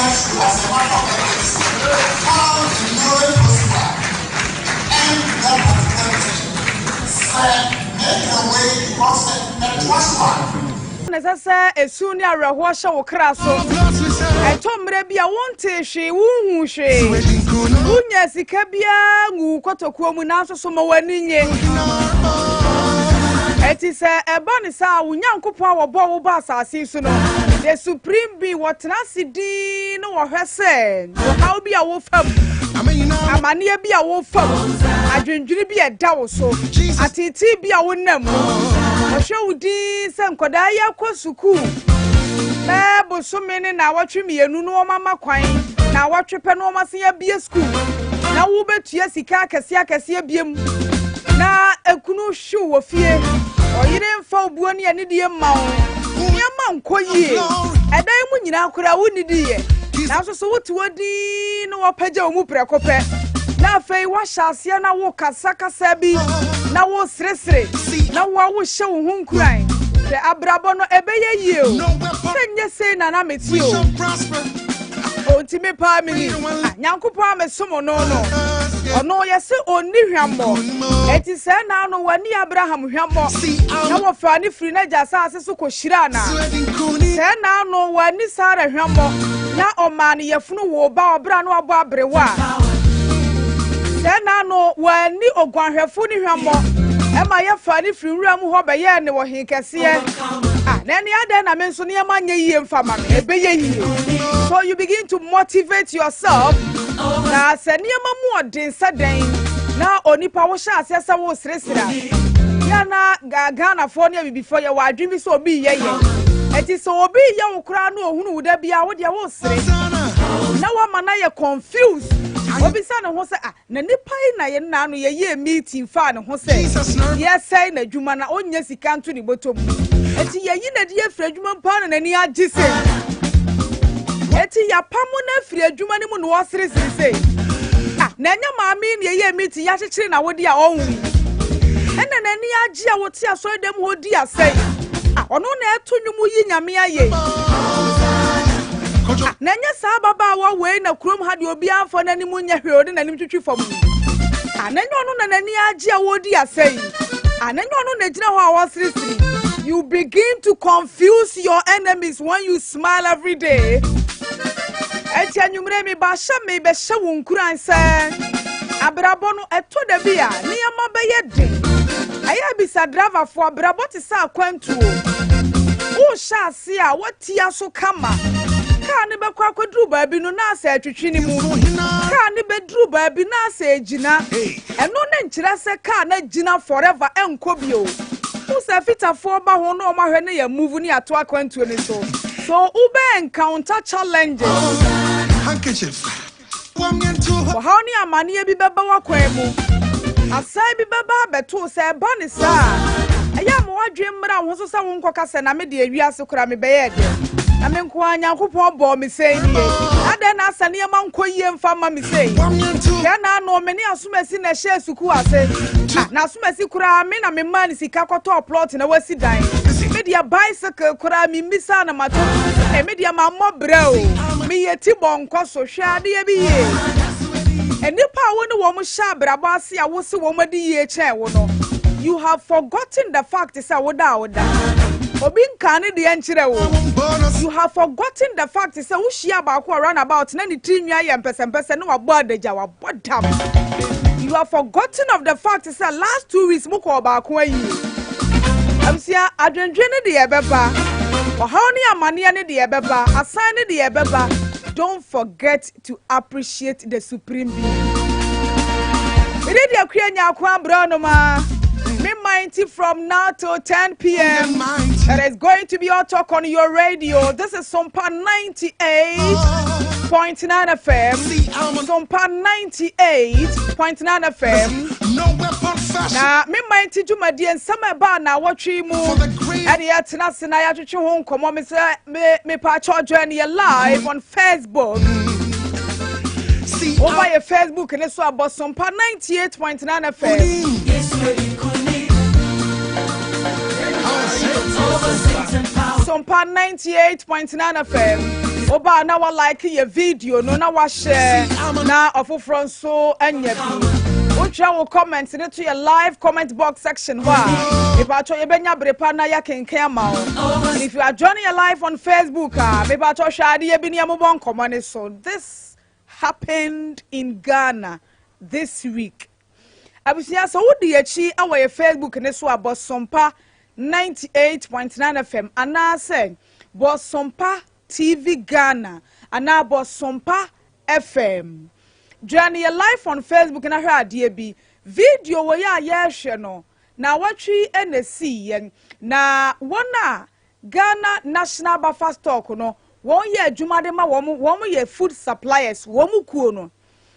Industry, as a matter of ethics, found the possible and that particular decision. Sir, make a way because the trust fund. Na ɛsɛ sɛ esu ne awerɛhoɔ hyɛ wo kra so. Ɛtɔ mmerɛ bi a wontee hwee, wonhuu hwee, wonnya sika biara ngu wo kotokuo mu, nanso so ma w'ani nye. Eti sɛ ɛba ne saa a, wo Nyankopɔn a wɔbɔɔ wo ba asase yi so no, the supreme being, wɔtena ase dinn na wɔhwɛ sɛ ɔhaw bi a wofa mu, amanneɛ bi a wofa mu, adwendwene bi a ɛda wo so, ateetee bi a wonam mu. Wɔhwɛ wo dinn sɛ nkwadaa yi akɔ sukuu bɛɛ bosome ne naawɔtwe 2 na wɔn ama kwan naawɔtwe pɛ na wɔn asan abie sukuu na wobɛtua sika akɛseɛ akɛseɛ biem na ekunu hyew wɔ fie, ɔyere mfa obuo ne anidie mma wo, nneɛma nkɔ yie, ɛdan mu nyinaa koraa wonnidi yɛ, nanso so wote hɔ dinn na wɔapagya wo mu prɛko pɛ, na afei woahyɛ aseɛ na wokasa kasa bi na woseresere na woa wohyɛ wo ho nkuran. Hwɛ, abrabɔ no ɛbɛyɛ yie o, sɛ nyɛ sei na na mete o. Ɔnti me paa me ni. Ah, Nyankopɔn a mesom no no, ɔno yɛse ɔnni hwammɔ. Enti sɛɛ na ano wanni Abraham hwammɔ, na wɔfaa no firi n'agya asase so kɔhyiraa no a. Sɛɛ na ano wanni Sara hwammɔ, na ɔmaa no yafunu woo ba wɔ berɛ a na wabɔ aberewa a. Sɛɛ na ano wanni oguanhwɛfo no hwammɔ, ɛma yɛfaa no firi nwura mu hɔ bɛyɛɛ no ɔhenkɛseɛ. Ah, na ɛne adɛn na me nso nneɛma nyɛ yie mfa ma me? Ɛbɛyɛ yie. So you begin to motivate yourself. Na sɛ nneɛma mu ɔden sɛ dɛn na onipa wohyɛ aseɛ sɛ woseresere a, yɛ na Ghanafoɔ ne abibifoɔ yɛwɔ adwene bi sɛ obi yɛ yɛn. Ɛti sɛ obi yɛ wo koraa na ohunu wo da biara, wo deɛ wosere. Na wama no ayɛ confused. Obisa ne ho sɛ, ah, Na nipa yi na yɛn nna ano yɛyɛɛ meeting faa ne ho sɛ yɛsɛe n'adwuma na ɔnnya sika nto ne bɔtɔ mu. Eti yɛyi n'adi afiri adwuma mu paa na n'ani agye sei. Eti yɛapamo no afiri adwuma no mu na ɔseresere sei. Ah, na ɛnyɛ maame yi na yɛyɛɛ meeting yɛakyekyere n'awode a ɔnwo yi. Ɛna n'ani agye a wɔte asɔredan mu hɔ di asɛe. Ah, ɔno na ɛto nnwom yi Nyame ayɛ yi. Ah, na ɛnyɛ saa ababaawa wei na kurom ha deɛ obiara mfa n'anim nyɛ hwee ɔde n'anim twitwi fam yi. Ah, na ɛnyɛ ɔno na n'ani agye a wɔredi asa yi. Ah, na ɛnyɛ ɔno na gyina hɔ a wɔseresere. You begin to confuse your enemies when you smile every day. Eti anwummerɛ mi ba hyɛ me bɛhyɛ wo nkuran sɛ abrabɔ no ɛtɔ da bi a nneɛma bɛyɛ den. Ɛyɛ bisa driverfoɔ, abrabɔ te sɛ akwantuo. Wohyɛ ase a tia so kama. Kaa no bɛkɔ akɔduru baabi no na asɛ atwitwi ne mu. Kaa no bɛduru baabi na asɛ agyina. Ɛno ne nkyerɛ sɛ kaa no agyina forever ɛnkɔ bio. Wohu sɛ fitafoɔ ba ho na wɔn ahwɛ na yɛ move ne yɛato akwantuo no so. So wobɛ encounter challenges. Ɔhaw ne amanneɛ bi bɛba w'akwan mu. Asan bi bɛba abɛto wo. Sɛ ɛba no saa a, ɛyɛ a ma w'adwene mmra wo ho so sɛ wonkɔka sɛ, 'Na me deɛ, wiase koraa mebɛyɛɛ dɛn? Na me nko ara Nyankopɔn bɔɔ me sɛn nie? Na adɛn na asɛ nneɛma nkɔ yie mfa mma me sei? Hwɛ na ano, me ne Asomasi na ɛhyɛɛ sukuu ase. Ah, na Asomasi koraa, me na memaa no sika kɔtɔɔ plɔt na wasi dan. Me deɛ bicycle koraa memmisaa no matɔ bi. Eh, me deɛ mammɔ brɛ o. Meyɛ ti bɔ nkɔ so. Hwɛ adeɛ bi yie. Nnipa a wo ne wɔn hyɛ abrabɔ ase a wose wɔn adi yie kyɛn wo no, you have forgotten the fact sɛ woda a woda. Obi nkaa ne deɛ nkyerɛ wo. You have forgotten the fact sɛ wohyia baako wɔ runabout na ne tiri nwi ayɛ mpɛsɛmpɛsɛ na wabɔ adagya, wabɔ dam. You have forgotten of the fact sɛ last 2 weeks mokɔɔ baako ayie. Abusua, adwendwen ne deɛ ɛbɛba, ɔhaw ne amanneɛ ne deɛ ɛbɛba, asan ne deɛ ɛbɛba. Don't forget to appreciate the supreme being. Mede deɛ kua nyako abrɛ no ma. Me mighty from now till 10 p.m. It is going to be all talk on your radio. This is Sompa 98.9 FM. Sompa 98.9 FM. Na me mighty dwumadie nsɛm a ɛbaa na awɔtwe mu ɛde yɛtena ase na yɛatwetwe ho nkɔmmɔ. Me sɛ me mepaakyɛw join yɛ live on Facebook. Woba yɛ Facebook ne so abɔ Sompa 98.9 FM. Sompa 98.9 FM. Wobaa na wa like yɛ video no na wahyɛ na ɔfoforɔ nso anya bi. Wotwerɛ wo comment ne to yɛ live comment box section hɔ a, mepatwɔ yɛbɛnya bere pa na yɛakenkan ama wo. And if you are joining your live on Facebook a, mepatwɔ hwɛ adeɛ bi ne yɛmobɔ nkɔmmɔ ne so. This happened in Ghana this week. Abusua, sɛ wodi akyi wɔ yɛ Facebook ne so a, Bɔsompa 98.9 FM anaasɛ Bɔsompa TV Ghana anaa Bɔsompa FM. Join yɛ live on Facebook na hwɛ adeɛ bi. Video wɔ yɛ a yɛrehwɛ no na wɔtwe na esi yɛn na wɔn a Ghana National Buffer Stock no wɔn yɛ adwuma de ma wɔn, wɔn yɛ food suppliers, wɔn kuo no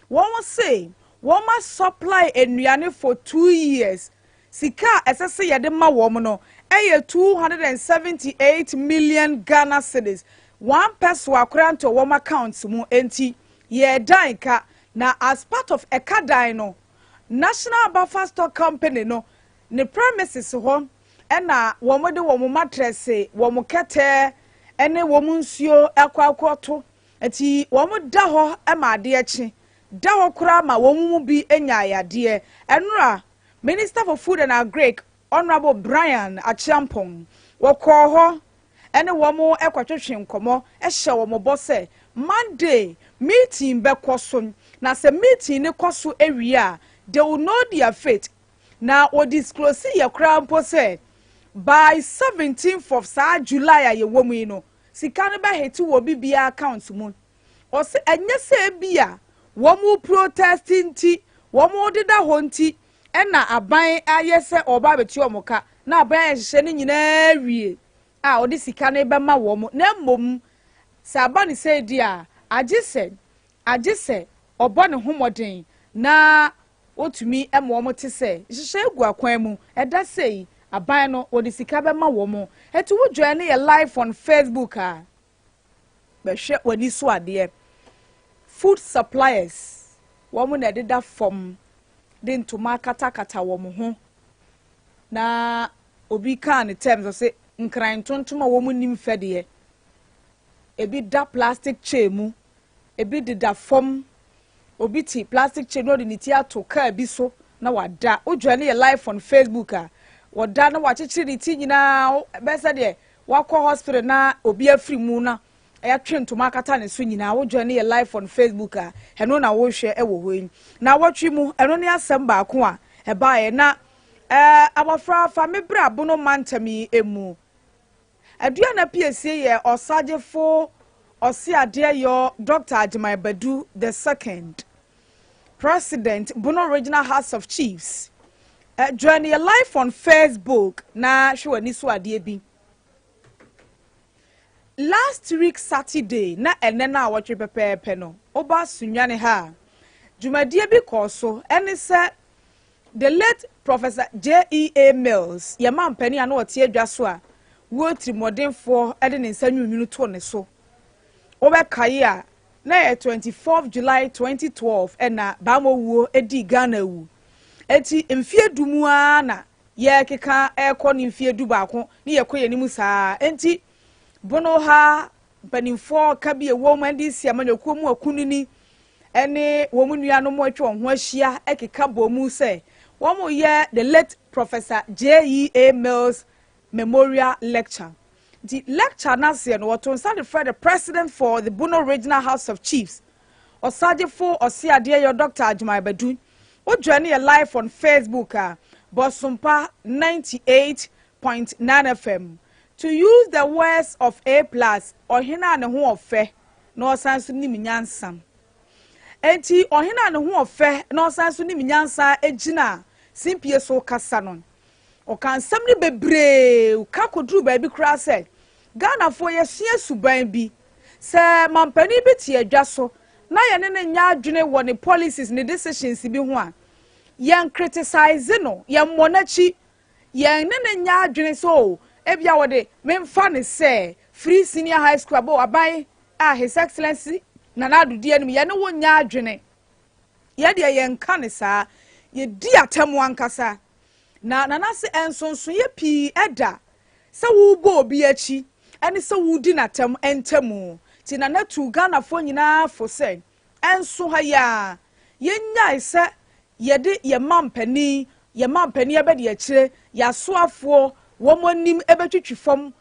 wɔn se wɔn a supply nnuane for 2 years. Sika a ɛsɛ sɛ yɛde ma wɔn no ɛyɛ 278 million Ghana cedis. One pesewa koraa nto wɔn account mu, enti yɛdan ka na as part of ɛka dan no, National Buffer Stock Company no ne premises hɔ ɛna wɔn de wɔn mattress, wɔn kɛtɛ ɛne wɔn nsuo ɛkɔ akɔto, nti wɔn da hɔ ɛma adeɛ kye da hɔ koraa ma wɔn mu bi anya ayadeɛ. Ɛnora Minister for Food and Agric, Honourable Bryan Acheampong, wɔkɔɔ hɔ ɛne wɔn ɛkɔtwetwe nkɔmɔ, ɛhyɛ wɔn bɔ sɛ Monday meeting bɛkɔ so, na sɛ meeting ne kɔ so awie a, they will know their fate. Na wɔdisclose yɛ koraa mpo sɛ by 17th of saa July a yɛwɔ mu yi no, sika no bɛhete wɔ obi biara account mu. Ɔsɛ ɛnyɛ sɛ ebi a wɔn protest nti wɔn deda hɔ nti ɛna aban ayɛ sɛ ɔba abɛtua wɔn ka, na aban ayɛ hyehyɛ no nyinaa wie a ɔde sika no bɛma wɔn, na mmom sɛ aba ne sɛ di a, agye sɛ ɔbɔ ne ho mmɔden na wotumi ma wɔn te sɛ nhyehyɛ egu akwan mu ɛda sɛ aban no wɔde sika bɛma wɔn. Ɛti wo join ne yɛ live on Facebook a, bɛhwɛ w'ani so adeɛ. Food suppliers, wɔn na ɛdeda fam de ntoma akatakata wɔn ho, na obi kaa ne terms ɔsɛ nkran ntontom a wɔn nim fɛ deɛ, ebi da plastic chair mu, ebi deda fam, obi te plastic chair na ɔde ne ti ato kaa bi so na wada. Wodwa ne yɛ live on Facebook a, wɔda na wakyekyere ne ti nyinaa bɛsɛ deɛ wakɔ hospital na obi afiri mu na yɛatwe ntoma akata ne so nyinaa. Wodwa ne yɛ live on Facebook a, ɛno na wohwɛ ɛwɔ hɔ yi. Na wɔtwe mu ɛno ne asɛm baako a ɛbaeɛ na abɔfra fa me berɛ abono mantam yi emu. Aduana Piesie yɛ Ɔsagyefo Ɔseadeɛyɔ Dr Agyeman Badu the Second, President, Bono Regional House of Chiefs. Join your live on Facebook na hwɛ w'ani so adeɛ bi. Last week Saturday na ɛnɛ na awɔtwe pɛpɛɛpɛ no, ɔba Sunyani ha a, dwumadie bi kɔɔ so, ɛne sɛ the late Professor J.E.A. Mills, yɛ ma mpanin a na ɔte adwa so a wuo tirimɔdenfoɔ de ne nsa nwunwunu to ne so. Wɔbɛkae a, na yɛ 24 July 2012 ɛna baama wuo di Ghana wu. Eti mfie 10 mu ara na yɛkeka ɛrekɔ ne mfie 11 ne yɛkɔ yɛn anim saa. Enti Bono ha mpanimfoɔ ka bi ɛwɔ mu, NDC amanyɔkuo mu akunini ɛne wɔn nuanom atwa wɔn ho ahyia ɛkeka bɔ mu sɛ wɔn yɛ the late Professor J.E.A. Mills Memorial Lecture. Nti lecture n'aseɛ no, wɔto nsa de frɛ the President for the Bono Regional House of Chiefs, Ɔsagyefo Ɔseadeɛ yɛ Dr Agyeman Badu. Wodwa ne yɛ live on Facebook a, Bɔsompa 98.9 FM. To use the words of A Plus, ɔhene a ne ho ɔfɛ na ɔsan so nim nyansa. Enti ɔhene a ne ho ɔfɛ na ɔsan so nim nyansa gyina simpie so kasa no, ɔka nsɛm no bebree ka kɔduru baabi koraa sɛ Ghanafoɔ yɛsua suban bi sɛ mampanin bi te adwa so na yɛne ne nyɛ adwene wɔ ne policies ne decisions bi ho a, yɛn criticize no, yɛn mmɔ n'akyi. Yɛn ne ne nyɛ adwene so o, ebia wɔde memfa ne sɛ free senior high school abo aban a His Excellency Nana Addo di anim, yɛne wo nyɛ adwene, yɛdeɛ yɛnka ne saa, yɛdi atɛm ankasa. Na Nana se nsonsonoeɛ pii ɛda sɛ wobɔ obi akyi ɛne sɛ wodi n'atɛm ntamu. Nti Nana tuu Ghanafoɔ nyinaa fo sɛ ɛnso ha yi ara yɛnnyae sɛ yɛde yɛn mampanin, yɛn mampanin abadiakyire, yɛn asoafoɔ, wɔn anim bɛtwitwi fam.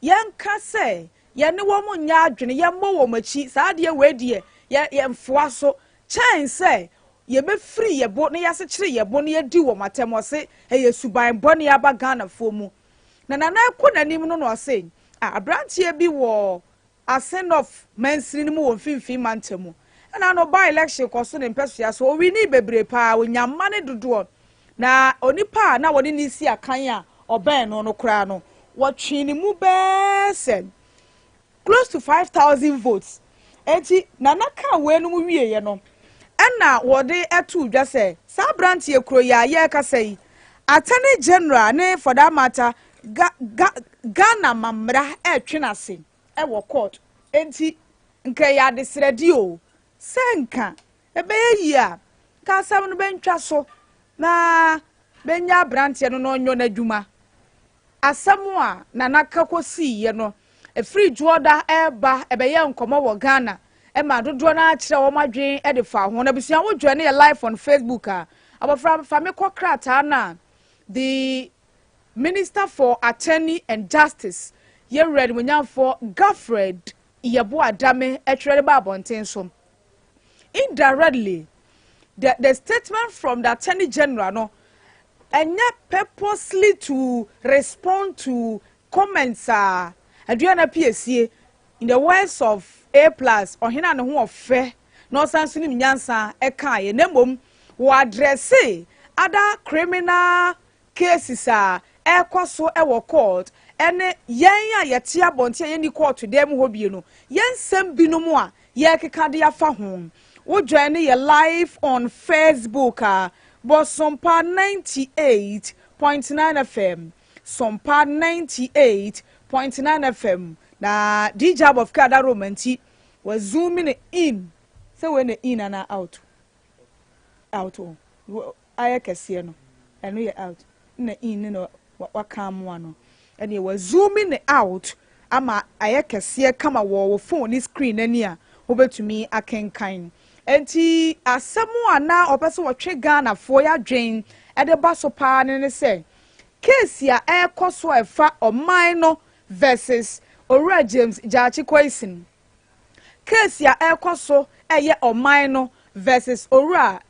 Yɛnka sɛ yɛne wɔn nyɛ adwene, yɛmmɔ wɔn akyi, saa adeɛ wei deɛ yɛ yɛmfoa so, kyɛn sɛ yɛbɛfiri yɛn bo na yɛasekyere yɛn bo na yɛadi wɔn atɛm. Ɔse ɛyɛ suban bɔne aba Ghanafoɔ mu. Na Nana ɛkɔ n'anim no na ɔse, ah, aberanteɛ bi wɔ Ase North mansini no mu wɔ Mfimfini Mantam mu. Ɛna ano by election kɔ so ne mpɛsoa so. Ɔwinii bebree paa, ɔnya mma ne dodoɔ. Na onipa a na wɔne no resi akan a ɔbɛn no no koraa no, wɔtwee ne mu bɛɛ sɛ close to 5,000 votes. Enti Nana kaa weinom wieeɛ no, ɛna wɔde too dwa sɛ saa aberanteɛ kuro yi a yɛrekasa yi, Attorney General ne for that matter Ga Ga Ghana ma mmara retwe no ase wɔ court. Enti nka ɛyɛ adesrɛdeɛ o, sɛ nka ɛbɛyɛ yie a, nka asɛm no bɛntwa so na bɛnya aberanteɛ no na ɔnyɔ n'adwuma. Asɛm a Nana ka kɔsiiɛ no, ɛfiri Dwoɔda reba ɛbɛyɛɛ nkɔmmɔ wɔ Ghana ma dodoɔ no ara kyerɛɛ wɔn adwene de faa ho. Na abusua wo join yɛ live on Facebook a, abɔfra fa me kɔ krataa no a the Minister for Attorney and Justice, Yɛn Wura Animuonyamfoɔ Godfred Yeboah Dame twerɛ de ba abɔnten so. Indirectly, the statement from the Attorney General no, ɛnyɛ purposely to respond to comments a Aduana Piesie, in the words of A plus, ɔhene a ne ho ɔfɛ na ɔsan so nim nyansa ɛkaeɛ, na mmom wɔ addresse other criminal cases a ɛrekɔ so wɔ court ne yɛn a yɛte abɔnten a yɛnni court dan mu hɔ bie no, yɛn nsɛm binom a yɛrekeka de afa ho. Wo join yɛ live on Facebook a, bɔ Sompa 98.9 FM, Sompa 98.9 FM. Na DJ Abɔfra Ada Roma nti, wa zoom no in. Sɛ wei na in anaa out? Out o. Ayɛ kɛseɛ no, ɛno yɛ out, ɛna in no na waka amoa no. Ɛneɛ wa zoom no out ama ayɛ kɛseɛ kama wɔ wo phone ne screen ani a wobɛtumi akenkan. Enti asɛm a na ɔpɛ sɛ wɔtwe Ghanafoɔ yɛ adwen de ba so paa ne ne sɛ, case a ɛrekɔ so a ɛfa ɔman no versus Owura James Gyakye Quayson, Case a ɛrekɔ so ɛyɛ ɔman no versus Owura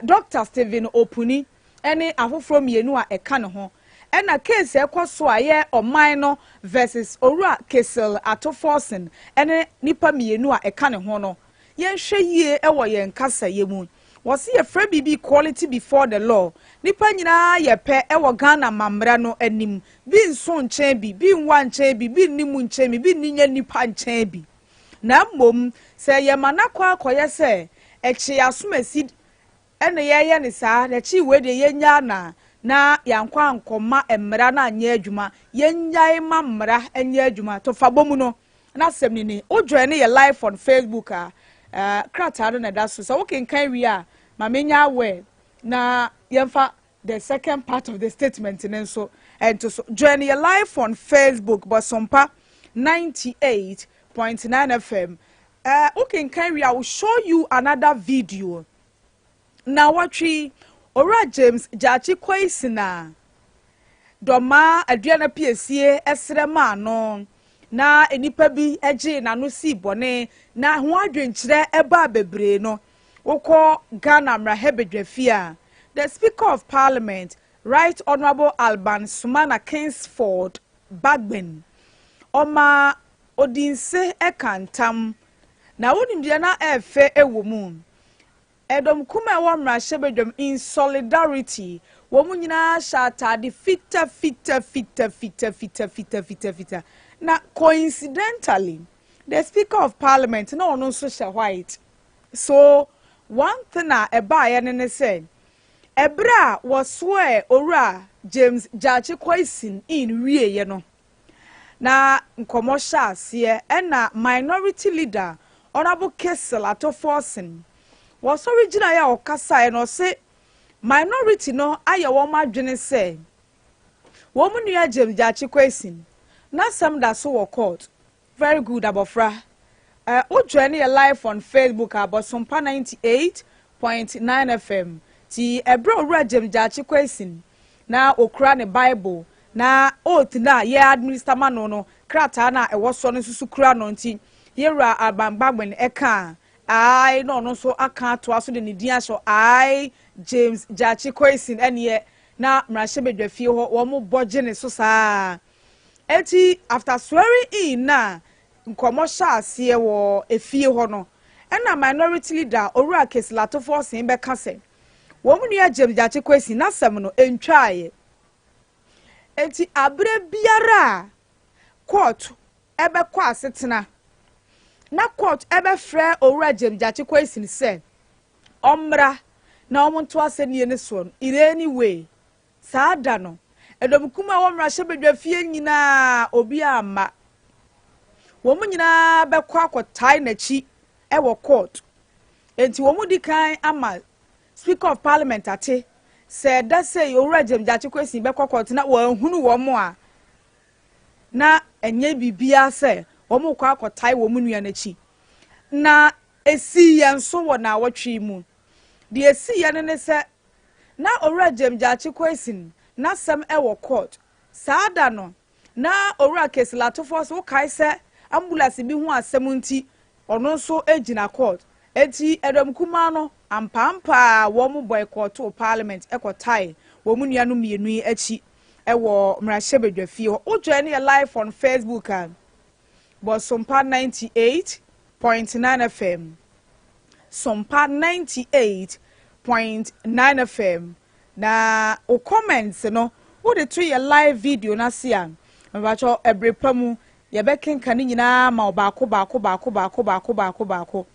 Doctor Stephen Opuni ne afoforɔ mmienu a ɛka ne ho. Ɛna case a ɛkɔ so a ɛyɛ ɔman no versus Owura Cassiel Ato Forson ne nnipa mmienu a ɛka ne ho no. Yɛnhwɛ yie wɔ yɛn kasayɛ mu. Wɔse yɛfrɛ biribi equality before the law. Nnipa nyinaa yɛ pɛ wɔ Ghana amammra no anim. Bi nso nkyɛn bi, bi nwa nkyɛn bi, bi nni mu nkyɛn bi, bi nni nyɛ nnipa nkyɛn bi. Na mmom sɛ yɛma no akɔ akɔyɛ sɛ ɛkyee asomasi na yɛreyɛ no saa, na ɛkyee wei deɛ yɛnnyaa no a, na yɛankɔ ankɔma mmara no anyɛ adwuma. Yɛnnyae ma mmara nyɛ adwuma. Tɔfabɔ mu no, N'asɛm no ni. Wo join yɛ live on Facebook a, eh, krataa no na ɛda so. Sɛ wokenkan wie a, ma menya aware na yɛmfa the second part of the statement no nso nto so. Join yɛ live on Facebook, Bɔsompa 98.9 FM. Eh, wokenkan wie a, I will show you another video. Naawɔtwe yi, Owura James Gyakye Quayson a Dɔmaa Aduana Piesie srɛ maa no na nnipa bi gyee n'ano sii bɔne na ho adwenkyerɛ baa bebree no, wokɔ Ghana Mmarahyɛbadwafie a, the Speaker of Parliament, Right Honourable Alban Sumana Kingsford Bagbin, ɔmaa Odinse ka ntam. Na wonim deɛ na ɛɛfɛ wɔ mu? Ɛdɔm kumaa a ɛwɔ mmarahyɛbadwam in solidarity, wɔn nyinaa hyɛ ataade fita fita fita fita fita fita fita fita. Na coincidentally, the speaker of parliament na ɔno nso hyɛ white. So one thing a ɛbaeɛ no ne sɛ, ɛberɛ a wɔsoɛɛ Owura James Gyakye Quayson in wieeɛ no, Na nkɔmmɔ hyɛ aseɛ ɛna Minority Leader Honourable Cassiel Ato Forson wɔsɔre gyinaeɛ a ɔkasaeɛ no ɔse Minority no ayɛ wɔn adwene sɛ wɔn nua James Gyakye Quayson n'asɛm da so wɔ court. Very good abɔfra. Wo join yɛ live on Facebook a, Bɔsompa 98.9 FM. Ti ɛberɛ Owura James Gyakye Quayson na okura ne Bible na oath na yɛ administer ma no, krataa na ɛwɔ soɔ no nso so kura no, nti yɛwura Alban Bagbin ɛka "I" na ɔno nso aka atoa so de ne din ahyɛ "I, James Gyakye Quayson" ɛneɛ na mmarahyɛbadwa fie hɔ wɔn bɔ gye ne so saa. Eti after swearing in na nkɔmɔ hyɛ aseɛ wɔ efie hɔ no, ɛna Minority Leader Owura Cassiel Ato Forson bɛka sɛ wɔn nua James Gyakye Quayson n'asɛm no ntwaeɛ, eti abere biara a court ɛbɛkɔ asetena na court ɛbɛfrɛ Owura James Gyakye Quayson sɛ ɔmmra na wɔn nto asɛnniɛ ne soɔ no, in any way saa da no ɛdɔmkum a wɔn mmarahyɛbadwa fie nyinaa obi ama wɔn nyinaa bɛkɔ akɔtae n'akyi ɛwɔ court. Nti wɔn di kan ama Speaker of Parliament ate sɛ ɛda sɛ Owura James Gyakye Quayson bɛkɔ court na wɔahunu wɔn a na ɛnyɛ biribiara sɛ wɔn kɔ akɔtae wɔn nua n'akyi. Na esi yɛn nso wɔ naawɔtwe mu deɛ esi yɛn no ne sɛ na Owura James Gyakye Quayson n'asɛm ɛwɔ court saa da no, na Owura Cassiel Ato Forson wokae sɛ ambulance bi ho asɛm nti ɔno nso gyina court. Eti ɛdɔm kumaa no ampaampa a wɔn boycott Parliament ɛkɔtae wɔn nuanom mmienu yi akyi ɛwɔ mmarahyɛbadwa fie hɔ. Wotwa ne yɛ live on Facebook a, Bɔsompa 98.9 FM, Sompa 98.9 FM, na o comments no wode to yɛ live video n'ase a, mmebakyɛw, ɛbere pa mu yɛbɛkenka ne nyinaa ma ɔbaako baako baako baako baako baako baako.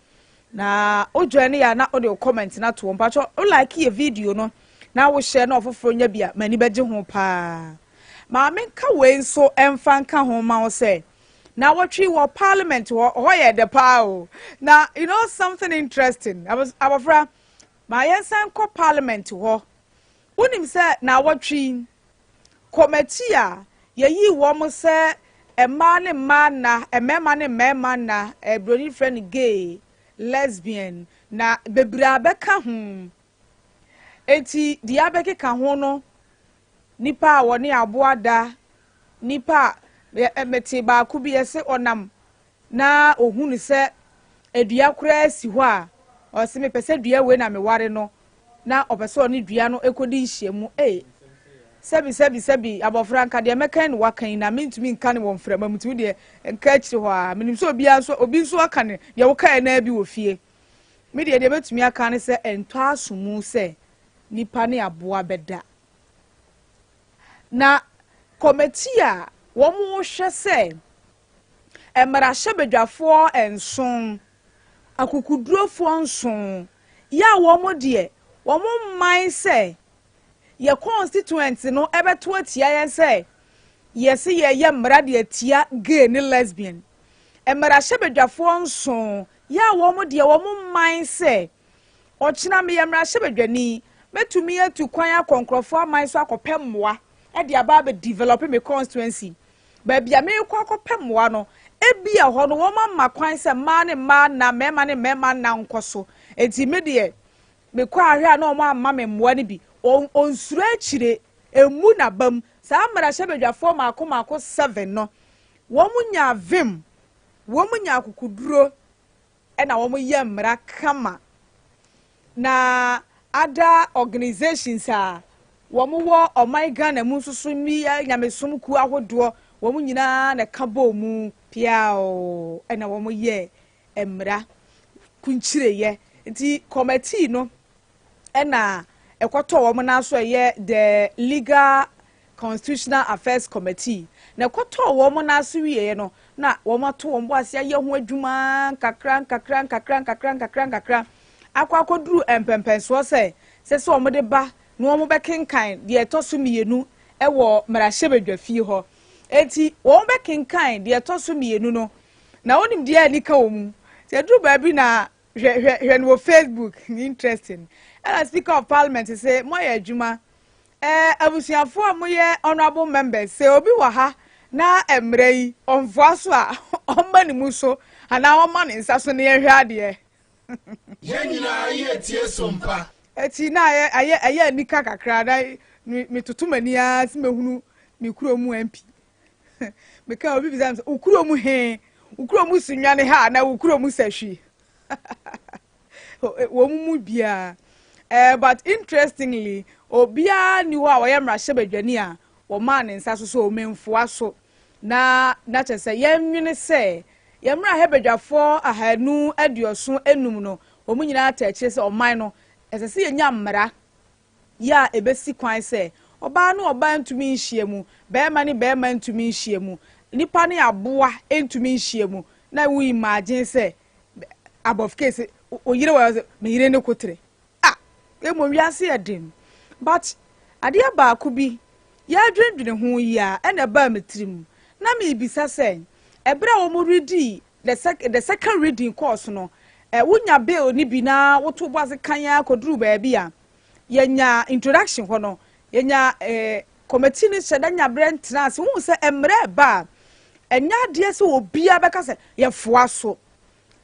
Na o join ne yɛ a na wode o comment na to. Mpakyɛw, o like yɛ video no na wohyɛ na ɔfoforɔ nya bi a, m'ani bɛgye ho paa. Maame nka wei nso ɛmfa nka ho ma wo sɛ na wɔtwe wɔ Parliament hɔ, hɔ yɛ dɛ paa o. Na you know something interesting, abɔfra, ma yɛnsan kɔ Parliament hɔ. Wonim sɛ na wɔtwe committee a yɛyi wɔn sɛ mmaa ne mmaa nna, mmarima ne mmarima nna, broni frɛ no gay, lesbian na bebree abɛka ho. Eti deɛ abɛkeka ho no, nipa a wɔne aboa da, nipa a mete baako bi yɛsɛ ɔnam na ohun sɛ edua koraa si hɔ a, ɔsɛ mepɛ sɛ dua wei na meware no, na ɔpɛ sɛ ɔne dua no ekɔdi nhyiamu. Ee, sɛbi sɛbi sɛbi, abɔfra, nka deɛ mɛka ne waka yi na mentumi nka ne wɔ mframa mu, tumi deɛ nka akyire hɔ a menim sɛ obiara nso obi nso aka ne deɛ wokae naa bi wɔ fie. Me deɛ, deɛ mɛtumi aka ne sɛ ɛntɔ aso mu sɛ nipa ne aboa bɛda. Na committee a wɔn rehwɛ sɛ mmarahyɛbadwafoɔ 7, akukudurofoɔ 7 yɛ a wɔn deɛ wɔn mman sɛ yɛ constituent no ɛbɛto atia yɛn sɛ yɛsi yɛyɛ mmara deɛ tia gay ne lesbian. Mmarahyɛbadwafoɔ 7 yɛ a wɔn deɛ wɔn mman sɛ ɔkyena meyɛ mmarahyɛbadwani, mɛtumi atu kwan akɔ nkurɔfoɔ aman so akɔpɛ mmoa ɛde aba abɛ develop me constituency. Baabi a merekɔ akɔpɛ mmoa no, ebi a hɔ no wɔn ama kwan sɛ mmaa ne mmaa na mmarima ne mmarima na nkɔ so, eti me deɛ mekɔ ahwɛ a na wɔn ama me mmoa no bi. Onsuro akyire emu n'abam. Saa mmarahyɛbadwafoɔ mako mako 7 no, wɔn nya vim, wɔn nya akokuduro, ɛna wɔn yɛ mmara kama. Na other organizations a wɔn wɔ ɔman Ghana mu nso so mi nyamesom kuo ahodoɔ, wɔn nyinaa na ɛka bɔɔ mu piao ɛna wɔn yɛ mmara kunkyereyɛ. Nti committee no ɛna ɛkɔtɔ wɔn nan so, ɛyɛ the Legal Constitutional Affairs Committee, na ɛkɔtɔ wɔn nan so wieɛ no, na wɔn ato wɔn bo ase ayɛ ho adwuma nkakra nkakra nkakra nkakra nkakra nkakra akɔ akɔduru mpɛmpɛnsoɔ sɛ wɔn de ba na wɔn bɛkenkan deɛ ɛtɔ so mmienu ɛwɔ mmarahyɛbadwa fie hɔ. Eti wɔn bɛkenkan deɛ ɛtɔ so mmienu no, na wɔnim deɛ anika wɔ mu sɛ duru baabi na hwɛ hwɛ hwɛ no wɔ Facebook. Interesting, ɛna Speaker of Parliament sɛ mo ayɛ adwuma. Abusuafoɔ a moyɛ honourable members, sɛ obi wɔ ha na mmerɛ yi ɔnfoa so a Ɔmma ne mu so anaa ɔmma ne nsa so na yɛnhwɛ adeɛ. Yɛn nyinaa yɛtie Sompa. Eti na ayɛ ayɛ ɛyɛ anika kakra na me metoto m'ani ara sɛ mehunu me kuro mu MP. Meka obi bisa me sɛ wo kuro mu he? Wo kuro mu Sunyani ha anaa wo kuro mu Sahwi? Wɔn mu biara. Eh, but interestingly, obiara nni hɔ a ɔyɛ mmarahyɛbadwani a wɔmaa ne nsa so sɛ ɔmemfoa so. Na na kyerɛ sɛ yɛnwene sɛ yɛn mmarahyɛbadwafoɔ 275 no, wɔn nyinaa taa akyire sɛ ɔman no, ɛsɛ sɛ yɛnya mmara yɛ a ɛbɛsi kwan sɛ ɔbaa ne ɔbaa ntumi nhyia mu, barima ne barima ntumi nhyia mu, nipa ne aboa ntumi nhyia mu. Na wo imagine sɛ above case wo yere wɔ sɛ me yere ne kotere. Ah, mmom wiase yɛ den. But adeɛ baako bi yɛredwendwene ho yi a ɛna ɛbaa me tirim. Na merebisa sɛ, ɛberɛ a wɔn redi the, sec the second reading course no, eh, wonya bill no bi na woto bo ase kan ara kɔduru baabi a, yɛnya introduction hɔ no, yɛnya eh, committee no hyɛ da nya berɛ ntena ase. Wohu sɛ mmerɛ ɛba a, ɛnyɛ adeɛ sɛ obiara bɛka sɛ yɛfoa so.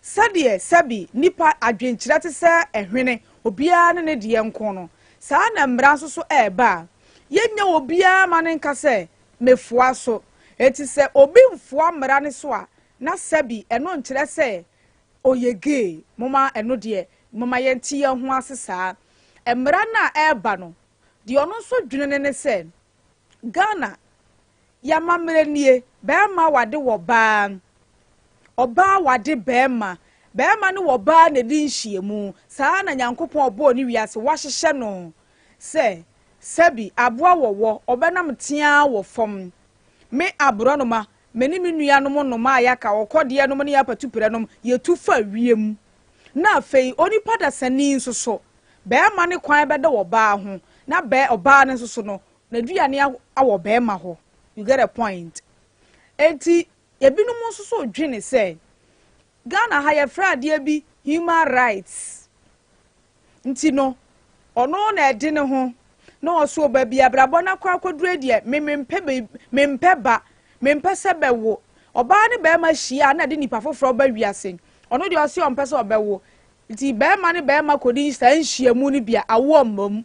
Sɛdeɛ sɛbi nnipa adwenkyerɛ te sɛ ɛhwene, obiara ne ne deɛ nko no, saa na mmara nso so ɛreba a, yɛnnya obiara ma no nka sɛ mefoa so. Enti sɛ obi mfoa mmara no so a, na sɛbi ɛno nkyerɛ sɛ ɔyɛ gay. Momma ɛno deɛ, momma yɛnte yɛn ho ase saa. Mmara no a ɛreba no, deɛ ɔno nso dwene ne sɛ, Ghana Y'amammerɛ nie, barima wade wɔ baa, ɔbaa wade barima, barima ne wɔ baa na ɛdi nhyiamu, saa ara na Nyankopɔn ɔbɔɔ ne wiase wahyehyɛ no sɛ, sɛbi aboa wɔwɔ, ɔbɛnam teaa wɔ fam, me aborɔnoma, me ne me nuanom nnomaa a yɛaka, ɔkɔdeɛ nom ne apatuprɛ nom, yɛtu fa wiem. Na afei onipa dasani nso so, barima ne kwan bɛda ɔbaa ho, na bɛ, ɔbaa no nso so no, N'aduane awɔ bɛɛma hɔ, you get a point. Enti ebinom nso so dwene sɛ Ghana ha yɛfrɛ adeɛ bi human rights nti no ɔno na ɛde ne ho na ɔso ɔba bi abrabɔ no akɔ akɔduru deɛ me mempɛ mempɛ ba mempɛ sɛ bɛwo ɔbaa ne bɛɛma hyia a na ɛde nipa foforɔ ba wiase ɔno deɛ ɔse ɔmpɛ sɛ ɔbɛwo nti bɛɛma ne bɛɛma kɔdi saa nhyiamu no bi a awoɔ mma mu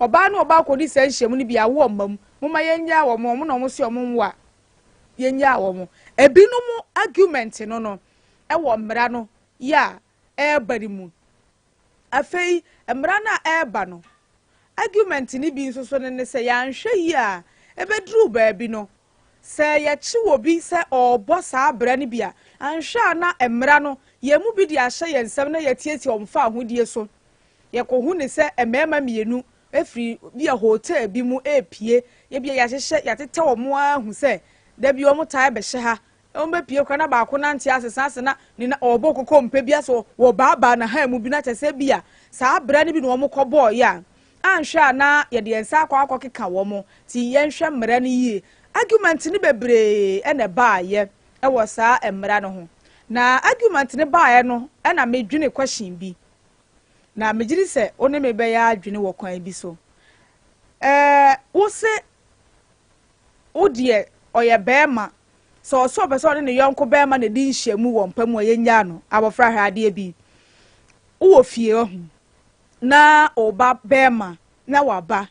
Ɔbaa ne ɔbaa kɔdi saa nhyiamu no bi a, awoɔ mma mu. Momma yɛnnyaa wɔn, wɔn na wɔse wɔn nwo a, yɛnnyaa wɔn. Ebinom argument no no wɔ mmara no yɛ a ɛreba no mu. Afei, mmara no a ɛreba no, argument no bi nso so no ne sɛ yɛanhwɛ yie a, ɛbɛduru baabi no, sɛ yɛkye obi sɛ ɔrebɔ saa bra no bi a, anhwɛ a na mmara no, yɛn mu bi de ahyɛ yɛn nsam na yɛatiatia wɔn fawohodie so. Yɛkɔhu no sɛ mmarima mmienu firi bi a hotel bi mu repue. Ebia yɛahyehyɛ, yɛatetɛ wɔn ara ahu sɛ da bi wɔtaa bɛhyɛ ha. Wɔbɛpue koraa na baako nante asesa ase na ne na ɔrebɔ kokompe bi asɛ wɔbaabaa n'ahan mu bi na kyerɛ sɛ bi a saa berɛ no bi na wɔkɔbɔeɛ a, anhwɛ a na yɛde yɛn nsa akɔ akɔkeka wɔn. Nti yɛnhwɛ mmara no yie. Argument no bebree na ɛbaeɛ wɔ saa mmara no ho. Na argument no baeɛ no na medwene question bi. Na megye di sɛ wo ne me bɛyɛ adwene wɔ kwan bi so. Ɛɛ, wo se wo deɛ ɔyɛ barima, sɛ ɔsɛ ɔpɛ sɛ ɔne ne yɔnko barima na ɛdi nhyiamu wɔ mpa mu a, yɛnnyaa no. Abɔfra hwɛ adeɛ bi. Wowɔ fie ɔho, na wo ba barima na waba.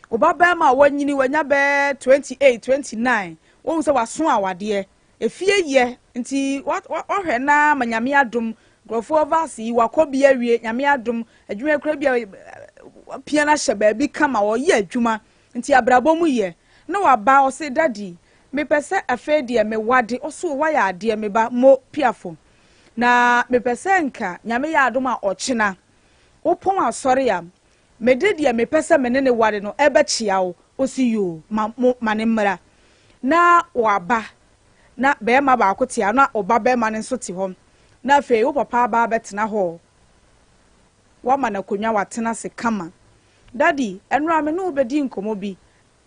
Wo ba barima a wanyini, wanya bɛɛ 28, 29, wohu sɛ waso awadeɛ. Efie yɛ nti wahwɛ na ma Nyame adom nkurɔfoɔ verse yi wakɔ bi awie Nyame adom adwuma kura bi a wapia no ahyɛ baabi kama ɔyɛ adwuma nti abrabɔ mu yɛ na waba ɔse daddy mepɛ sɛ afei deɛ mewade ɔso wayɛ adeɛ meba mo piafo na mepɛ sɛ nka Nyame yɛ adom a ɔkyena wopɔn asɔre a mede deɛ mepɛ sɛ me ne ne ware no ɛbɛkyea wo ɔsi yoo ma mo ma ne mmra na waba na barima baako te ha na ɔba barima no nso te hɔ na afei wo papa aba abɛtena hɔ wama no akonnwa watena ase kama daddy ɛnora me ne wo bɛdi nkɔmmɔ bi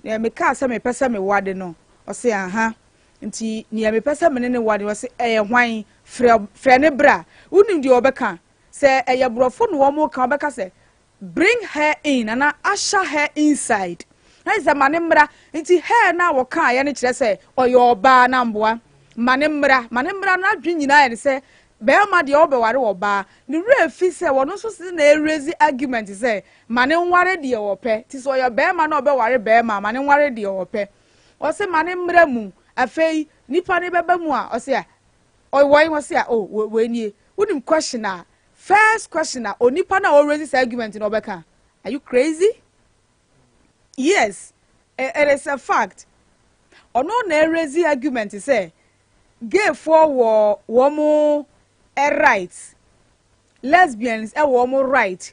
na mekaa sɛ mepɛ sɛ mewade no ɔse aha nti nea mepɛ sɛ me ne ne wade ɔse ɛyɛ hwan frɛ frɛ ne bra wonim deɛ ɔbɛka sɛ ɛyɛ borɔfo na wɔn ka ɔbɛka sɛ Bring her in anaa usher her inside. Na kyerɛ sɛ ma no mmra. Nti her no a wɔkaeɛ no kyerɛ sɛ ɔyɛ ɔbaa na mboa. Ma ne mmra, ma ne mmra. N'adwene nyinaa yɛ ne sɛ bɛrima deɛ ɔbɛware ɔbaa. Ne werɛ fi sɛ wɔno nso si na ɛraise argument sɛ ma ne nware deɛ ɔpɛ. Ti sɛ ɔyɛ bɛrima na ɔbɛware bɛrima, ma ne nware deɛ ɔpɛ. Ɔsɛ ma ne mmra mu. Afei nipa ne bɛba mu a, ɔsɛ a ɔwɔ yi, ɔsɛ a, oh, wɔ nie. Wonim question a, first question a onipa na ɔraise saa argument na ɔbɛka, "Are you crazy?" Yes, it is a fact. Ɔno na ɛraise argument sɛ gayfoɔ wɔ wɔn right, lesbians ɛwɔ wɔn right,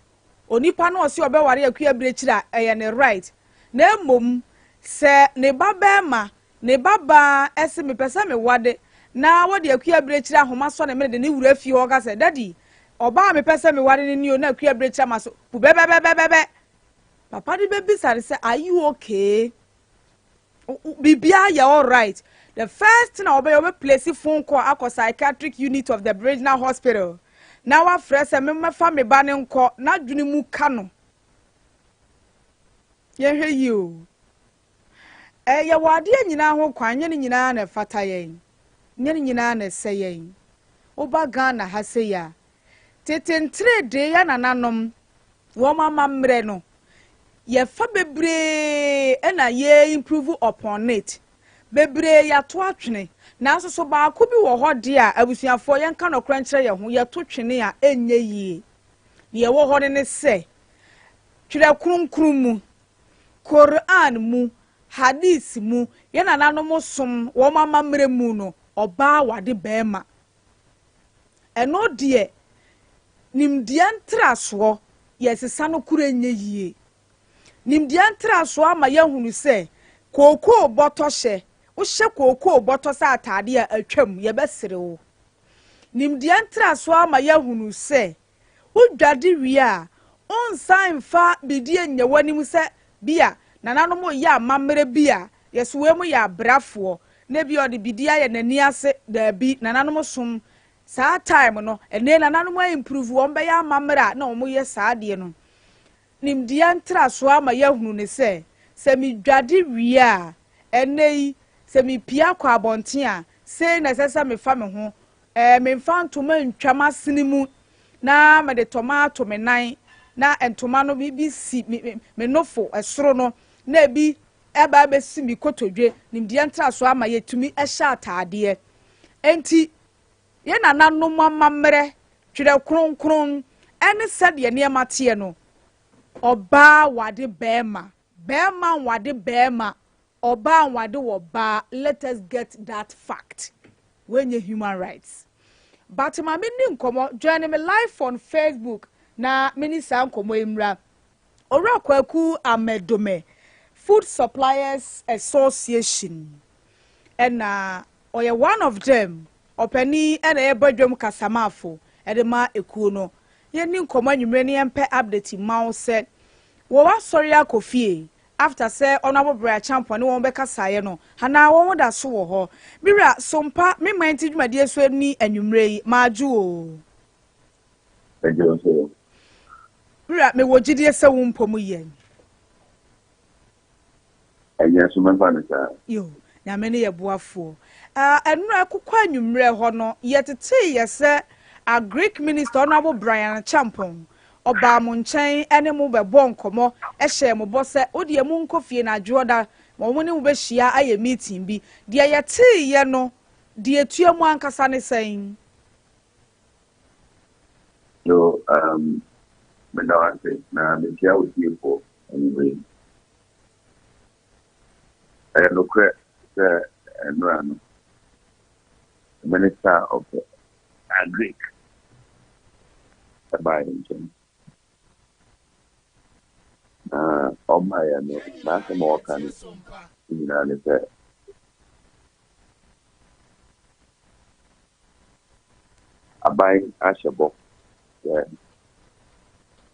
onipa no ɔsi ɔbɛware Akua Abirekyiri a, ɛyɛ ne right. Na mmom sɛ ne ba bɛrima, ne ba baa ɛsɛ mepɛ sɛ mewade na wɔde Akua Abirekyiri ahoma sɔ ne mene de ne wura fie hɔ ka sɛ, "Daddy, ɔbaa mepɛ sɛ meware ne ni o," na Akua Abirekyiri ama so pu bɛbɛbɛbɛbɛ, papa de bɛbisa ne sɛ, "Are you okay? Biribiara yɛ alright?" The first thing a wɔbɛyɛ, wɔbɛ place phone call akɔ psychiatric unit of the regional hospital na wafrɛ sɛ mmɛfa me ba ne nkɔ n'adwene mu ka no. Yɛhwɛ yie o. Ɛyɛ wɔ adeɛ nyinaa ho kwan, nyɛ ne nyinaa na ɛfata yɛn, nyɛ ne nyinaa na ɛsɛ yɛn. Woba Ghana ha sɛ yi a, tete nteredee yɛ nananom wɔn amammerɛ no, yɛfa bebree ɛna yɛ improve upon it, bebree yɛato atwene. Nanso so baako bi wɔ hɔ deɛ a, abusuafoɔ, yɛnka nɔkorɛ nkyerɛ yɛn ho, yɛto twene a ɛnyɛ yie. Deɛ ɛwɔ hɔ no ne sɛ Twerɛ Kronkron mu, Koran mu, Hadith mu, yɛn nananom som wɔn amammerɛ mu no, ɔbaa wade bɛrima. Ɛno deɛ, nimdeɛ ntrasoɔ yɛsesa no koro nyɛ yie. Nimdeɛ ntrasoɔ ama yɛahunu sɛ kookoo bɔtɔ hyɛ, wohyɛ kookoo bɔtɔ sɛ ataadeɛ a atwam, yɛbɛsere wo. Nimdeɛ ntrasoɔ ama yɛahunu sɛ wodwade wie a, wonsan mfa bidie nyɛ w'anim sɛ bi a nananom yɛ amammerɛ bi a yɛso wei mu yɛ abrafoɔ na bi ɔde bidie ayɛ n'ani ase. Daabi, nananom som saa time no, ɛnɛ nananom improve, wɔn bɛyɛ amammerɛ a na wɔn yɛ saa adeɛ no. Nimdeɛ ntrasoɔ ama yɛahunu ne sɛ sɛ medwade wie a, ɛnɛ yi sɛ mepia akɔ abɔnten a, sei na ɛsɛ sɛ mefa me ho. Memfa ntoma ntwa m'asene mu na mede tɔma ato me nan na ntoma no bi si me nofo ɛsoro no na ebi ɛba abɛsi mi kotodwe. Nimdeɛ ntrasoɔ ama yɛtumi ɛhyɛ ataadeɛ. Nti yɛn nananom amammerɛ, Twerɛ Kronkron ɛne sɛdeɛ nneɛma teɛ no, ɔbaa wade bɛrima, bɛrima nwade bɛrima, ɔbaa nwade wɔ baa. Let us get that fact. Wɔnyɛ human rights, but maame ni nkɔmɔ. Join me live on Facebook na me ni saa nkɔmɔ yi mmra. Owura Kwaku Amedome, Food Suppliers Association, ɛna ɔyɛ one of them, ɔpanin ɛna ɛyɛ badwam kasamaafo ɛde ma ekuo no. Yɛni nkɔmɔ anwummerɛ ne yɛmpɛ update ma wo sɛ wɔwɔ asɔre akɔ fie after sɛ ɔno abɔbrɛ Acheampong ne wɔn bɛkasaeɛ no anaa wɔn da so wɔ hɔ. Mewura Sompa, me man ti dwumadie so ni anwummerɛ yi, maadwo o. Wura, mewɔ gyidie sɛ wo mpɔ mu yɛ. Ɛnyɛ so, mɛfa no saa. Yo, Nyame ne yɛ boafoɔ. Ɛnora ɛkokɔ anwummerɛ hɔ no, yɛtetee yɛ sɛ Agric Minister Honourable Bryan Acheampong ɔbaa mo nkyɛn ne mo bɛbɔ nkɔmmɔ, ɛhyɛ mo bɔ sɛ wodeɛ mo nkɔ fie na adwoɔda wɔn ne mo bɛhyia ayɛ meeting bi. Deɛ yɛtee yɛ no deɛ tua mu ankasa ne sɛn? Yo, meda wo ase na mekyia wo tiefoɔ anwummerɛ yi. Ɛyɛ nokorɛ sɛ nnora no, Minister of Agric ɛbaa yɛn nkyɛn. Na ɔbaeɛ no, n'asɛm a ɔka no nyinaa ne sɛ aban ahyɛ bɔ sɛ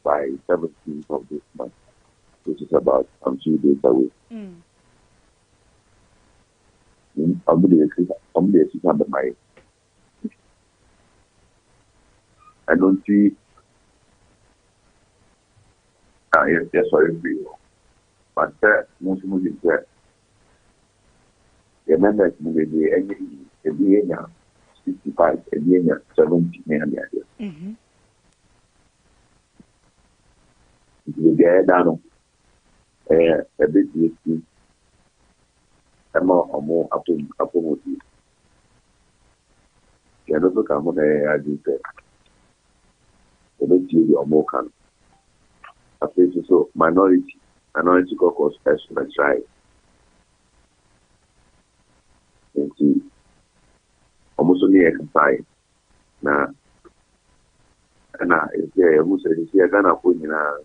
by 17th of this month, which is about some few days away, ɔmo de esika bɛma yɛ. Ɛno nti na yɛsɔre firi hɔ. But sɛ mo nso mo nim sɛ yɛ members no bebree ɛnyɛ yie. Ebi anya 65, ebi anya 70 ne adeadeɛ. Nti baabi a yɛda no, ɛyɛ ɛbɛtie si ɛma ɔmo apɔmuden. Yɛno nso ka ho na ɛyɛ adwene sɛ yɛbɛtie deɛ ɔmo ka no. Afei nso so Minority Caucus ɛso bɛtrae. Nti ɔmo nso ne yɛ kasaeɛ na ɛna ɛsɛ yɛhu sɛ sisi yɛ Ghanafoɔ nyinaa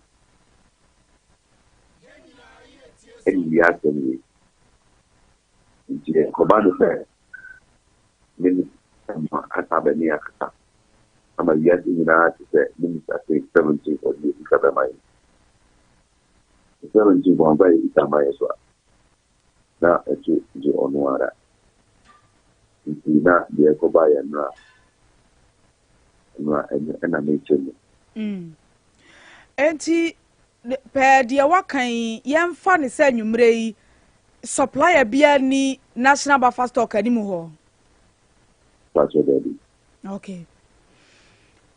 ɛne wie asɛm yi. Nti ɛkɔba no sɛ minister ma asa abɛne akasa ama wiase nyinaa te sɛ minister sɛ 17 ɔde yɛ sika bɛma yɛ. 17 wɔamfa yɛ sika ma yɛ so a, na ɛto gye ɔno ara. Nti na deɛ ɛkɔba yɛ nnora nnora ɛno ɛna mekyɛ mu. Enti pɛɛ deɛ waka yi, yɛmfa ne sɛ anwummerɛ yi supplier biara ni National Buffer Stock anim hɔ? Pakyɛ, daabi. Okay.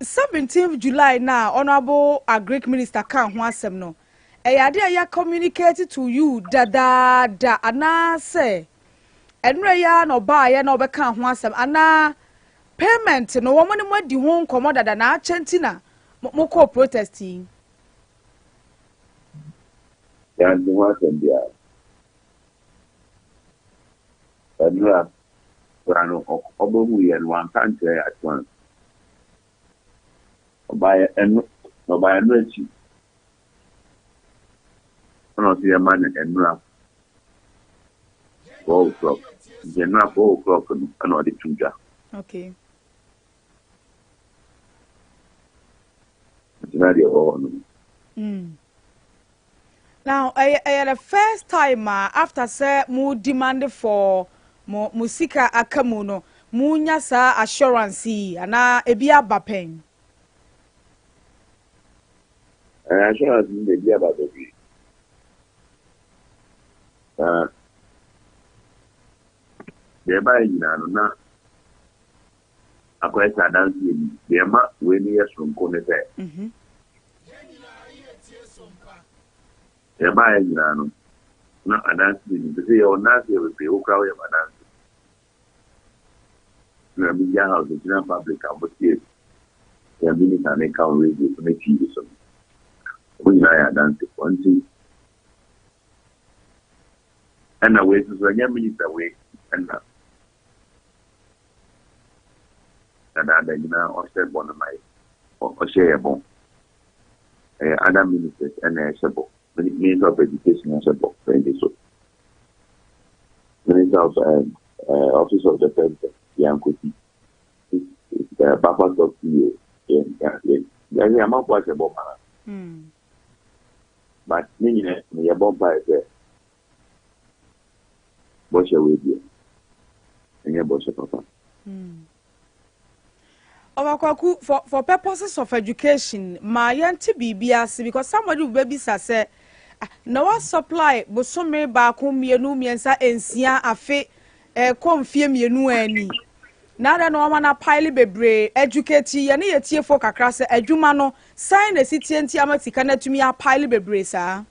17th July na Honourable Agric Minister ka ho asɛm no, ɛyɛ ade a yɛ communicate to you dadaada anaasɛ ɛnura yi ara na ɔbaayɛ na ɔbɛka ho asɛm, anaa payment no wɔn ne mo adi ho nkɔmɔ dada na akyɛ nti na mo kɔɔ protest yi? Yɛante ho asɛm biara. Ɛnura kora no ɔbɛhu yɛ no, wanka nkyerɛ yɛ at once. Ɔbaayɛ ɛno, ɔbaayɛ no akyi ɛna ɔsɛ yɛma no ɛnura 4 o'clock. Nti ɛnura 4 o'clock no ɛna ɔde to dwa. Nti na deɛ ɛwɔ hɔ no. Now, ɛyɛ the first time a after sɛ mo demand for mo sika aka mu no, mo nya saa assurance yi anaa ebi aba pɛn? Ɛyɛ assurance no de, ebi aba bebree. Na deɛ ɛbaeɛ nyinaa no na akɔyɛ sɛ adanseɛ bi. Deɛ ɛma wei no yɛ soronko ne sɛ deɛ ɛbaeɛ nyinaa no na adanseɛ bi te sɛ yɛwɔ ndanseɛ bebree. Wo koraa woyɛ adanse na media house gyina public a wɔtie yɛn minister ne ka wɔ radio so ne TV so no, wɔn nyinaa yɛ adansefoɔ. Nti ɛna wei nso so, ɛnyɛ minister wei ɛna dadaada nyinaa ɔhyɛ bɔ no ma yɛ, ɔhyɛ yɛ bɔ. Ɛyɛ other ministers ɛna ɛhyɛ bɔ. Minister of Education ɛhyɛ bɔ pɛndi so, Minister of Office of the President yankosi buffer stock ceo yɛn yɛn yɛn amanfo ahyɛ bɔ paa. But ne nyinaa no, yɛbɔ mpaeɛ sɛ bɔhyɛ wei deɛ, ɛnyɛ bɔhyɛ papa. Ɔbakwaku, for purposes of education, ma yɛnte biribi ase, because somebody will bɛbisa sɛ, ah, na wa supply bosome baako, mmienu, mmiɛnsa, nsia, afe ɛkɔ mfie 2 ani na adɛ na wɔma no apile bebree? Educate yɛne yɛ tiefoɔ kakra sɛ adwuma no sɛn na esi tie nti ama sika no atumi apile bebree saa.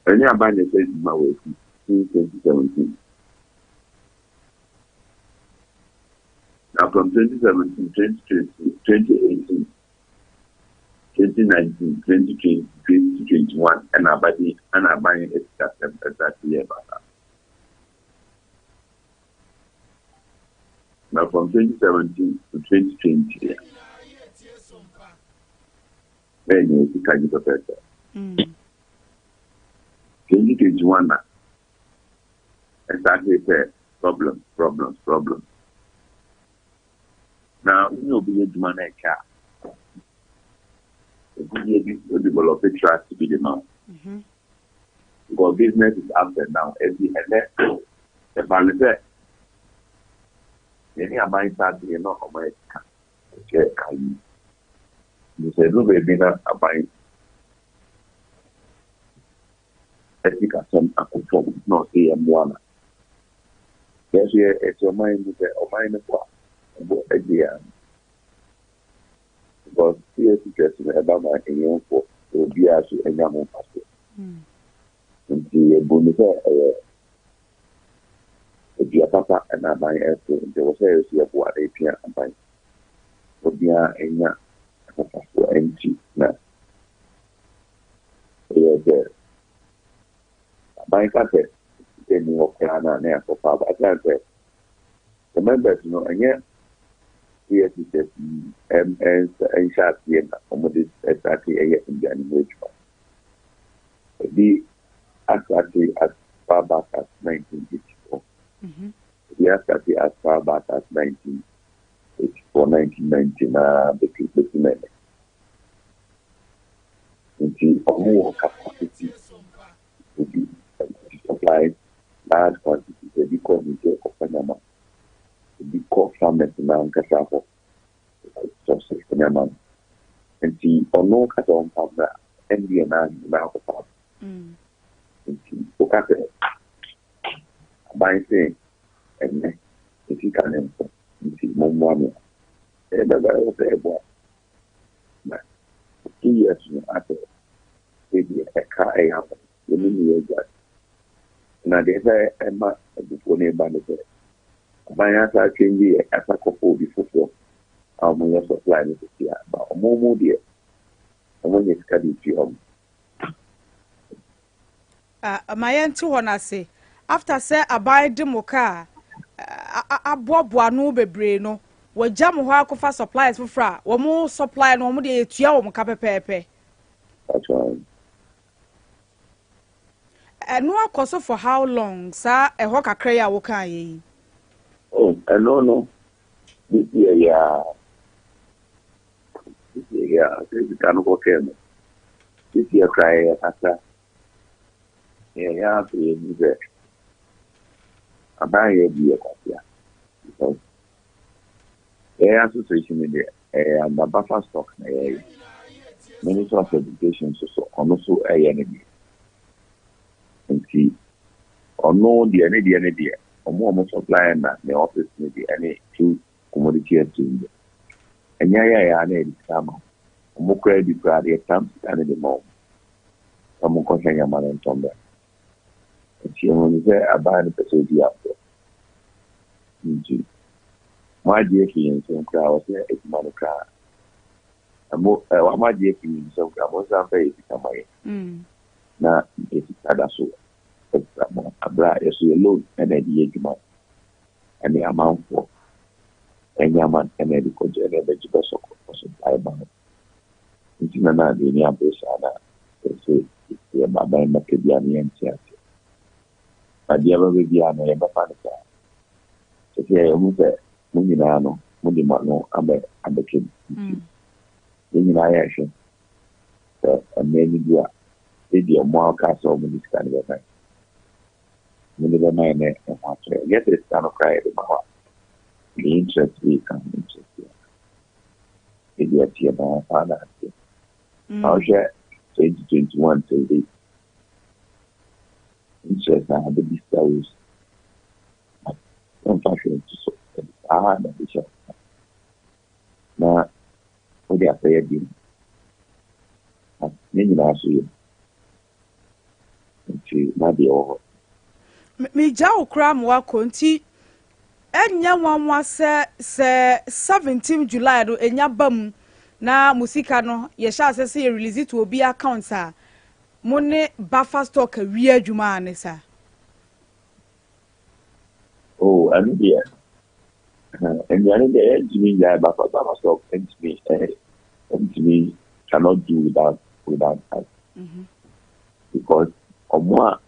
Ɛnyɛ aban na ɛsɛ adwuma wɔ akyi since 2017. Na from 2017, 2020, 2018, 2019, 2020, 2021 ɛna abade ɛna aban asikasɛm ɛsate yɛ basa. Na from 2017 to 2020 na ɛnyɛ sika gye pɛpɛɛpɛ. 2021 na ɛsate sɛ problems, problems, problems. Na wonye obi yɛ adwuma no ɛkyɛ a, egudeɛ bi o develop trust bi de ma wo, because business is up and down. Ebi ɛnɛ ɛba ne sɛ yɛne aban start yɛ na ɔmo ayɛ sika ɛkyɛ ka yi nti sɛ ɛduru baabi na aban ɛsika. fam na ɔse yɛmmoa no a, yɛn nso yɛte ɔman mu sɛ ɔman no bo a, ɛbo gye yɛn ano. Because CS teachers no ɛba ma enyimfoɔ obiara so anya ho mfasoɔ. Nti yɛbu no sɛ ɛyɛ dua papa na aban ɛreto nti ɛwɔ sɛ yɛn nso yɛboa na yɛpia aban. Obiara nya ho mfasoɔ nti na ɛyɛ sɛ aban ka sɛ sika nni hɔ koraa no a na yɛakɔfa aba. Ɛsiane sɛ the members no ɛnyɛ CS teachers yi nhyɛ aseɛ na wɔde ɛsate ɛyɛ nnuane ho adwuma. Ebi asate as far back as 1984. Ebi asate as far back as 1984, 1990 na bɛsi bɛsi nɛnɛ. Nti wɔn wɔ capacity to be to supply large quantities. Ebi kɔ Niger kɔfa nyama, ebi kɔ farmers n'ankasa hɔ source nneɛma no. Nti ɔno ka sɛ ɔmfa mmra, ɛndeɛ na na akɔfa aba. Nti woka sɛ aban se ɛnnɛ ne sika ne nso nti mommoa me a, ɛbɛba ɛwɔ sɛ ɛboa. Na 2 years no asɛ sɛdeɛ ɛka ɛyɛ abɔ yɛne ne yɛ agya. Na deɛ sɛ ɛma abufuo no ba ne sɛ aban asa atwɛn yɛ asa kɔfɔ obi foforɔ a wɔyɛ supply no sisi a ba wɔn mu deɛ wɔn nyɛ sika de tua wɔn. Ma yɛnte hɔ no ase. After sɛ aban de mo kaa aboaboa ano bebree no, wɔagya mo hɔ akɔfa suppliers foforɔ a wɔn supply no, wɔn deɛ yɛtua wɔn ka pɛpɛɛpɛ. That's right. Ɛno akɔ so for how long, saa ɛhɔ kakra yi a wokaa yɛ yi? Oh, ɛno no, this year yɛ this year yɛ sɛ sika no kɔkɛɛ no, this year koraa yɛyɛ kakra. Yɛyɛ afei yɛhu sɛ aban yɛ bi yɛ kwasea because yɛyɛ association no deɛ, ɛyɛ under buffer stock na yɛyɛ. Minister of Education nso so, ɔno nso ɛyɛ ne deɛ. Nti ɔno deɛ ne deɛ ne deɛ ɔmo a ɔmo supply na ne office ne deɛ ɛne through commodity exchange deɛ. Ɛnyɛ yɛ yɛ a na yɛde sika ama ɔmo koraa bi koraa deɛ tam sika ne de ma ɔmo. Ɔmo nkɔhwɛ nneɛma no ntɔn bɛ. Nti ɛhu ne sɛ aban no pɛ sɛ odi aborɔ. Nti mo agye afi yɛn nsam koraa wɔ sɛ adwuma no koraa. Mo ɛ wɔn agye afi yɛn nsam koraa mo nsa mfa yɛ sika ma yɛn. Na yɛ sika da so ɛkura mo abere a yɛso yɛ loan ɛna ɛde yɛ adwuma no. Ɛne amanfoɔ nneɛma ɛna ɛde kɔgye ɛna ɛbɛgye bɛsɔ kɔ supply ma no. Nti na na adeɛ ni abere saa na yɛsɛ yɛba aban mmɛka bi a ne yɛnte ase. Adeɛ bɛbɛ bi a no yɛbɛfa no saa. Kyɛ sɛ yɛhu sɛ mo nyinaa no mode mo ano abɛ abɛka mu. Nti yɛn nyinaa yɛhwɛ sɛ mmerɛ no bi a sɛdeɛ ɔmo aka sɛ ɔmo de sika no bɛma yɛn. Ɔmo de bɛma yɛn na ɛho atɔ yɛn. Nyɛ sɛ sika no koraa yɛde ma hɔ a, the interest bi ka ho interest bi aka. Ebi ɛteɛ naa saa na ateɛ. Na wohwɛ 2021 till date, interest a abɛdi sika wɔ so. Wɔmfa hwee nto so. Ɛde saa na ɛde hyɛ wo nsa. Na wode akɔyɛ den. Ne nyinaa so yɛ. Nti na deɛ ɛwɔ hɔ. Megya wo koraa ma wakɔ nti ɛnyɛ nwanwa sɛ 17 July no ɛnya ba mu na mo sika no yɛhyɛ ase sɛ yɛ release to obi account a mo ne buffer stock awie adwuma a ne saa. Oh, ɛno deɛ, nnuane deɛ yɛntumi nnyae buffer stock ntumi ntumi cannot do without us. Because ɔmo a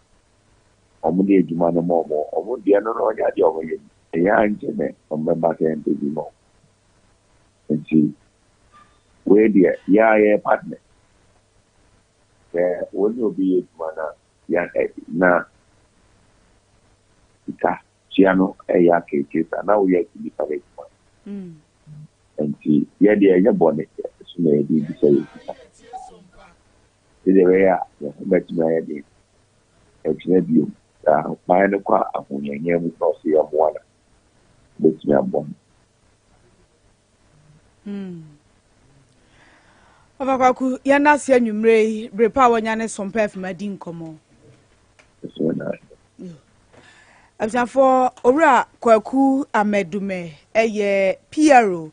ɔmo de adwuma no ma ɔmo deɛ no na ɔnyɛ adeɛ a ɔmo yɛ ɛyɛ ankyɛ nɛ ɔmo bɛba sɛ ɛmpɛ bi ma ɔmo. Nti wei deɛ yɛ a yɛyɛ partner. Sɛ wɔn ne obi yɛ adwuma na ya ɛ na sika tua no ɛyɛ akeekee saa na woyɛ nipa no adwuma. Nti yɛ deɛ ɛnyɛ bɔne so na yɛde bisa yɛ sika. Sɛdeɛ ɛbɛyɛ a yɛn ho bɛtumi ayɛ den ɛkyerɛ bio. Sɛ ɔman no kɔ ahohiahia mu na ɔsɛ yɛmmoa no a, yɛbɛtumi aboa no. Ɔfa Kwaku, yɛn ase anwummerɛ yi, bere pa a wɔanya ne Sompa FM adi nkɔmmɔ. Abusuafoɔ, Owura Kwaku Amedume yɛ PRO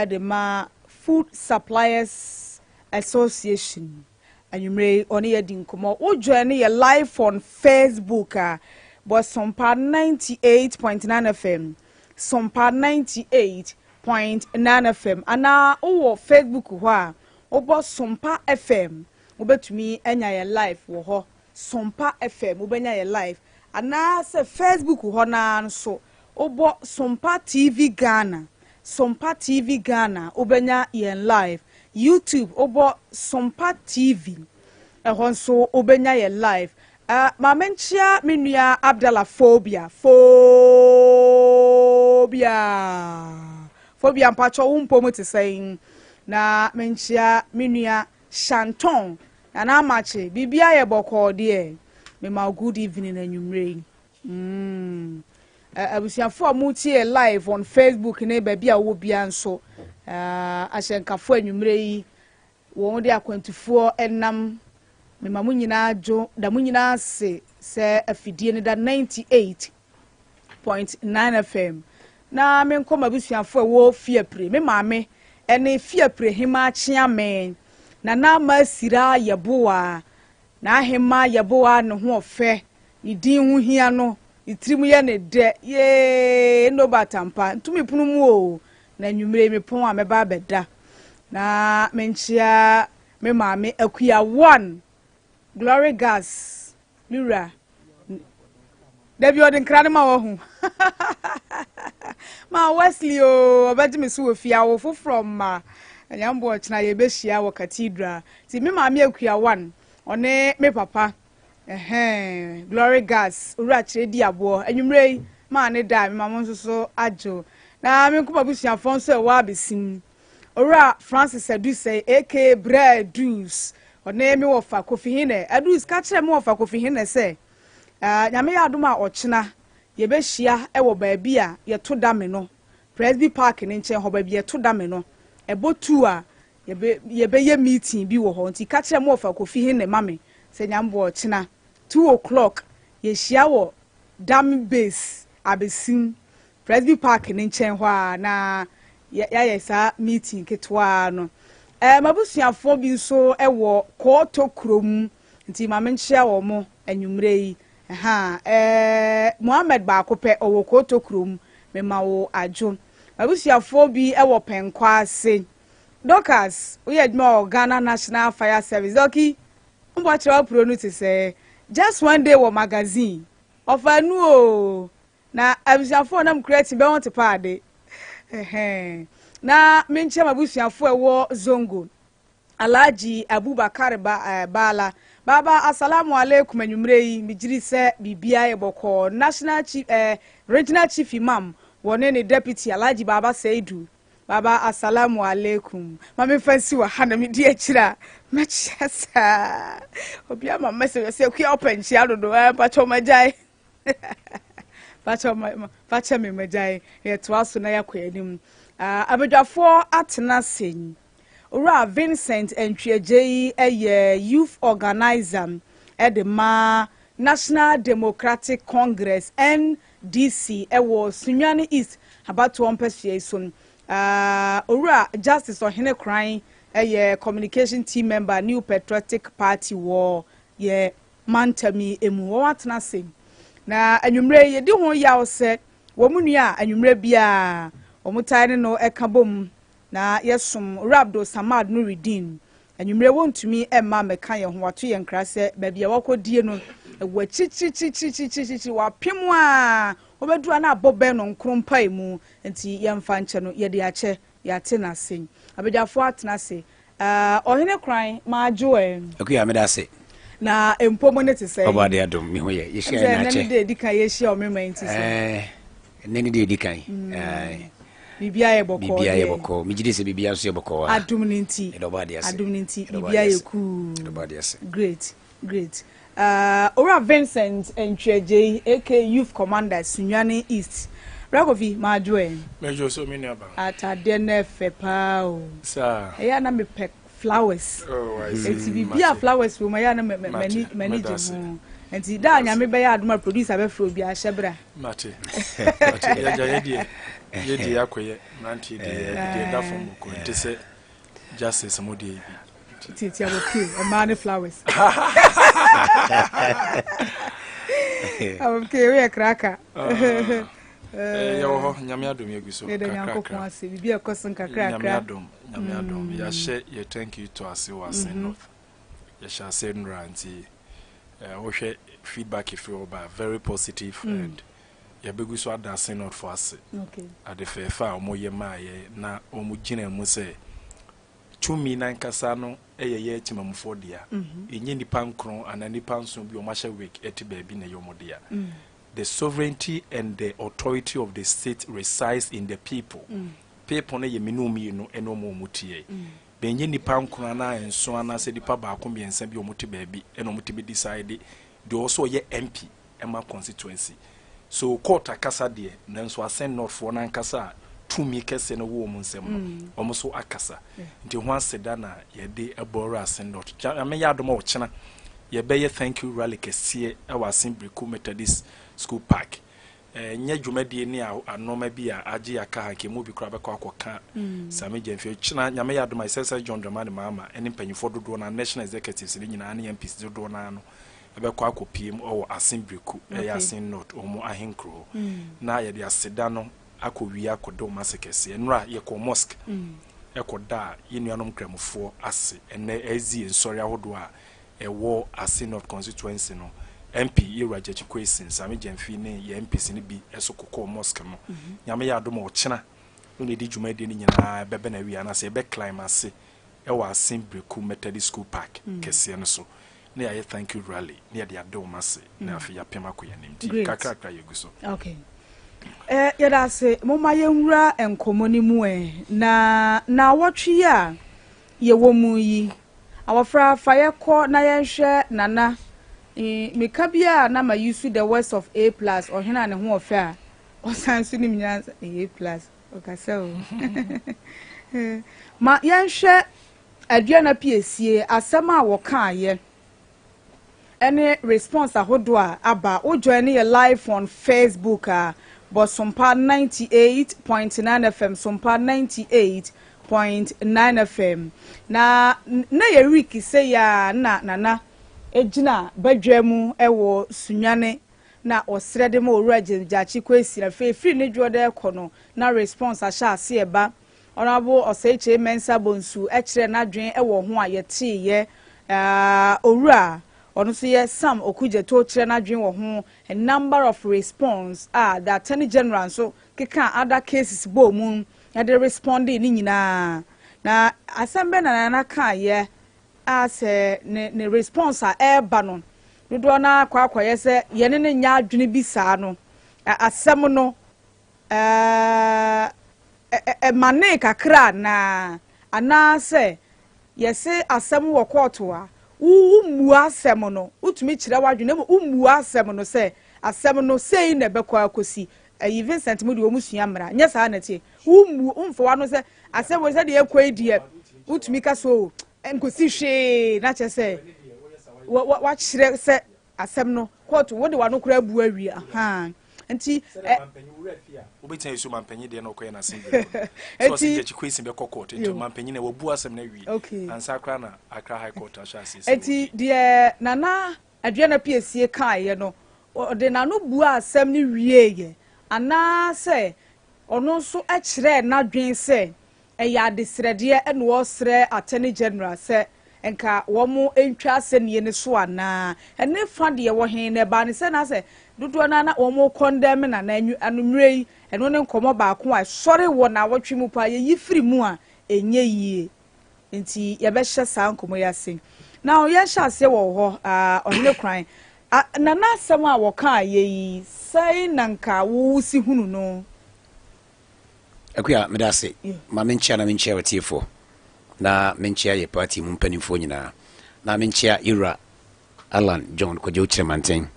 de ma Food Suppliers Association. Anwummerɛ yi, ɔne yɛ adi nkɔmmɔ. Wo join yɛ live on Facebook a, bɔ Sompa 98.9 FM. Sompa 98.9 FM. Anaa wowɔ Facebook hɔ a, wobɔ Sompa FM. Wobɛtumi anya yɛ live wɔ hɔ. Sompa FM, wobɛnya yɛ live. Anaasɛ Facebook hɔ no ara nso, wobɔ Sompa TV Ghana, Sompa TV Ghana, wobɛnya yɛn live. YouTube, wobɔ Sompa TV, ɛhɔ nso wobɛnya yɛn live. Uh, ma menkyea me nua Abdallah Phobia. Phobia. Phobia mpakyɛ wo mpɔ mu te sɛn? Na menkyea me nua Shanton Nana Amakye, biribiara yɛ bɔkɔɔ deɛ? Mema wo good evening anwummerɛ yi. Mm. Abusuafoɔ a motie live on Facebook ne baabi a wowɔ biara nso, ahyɛnkafoɔ anwummerɛ yi, wɔn de akwantufoɔ nam. Mema mo nyinaa dwo, da mo nyinaa ase sɛ afidie no da 98.9 FM. Na menkɔ m'abusuafoɔ a ɛwɔ Fiapre, me maame ne Fiapre Hemaa Kyeame, Nana Masira Yeboah, N'ahemaa Yeboah ne ho ɔfɛ, ne din ho hia no, ne tirim yɛ ne dɛ, yee, Nobert ampa, ntumi pono mu o, na anwummere yi mepɔn a mɛba abɛda. Na menkyea me maame Akua One, Glory Gas, Me wura, dabi ɔde nkra no ma wahu. Ma Wesley o, ɔbɛgye me so wɔ fie awo foforɔ mma. Anyambo ɔkyena yɛbɛhyia wɔ cathedral. Ti me maame Akua one, ɔne me papa. Ɛhɛn, Glory Gas, owura kyerɛ di aboɔ. Anwummerɛ yi, maa ne da, mema mo nso so adwo. Na me nkɔma abusuafoɔ nso ɛwɔ abesim. Owura Francis Adusei aka Bra Adus, ɔne me wɔfa Kofi Hene. Adus, ka kyerɛ me wɔfa Kofi Hene sɛ, Nyame yɛ adom a ɔkyena yɛbɛhyia wɔ baabi a yɛto dame no, Presby Park no nkyɛn hɔ, baabi yɛto dame no. Ɛbɔ tuu a, yɛbɛyɛ meeting bi wɔ hɔ. Nti ka kyerɛ me wɔfa Kofi Hene ma me sɛ Nyame boa ɔkyena 2 o'clock yɛhyia wɔ Dame Base, Abesim. Presby Park no nkyɛn hɔ a na yɛayɛ saa meeting ketewa no. Ɛɛ m'abusuafoɔ bi nso wɔ Kɔɔtɔ kurom, nti ma menkyea wɔn anwummerɛ yi. Ɛha ɛɛ Mohammed baako pɛ ɔwɔ Kɔɔtɔ kurom, mema wo adwo. M'abusuafoɔ bi wɔ Pɛnkɔ ase. Dorcas, woyɛ adwuma wɔ Ghana National Fire Service. Dɔki, mbɔ akyerɛ w'apuro no te sɛ Just One Day wɔ magazine. Ɔfa nu o. Na abusuafoɔ a nam kura ti bɛho te paa de. Na menkyɛ m'abusuafoɔ a ɛwɔ Zongo. Alhaji Abubakar ba, eh, Bala. Baba, assalamu alaikum anwummerɛ yi, megyiri sɛ biribiara yɛ bɔkɔɔ. National Chief, eh, Regional Chief Imam, wɔne ne Deputy Alhaji Baba Seidu. Baba, assalamu alaikum. Ma memfa nsi wɔ ha na medi akyire a, mɛkyia saa. Obi ama message sɛ akua ɔpɛ nkyia dodo, eh, mpakyɛw magyae. Fakyɛ fakyɛ me magyae. Yɛtoa so na yɛakɔ anim. Uh, abadwafoɔ atena ase. Owura Vincent Antwiagyei yɛ youth organizer de ma National Democratic Congress NDC wɔ Sunyani East abatoɔ mpasua yi so. Uh, Owura Justice Ɔhene Koran yɛ communication team member New Patriotic Party wɔ yɛ mantam yi mu. Wɔatena ase. Na anwummerɛ yi, yɛdi ho yaw sɛ wɔn nua a anwummerɛ biara wɔtae ne no ka bom na yɛsom Owura Abdul Samad Nurideen. Anwummerɛ wɔntumi mma mmɛka yɛn ho, wɔato yɛn nkra sɛ baabi a wɔakɔdie no ɛwɔ akyirikyirikyirikyirikyirikyiri, wɔapem a wɔbɛduru a na abɔ bɛn no nkron mpae mu, nti yɛmfa nkyɛ no, yɛde akyɛ. Yɛate n'ase. Abadwafoɔ atena ase. Ah, Ɔhene Kran, madwo ɛ. Akuya, meda ase. Na mpo mo ne te sɛn? Ɔbɔ ade adom, me ho yɛ. Yɛhyia yɛ n'akyɛ. Ɛnɛ ne de edi kan yɛhyia ɔmema nti so. Ɛɛ, ɛnɛ ne de edi kan. Mm. Biribiara yɛ bɔkɔɔ deɛ. Biribiara yɛ bɔkɔɔ. Megye di sɛ biribiara nso yɛ bɔkɔɔ a. Adom ne nti. Yɛda ɔbɔ ade ase. Adom ne nti, biribiara yɛ cool. Yɛda ɔbɔ ade ase. Great, great. Owura Vincent Antwi-Adjei aka Youth Commander Sunyani East. Bra Kofi, madwo ɛ. Mɛdwo so me nua ba. Atadeɛ no ɛfɛ paa o. Saa. Ɛyɛ a na mepɛ flowers. Oh, I see. Enti biribi a flowers wɔ mu ɛyɛ a na m'ani m'ani gye ho. Nti da a Nyame bɛyɛ adom a producer bɛfrɛ obi ahyɛ bra. Mate. Mate. Yɛgya yɛ deɛ yɛ deɛ akɔyɛ mmeranteɛ deɛ deɛ ɛda fam bɔkɔ nte sɛ justice mo deɛ bi. Tietia wɔ pie mmaa ne flowers. Okay, woyɛ kraka. Ah, eh, yɛwɔ hɔ nyame adom yɛgu so Yɛda Nyankopɔn kakrakra. ase biribi a ɛkɔ so Nyame nkakrakra. adom, nyame adom. Yɛahyɛ yɛ thank you to ase wɔ Asen North. Yɛhyɛ ase nnora nti eh, wohwɛ feedback ɛfiri hɔ ba very positive and yɛbɛgu so ada Asen North fo ase. Ade fɛɛfɛ a wɔyɛ maa yɛ na wɔn gyina mu sɛ tumi nankasa no yɛ yɛ temamufoɔ dea. Ɛnyɛ nipa nkron anaa nipa nson bi a wɔahyɛ wig te baabi na ɛyɛ wɔn dea. The sovereignty and the authority of the state resides in the people. People no yɛ me ne wo mmienu ne wɔn a wɔtie. Bɛnyɛ nipa nkron anaa nson anaasɛ nipa baako mmiɛnsa bi a wɔte baabi na wɔtumi decide deɛ ɔwɔ sɛ ɔyɛ MP ma constituency. So court akasa deɛ, nanso Assin North foɔ no ankasa a tumi kɛseɛ no wɔ wɔn nsam no, wɔn nso akasa. Nti ho aseda na yɛde bɔ Assin North. Nyame yɛ adom a ɔkyena yɛbɛyɛ thank you rally kɛseɛ wɔ Assin Breku Methodist School Park. Ɛnyɛ dwumadie ne anɔma bi a agye aka ha nka emu bi koraa bɛkɔ akɔka Sammy Gyamfi. Ɔkyena Nyame yɛ adom a His John Dramani Mahama ne mpanyinfoɔ dodoɔ no ara, national executives no nyinaa ne MPs dodoɔ no ara no bɛkɔ akɔpiem wɔ Asin Breku, ɛyɛ Asin North, wɔn ahenkuro hɔ. Na yɛde aseda no akɔwie akɔda wɔn ase kɛseɛ. Nnora yɛkɔɔ mosque kɔdaa yɛn nuanom Nkramofoɔ ase. Ɛnnɛ SDA nsɔre ahodoɔ a ɛwɔ Asin North constituency no, MP Yɛwura Gyakye Quayson, Sammy Gyamfi ne yɛn MPs no bi nso kɔkɔɔ mosque no. Nyame yɛ adom a ɔkyena na yɛde dwumadie no nyinaa bɛbɛ no awie anaasɛ yɛbɛ climb ase wɔ Asin Breku Methodist School Park kɛseɛ no so na yɛayɛ thank you rally na yɛde ada wɔn ase na afei yɛapem akɔ yɛn anim nti kakrakra yɛgu so. Okay. Eh, yɛda ase. Momma yɛnwura nkɔmmɔ no mu ɛ. Na naawɔtwe yi a yɛwɔ mu yi, abɔfra fa yɛkɔ na yɛnhwɛ Nana. Meka bi a na ma use the words of A plus, ɔhene a ne ho ɔfɛ a ɔsan nso nim nyansa. A plus, ɔkasa o. Ma yɛnhwɛ Aduana Piesie asɛm a wɔkaeɛ ɛne response ahodoɔ a aba. Wo join yɛ live on Facebook a, bɔ Sompa 98.9 FM, Sompa 98.9 FM. Na na yɛ week sɛ yɛ a na Nana gyina badwa mu wɔ Sunyani na ɔsrɛ de ma Owura James Gyakye Kwesi. Afei firi ne dwoɔ dɛ kɔ no na response ahyɛ aseɛ ba. Honourable Osei Kyei Mensah Bonsu kyerɛɛ n'adwene wɔ ho a yɛteeɛ. Owura ɔno nso yɛ Sam Okudzeto kyerɛ n'adwene wɔ ho. A number of response a the Attorney General nso kekaa other cases bɔɔ mu de respondee ne nyinaa. Na asɛm bɛn na Nana kaeɛ a sɛ ne ne response a ɛreba no dodoɔ no ara kɔ akɔyɛ sɛ yɛne no nyɛ adwene bi saa no, asɛm no ɛmanee kakra anaa? Anaasɛ yɛse asɛm wɔ kɔɔto a, wommua asɛm no, wotumi kyerɛ w'adwene na mmom wommua asɛm no sɛ asɛm no sei na ɛbɛkɔ akɔsi. Ayi Vincent mu deɛ wɔn sua mmara, nyɛ saa na ɛteɛ. Wommu, womfa w'ano sɛ asɛm wei sɛdeɛ ɛkɔ yi deɛ, wotumi ka sɛ o, nkɔsi hwee na kyerɛ sɛ wakyerɛ sɛ Asɛm no, kɔɔto, wode w'ano koraa abu awie, ahaa. Nti, ɛ. Wobɛtumi ayɛ su mampanyin deɛ na ɔkɔyɛ n'asɛm bere no. Sɛ ɔsɛ Gyakye Quayson bɛkɔ court, nti mampanyin na wabu asɛm no awie. Okay. Ansa koraa na Accra High Court ahyɛ aseɛ sɛ Nti, deɛ Nana Aduana Piesie kaeɛ no, ɔde n'ano buaa asɛm no wieeɛ, anaasɛ ɔno nso kyerɛɛ n'adwene sɛ Ɛyɛ adesrɛdeɛ na wɔresrɛ Attorney General sɛ nka wɔn ntwa asɛnnie no so anaa? Ɛne fa deɛ wɔ he? Na ɛbaa no sɛ na sɛ dodoɔ no ara na wɔn rekɔndɛme no anaa? Anwummerɛ yi, ɛno ne nkɔmmɔ baako a ɛsɔre wɔ naawɔtwe mu paa, yɛyi firi mu a ɛnyɛ yie. Nti yɛbɛhyɛ saa nkɔmmɔ yi ase. Now yɛnhyɛ aseɛ wɔ hɔ, ah, Ɔhene Kwan. Ah, Nana asɛm a wɔkaeɛ yi, sɛn na nka wo si hunu no? Akua, meda ase. Ma menkyea na menkyea w'atiefoɔ, na menkyea yɛ party mu mpanimfoɔ nyinaa, na menkyea yɛwura Allan John Kwadwo Kyerɛmanten.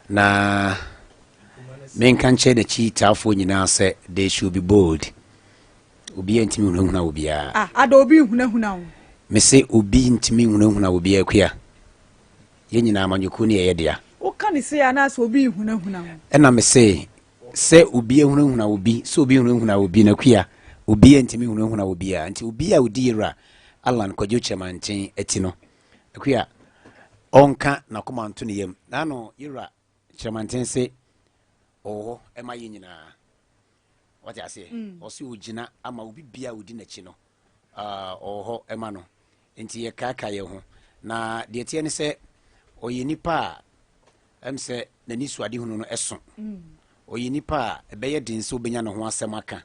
Na menka nkyerɛ n'akyitaafoɔ nyinaa sɛ they should be bold. Obiara ntumi nhunahuna obiara. Ah, ada obi nhunahuna wo. Mese obi ntumi nhunahuna obiara Akua. Yɛn nyinaa amanyɔkuo no yɛ yɛ dea. Woka ne sei anaasɛ obi nhunahuna wo? Ɛna mese sɛ obi ahunahuna obi, sɛ obi hunahuna obi no Akua, obiara ntumi nhunahuna obiara. Nti obiara a ɔdi Yɛwura Allan Kwadwo Kyerɛmanten akyi no, Akua, ɔnka n'akoma nto ne yam. Naano Yɛwura Kyerɛmanten se ɔwɔ hɔ ma yɛn nyinaa. Wate aseɛ? Mm. Ɔse ɔgyina ama obi bia a ɔdi n'akyi no, ɔwɔ hɔ ma no. Nti yɛkaakae yɛn ho. Na deɛ ɛteɛ ne sɛ, ɔyɛ nipa a ɛm sɛ n'ani so adehunu no ɛso. Mm. Ɔyɛ nipa a ɛbɛyɛ den sɛ wobɛnya ne ho asɛm aka.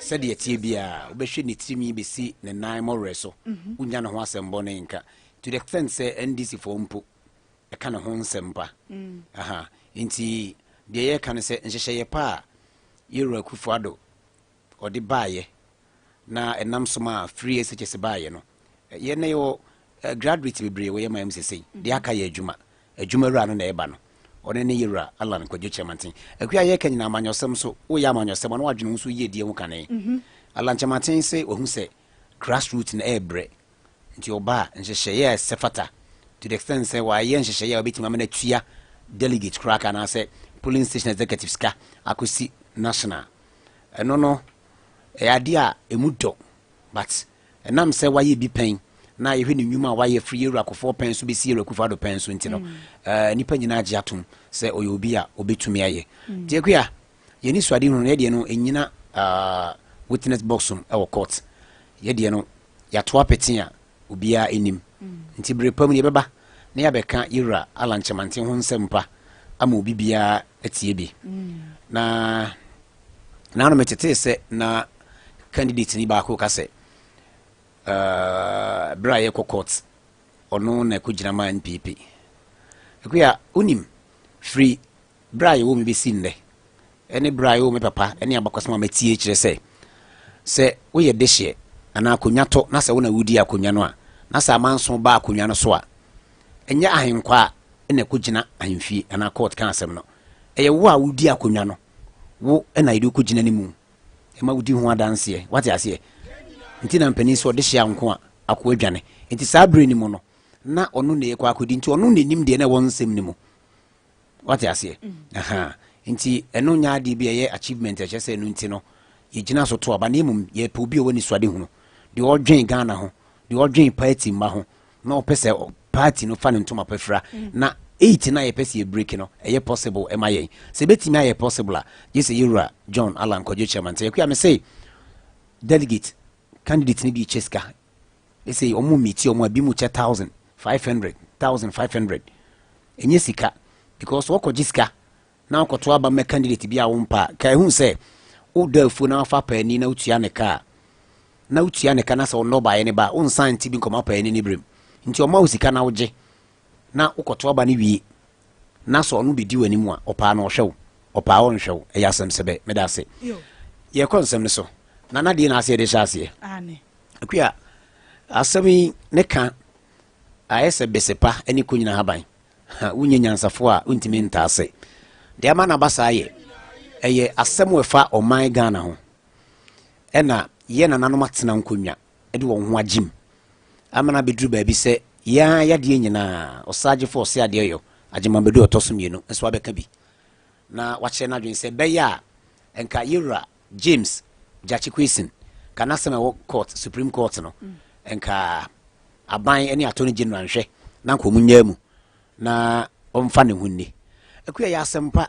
Sɛdeɛ ɛteɛ biara, wobɛhwɛ ne tirinwi bɛsi ne nan mmɔwerɛ so, mm-hmm. wonya ne ho asɛm bɔne nka. To the extent sɛ NDC foɔ mpo, ɛka ne ho nsɛm pa. Aha. Nti deɛ yɛreka ne sɛ nhyehyɛeɛ pa a Yɛwura Akufo Addo ɔde baeɛ na ɛnam so maa free SHS baeɛ no, yɛn na yɛwɔ graduate bebree wɔ yɛn man mu sesei. Deɛ aka yɛ adwuma. Adwuma wura no na ɛba no. Ɔno ne Yɛwura Allan Kwadwo Kyerematen. Akua yɛreka nyinaa amanyɔsɛm so, woyɛ amanyɔsɛm a na woadwene wo nso yiedie ho kane. Allan Kyerematen se wahu sɛ grassroot no ɛrebrɛ. Nti ɔba a, nhyehyɛeɛ a ɛsɛ fata to the extent sɛ wayɛ nhyehyɛeɛ a ɔbɛtumi ama no atua delegate koraa ka anaasɛ polling station executives ka akɔsi national. Ɛno no, ɛyɛ adeɛ a ɛmu dɔ but ɛnam sɛ wayɛ bi pɛn na yɛhwɛ ne nnwuma a wayɛ firi Yɛwura Kufuor pɛn so bɛsi Yɛwura Akufo-Addo pɛn so nti no, mm. nnipa nyinaa gye atom sɛ ɔyɛ obi a ɔbɛtumi ayɛ. Mm. Nti Akua, yɛn anisoadehunu no, yɛdeɛ no ɛnyina uh, witness box mu ɛwɔ court. Yɛdeɛ no, yɛato apete a obiara nnim. Nti bere pa mu no yɛbɛba na yɛabɛka Yewura Allan Kyerematen ho nsɛm pa ama obi biara atie bi. Na naano metetee sɛ na candidate ni baako ka sɛ uh, bere a yɛkɔ court ɔno na ɛkɔgyina ma NPP. Akuya, wonim, firi Berɛ a yɛwoo me bɛsi nnɛ, ne berɛ a yɛwoo me papa ne abakɔsɛm a matie kyerɛ sɛ, sɛ woyɛ dehyeɛ anaa akonnwa tɔ na sɛ wo na wodi akonnwa no a, na sɛ amanso ba akonnwa no so a, ɛnyɛ ahenkwaa na ɛkɔgyina ahemfie anaa court ka asɛm no. Ɛyɛ wo a wodi akonnwa no, wo na yɛde wo kɔgyina ne mu ma wodi ho adanseɛ. Wate aseɛ? Nti na mpanin sɛ ɔdehyeɛ anko a, akoa dwane. Nti saa berɛ no mu no, na ɔno na ɛkɔ akɔdi, nti ɔno na ɛnim deɛ na ɛwɔ nsɛm no mu. Wate aseɛ? Aha. Nti ɛno nyɛ adeɛ bi a ɛyɛ achievement a ɛkyerɛ sɛ ɛno nti no yɛgyina so to aba na mmom yɛpɛ obi a ɔwɔ anisoadehunu, deɛ ɔdwen Ghana ho, deɛ ɔdwen party mma ho na ɔpɛ sɛ party no fa ne ntoma pa fira na eight no a yɛpɛ sɛ yɛ break no ɛyɛ possible ɛma yɛn. Sɛ ɛbɛtumi ayɛ possible a gye sɛ yɛwura John Allan Kwadwo Kyerematen. Akua me se delegate candidate no bi kyɛ sika ɛsɛ wɔn meeti wɔn a bi mu kyɛ 1500 1500 ɛnyɛ sika because wɔkɔgye sika na wɔkɔto aba ma candidate bi a wɔmpa a ka ɛhu sɛ wodɔ afuo na wafa paani na wotua ne ka a na wotua ne ka na sɛ ɔnnɔ baeɛ ne ba a wonsan nti bi nkɔma paani ne berɛm nti ɔma wo sika na wogye na wokɔto aba no wie na sɛ ɔno bɛdi w'anim a ɔpaa na ɔhwɛ wo ɔpaa ɔnhwɛ wo ɛyɛ asɛm sɛ bɛ meda ase yɛkɔ nsɛm no so na nadeɛ na aseɛ de hyɛ aseɛ Akua, asɛm yi ne ka ayɛ sɛ bese pa ne konyina haban. Ha, wonyɛ nyansafo a wontumi ntaa ase. Deɛ ama no aba saa yɛ, ɛyɛ asɛm a ɛfa ɔman Ghana ho. Ɛna yɛ nananom atena nkonnwa de wɔn ho agyim ama no abɛduru baabi sɛ yɛn ara yadeɛ nyinaa, ɔsagyefo ɔse adeɛ yɔ, Agyemang-Badu a ɔtɔ so mmienu nso abɛka bi na wakyerɛ n'adwene sɛ ɛbɛyɛ a nka yɛwura James Gyakye Quayson ka n'asɛm a ɛwɔ court, Supreme Court no, nka aban ne Attorney General nhwɛ na nka wɔn nyaa mu na ɔmfa ne ho nni. Akua yɛ asɛm pa.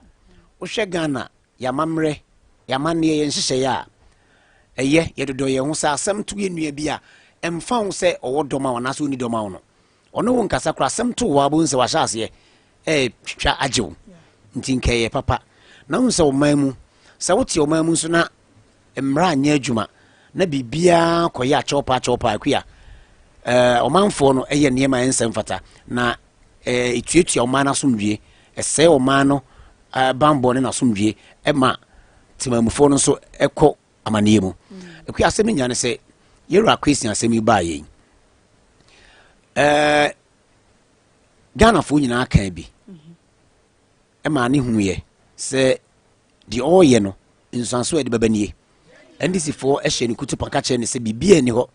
Wohwɛ Ghana, yɛamammerɛ, yɛamanneɛ, yɛn nhyehyɛeɛ a, ɛyɛ yɛdodɔ yɛn ho sɛ asɛm to yɛn nua bi a, ɛmfa ho sɛ ɔwɔ dɔm a anaasɛ ɔnni dɔm a no. Ɔne wo nkasa koraa, asɛm to wo a wobɛhu sɛ wahyɛ aseɛ ɛretwitwa agye wo. Nti nka ɛyɛ papa. Na wohu sɛ ɔman mu, sɛ wote ɔman mu nso na mmara anyɛ adwuma na biribiara kɔyɛ akyɛwpa akyɛwpa akua ɛɛ ɔmanfoɔ no ɛyɛ nneɛma a ɛnsɛ mfata na ɛɛ etuatua ɔman no asomdwie ɛsɛe ɔman no ɛɛ banbɔ ne n'asomdwie ɛma temamufoɔ no nso ɛkɔ amaneɛ mu. Akua asɛm no nyinaa ne sɛ yɛwura Kwesi asɛm yi baa yɛn ɛɛ. Ghanafoɔ nyinaa kan bi ɛmaa ne huiɛ sɛ deɛ ɔreyɛ no nsuanso a ɛde bɛba nie. NDC foɔ hyɛ no kutupa ka kyerɛ no sɛ biribiara nni hɔ.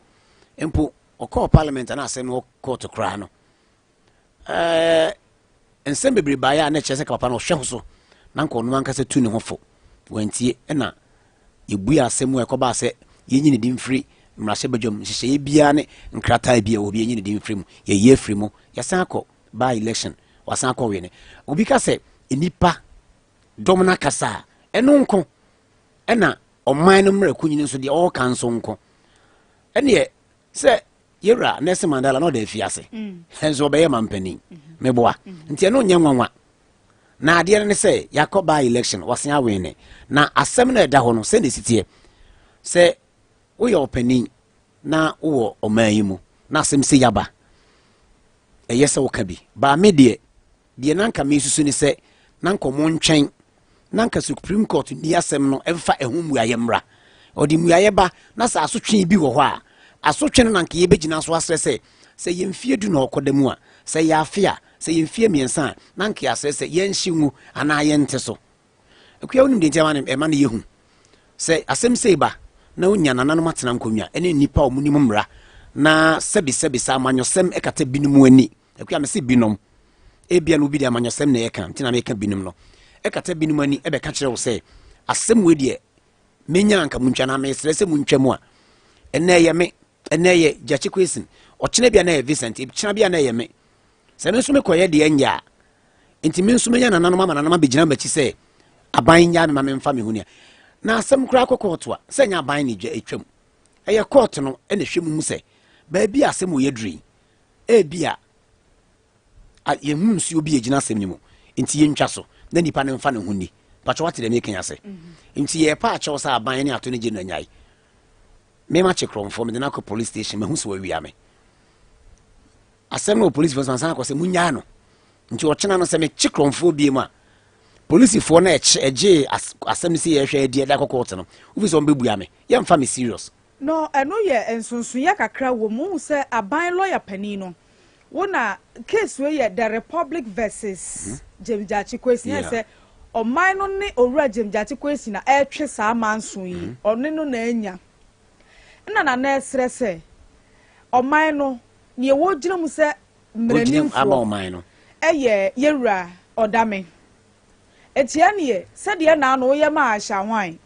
Mpo ɔkɔɔ parliament ana asɛm no wɔ court koraa no, ɛɛ nsɛm bebree baeɛ a na ɛkyerɛ sɛ papa no ɔhwɛ ho so na nka ɔno ankasa tu ne ho fo. Wantie ɛna yɛbue asɛm mu a ɛkɔbaa sɛ yɛnyi ne din mfiri mmarahyɛbadwam nhyehyɛeɛ biara ne nkrataa bi a ɛwɔ bi yɛnyi ne din mfiri mu, yɛyi afiri mu, yɛsan akɔ by election, wasan akɔ wene. Obi ka sɛ nnipa dɔm no akasa a, ɛno nko ɛna ɔman no mmerɛ kunyini nso deɛ ɔreka nso nko. Ɛneɛ sɛ yɛwura Nelson Mandela na ɔda afiase nso ɔbɛyɛ mampanin, meboa nti ɛno nyɛ nwanwa. Na adeɛ no ne sɛ yɛakɔ by election, wɔsen awene, na asɛm no ɛda hɔ no sɛ na ɛsi teɛ sɛ woyɛ ɔpanin na wowɔ ɔman yi mu na asɛm sɛ yaba, ɛyɛ sɛ woka bi baa. Me deɛ, deɛ na nka mesusu ne sɛ na nka ɔmo ntwɛn na nka Supreme Court ni asɛm no ɛmfa ɛho mmuayɛ mmra. Ɔde mmuayɛ ba na sɛ asotwe bi wɔ hɔ a, asotwe no na nka yɛbɛgyina so asrɛ sɛ yɛ mfie 10 na ɔkɔda mu a, sɛ yɛ afe a, sɛ yɛ mfie 3 a, na nka yɛasrɛ sɛ yɛnhye ngu anaa yɛnte so. Akua, wonim deɛ nti ɛma no ɛma no yɛhu sɛ asɛm sei ba na wonya nananom atena nkonnwa ɛne nnipa a ɔmo nim mmara na sɛbisɛbi sɛ amanyɔsɛm ɛkata binom ani. Akua, me se binom, ebia na obi de amanyɔsɛm na ɛka nti na meka binom no, ɛkata binom ani ɛbɛka kyerɛ wo sɛ asɛm wei deɛ menya anka muntwa na mesrɛ sɛ muntwa mu a, ɛnɛ ɛyɛ me, ɛnɛ ɛyɛ Gyakye Quayson, ɔkyena bia na ɛyɛ Vincent, kyena bia na ɛyɛ me. Sɛ me nso mekɔyɛ deɛ nyɛ a, nti me nso menya nananom ama nananom abɛgyina m'akyi sɛ aban nyaa me ma memfa me ho nia. Na asɛm koraa kɔ kɔɔto a, sɛ nyɛ aban ne dwa atwam, ɛyɛ kɔɔto no ɛna ɛhwɛ mu hu sɛ baabi a asɛm wɔ yɛduru yi, ebi a yɛhu nsuo bi ɛgyina asɛm no mu nti yɛntwa so na nipa no mfa ne ho ni. Patwɛ, wate deɛ meka ase? Nti yɛpa akyɛw sɛ aban ne ato no gye no anyae. Mema kye korɔmfoɔ, mede no akɔ police station, mahu sɛ wawia me asɛm no wɔ police foɔ so, ansan akɔ sɛ munyaa no. Nti ɔkyena no sɛ mekye korɔmfoɔ bie mu a, polisifoɔ no ɛkye ɛgye asɛm no sɛ yɛhwɛ adi ɛde akɔ court no, wofi sɛ ɔmbɛbua me, yɛmfa me serious. No, ɛno yɛ nsonsoyɛ kakra wɔ mu. Wohu sɛ aban lawyer panin no, wo na case wei yɛ the Republic versus James Gyakye Quayson. Yɛ sɛ ɔman no ne owura James Gyakye Quayson na ɛretwe saa manso yi, ɔne no na anya. Ɛna nana ɛsrɛ sɛ ɔman no nea wɔgyina mu sɛ mmaranimfoɔ ɛyɛ yɛwura Ɔdame. Etia neɛ sɛdeɛ naano woyɛ maa Aisha Hwan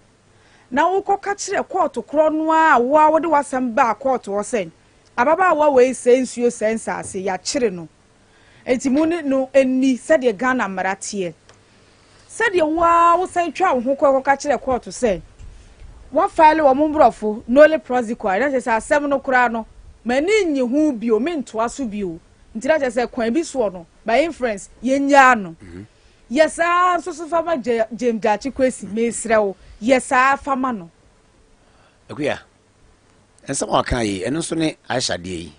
na wokɔka kyerɛ kɔɔto korɔ no ara a wo ara wode w'asɛm baa kɔɔto hɔ sɛ ababaawa wei sɛe nsuo sɛe nsaase, yɛakyere no enti mo ne no nni sɛdeɛ Ghana mmara teɛ. Sɛdeɛ wo ara wosan twaa wo ho kɔe kɔka kyerɛɛ kɔɔto sɛ woafaele wɔn mborɔfo nolle prosequi, na kyerɛ sɛ asɛm no koraa no m'ani nnye ho bio, mentoa so bio, nti na kyerɛ sɛ kwan bi soɔ no by inference yɛnnyaa no. Yɛ saa nso so fa ma James Gyakye Quayson, mesrɛ wo, yɛ saa fa ma no. Akuya, nsɛm a waka yi, ɛno nso ne Aisha deɛ yi,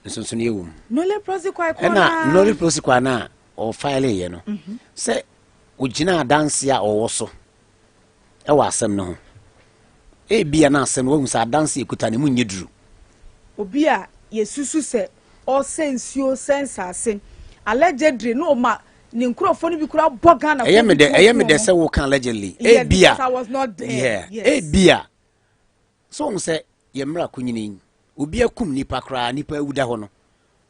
nsonsonoeɛ wɔ mu. Nolle prosequi korɔ ɛna naa. Nolle prosequi no a ɔfaeleeɛ no sɛ ogyina adanse a ɔwɔ so ɛwɔ asɛm no ho, ebia na asɛm no wahu sɛ adanse ekuta ne mu nyɛ duru. Obi a yɛsusu sɛ ɔsɛ nsuo sɛ nsase allegedly na ɔma ne nkurɔfoɔ no bi koraa bɔ Ghana. Ɛyɛ me dɛ, ɛyɛ me dɛ sɛ woka allegedly. Yes, ebia because I was not there. Yeah, ebia so wɔn sɛ yɛ mmerɛ akonyini yi, obi akum nipa koraa, nipa awu da hɔ no,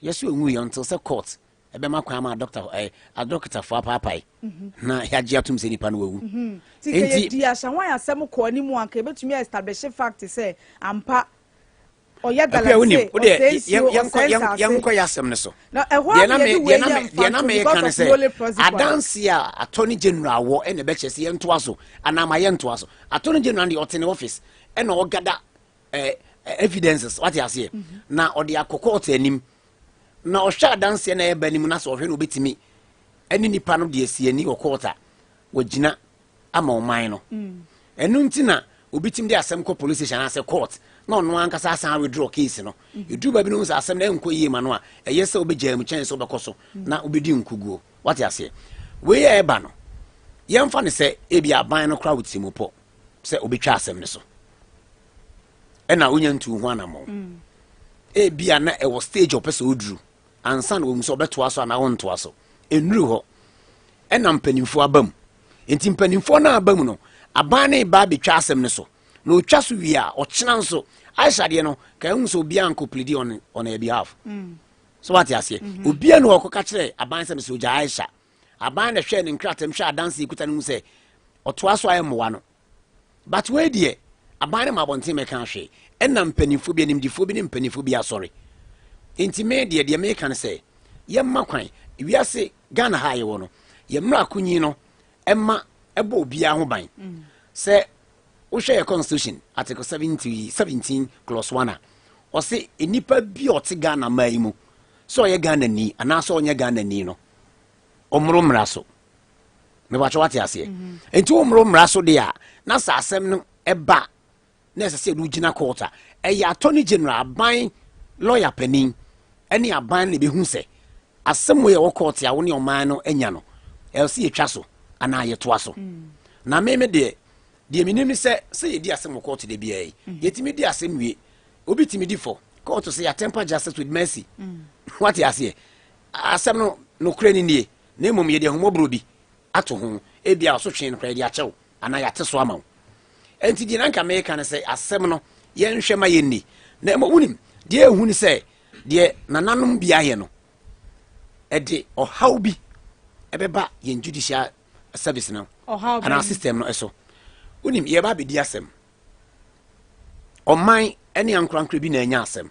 yɛsɛ onwu yɛ until sɛ court ɛbɛma kwan ma doctor adɔkotafoɔ apaapae na yɛagye atom sɛ nipa no wawu. Nti sɛ yɛdi Ahyɛnwan asɛm kɔ anim a, nka yɛbɛtumi a establish fact sɛ ampa ɔyɛ galamsey, ɔsɛe nsuo, ɔsɛe nsase. Yɛnkɔ yɛ asɛm no so. Na ɛhɔ a na yɛde wei yɛ deɛ na mfa meka ne because of nolle sɛ prosequi. Adanse a attorney general wɔ ɛna ɛbɛkyerɛ sɛ yɛntoa so anaa ma yɛntoa so. Attorney general deɛ, ɔte ne office ɛna ɔgada evidences, wate aseɛ, na ɔde akɔ court anim na ɔhwɛ adanseɛ na ɛba anim na sɛ ɔhwɛ no, obɛtumi ɛne nipa no deɛ si ani wɔ court a wɔgyina ama ɔman no. Ɛno nti na obi tim de asɛm kɔ police station anaasɛ court na ɔno ankasa asan withdraw case no. Ɛduru baabi no hu sɛ asɛm no ɛnkɔ yie ma no a, ɛyɛ sɛ wobɛgyaa mu kyɛn sɛ wobɛkɔ so na wobɛdi nkuguo, wate aseɛ. Wei a ɛba no, yɛmfa no sɛ ebi aban no koraa wɔ tirimu pɔ sɛ wobɛtwa asɛm no so ɛna wonya ntu ho anammɔn, ebia na ɛwɔ stage a ɔpɛ sɛ ɔduru. ansa na wɔhu sɛ ɔbɛtoa so anaa ɔntoa so. Ɛnnuru hɔ. Ɛna mpanimfoɔ aba mu. Nti mpanimfoɔ no aba mu no, aban no reba abɛtwa asɛm no so. Na ɔtwa so wie a, ɔkyena nso, Aisha deɛ no, ka ɛhu sɛ obiara nkɔ plead on her behalf. So wate aseɛ? Obiara na ɔkɔka kyerɛ aban sɛ mesɛ ogya Aisha. Aban na hwɛɛ ne nkratam hwɛ adanse ekuta no mu sɛ ɔtoa so ayɛ mmoa no. But wei deɛ, aban no ma abɔnten mɛka hwee. Ɛna mpanimfoɔ bi, animdifoɔ bi ne mpanimfoɔ bi asɔre. Nti me deɛ, deɛ meka no sɛ, yɛmma kwan. Wiase, Ghana ha a yɛwɔ no, yɛ mmara akonyi no ɛma ɛbɔ obiara ho ban. Sɛ wohwɛ yɛ constitution, article 70, 17 clause 1 a, ɔse nnipa bi a ɔte Ghana man yi mu, sɛ ɔyɛ Ghana ni anaasɛ ɔnyɛ Ghana ni no, ɔmmoro mmara so. Mepakyɛ wate aseɛ? Nti wommoro mmara so deɛ a, na sɛ asɛm no ɛba na ɛsɛ sɛ yɛde gyina court a, ɛyɛ Attorney General, aban lawyer panin, ɛne aban no ɛbɛhu sɛ asɛm wei a ɛwɔ court a wo ne ɔman no anya no, ɛwɔ sɛ yɛtwa so anaa yɛtoa so. Na me deɛ menim ne sɛ yɛdi asɛm wɔ court da biara yi, yɛtumi di asɛm wie, obi tumi di fɔ, court sɛ yɛatemper justice with mercy. Wate aseɛ? Asɛm no nokorɛ no nie, na mmom yɛde ahummɔborɔ bi ato ho, ebia ɔsotwe no koraa yɛde akyɛw anaa yɛate so ama wo. Enti deɛ nanka meka no sɛ asɛm no yɛnhwɛ ma yɛnni. Na mmom wonim deɛ ɛhu ne sɛ deɛ nananom bi ayɛ no, ɛde ɔhaw bi ɛbɛba yɛn judicial service no anaa system no ɛso. Wonim yɛba abɛdi asɛm, ɔman ne ankorankora bi na anya asɛm,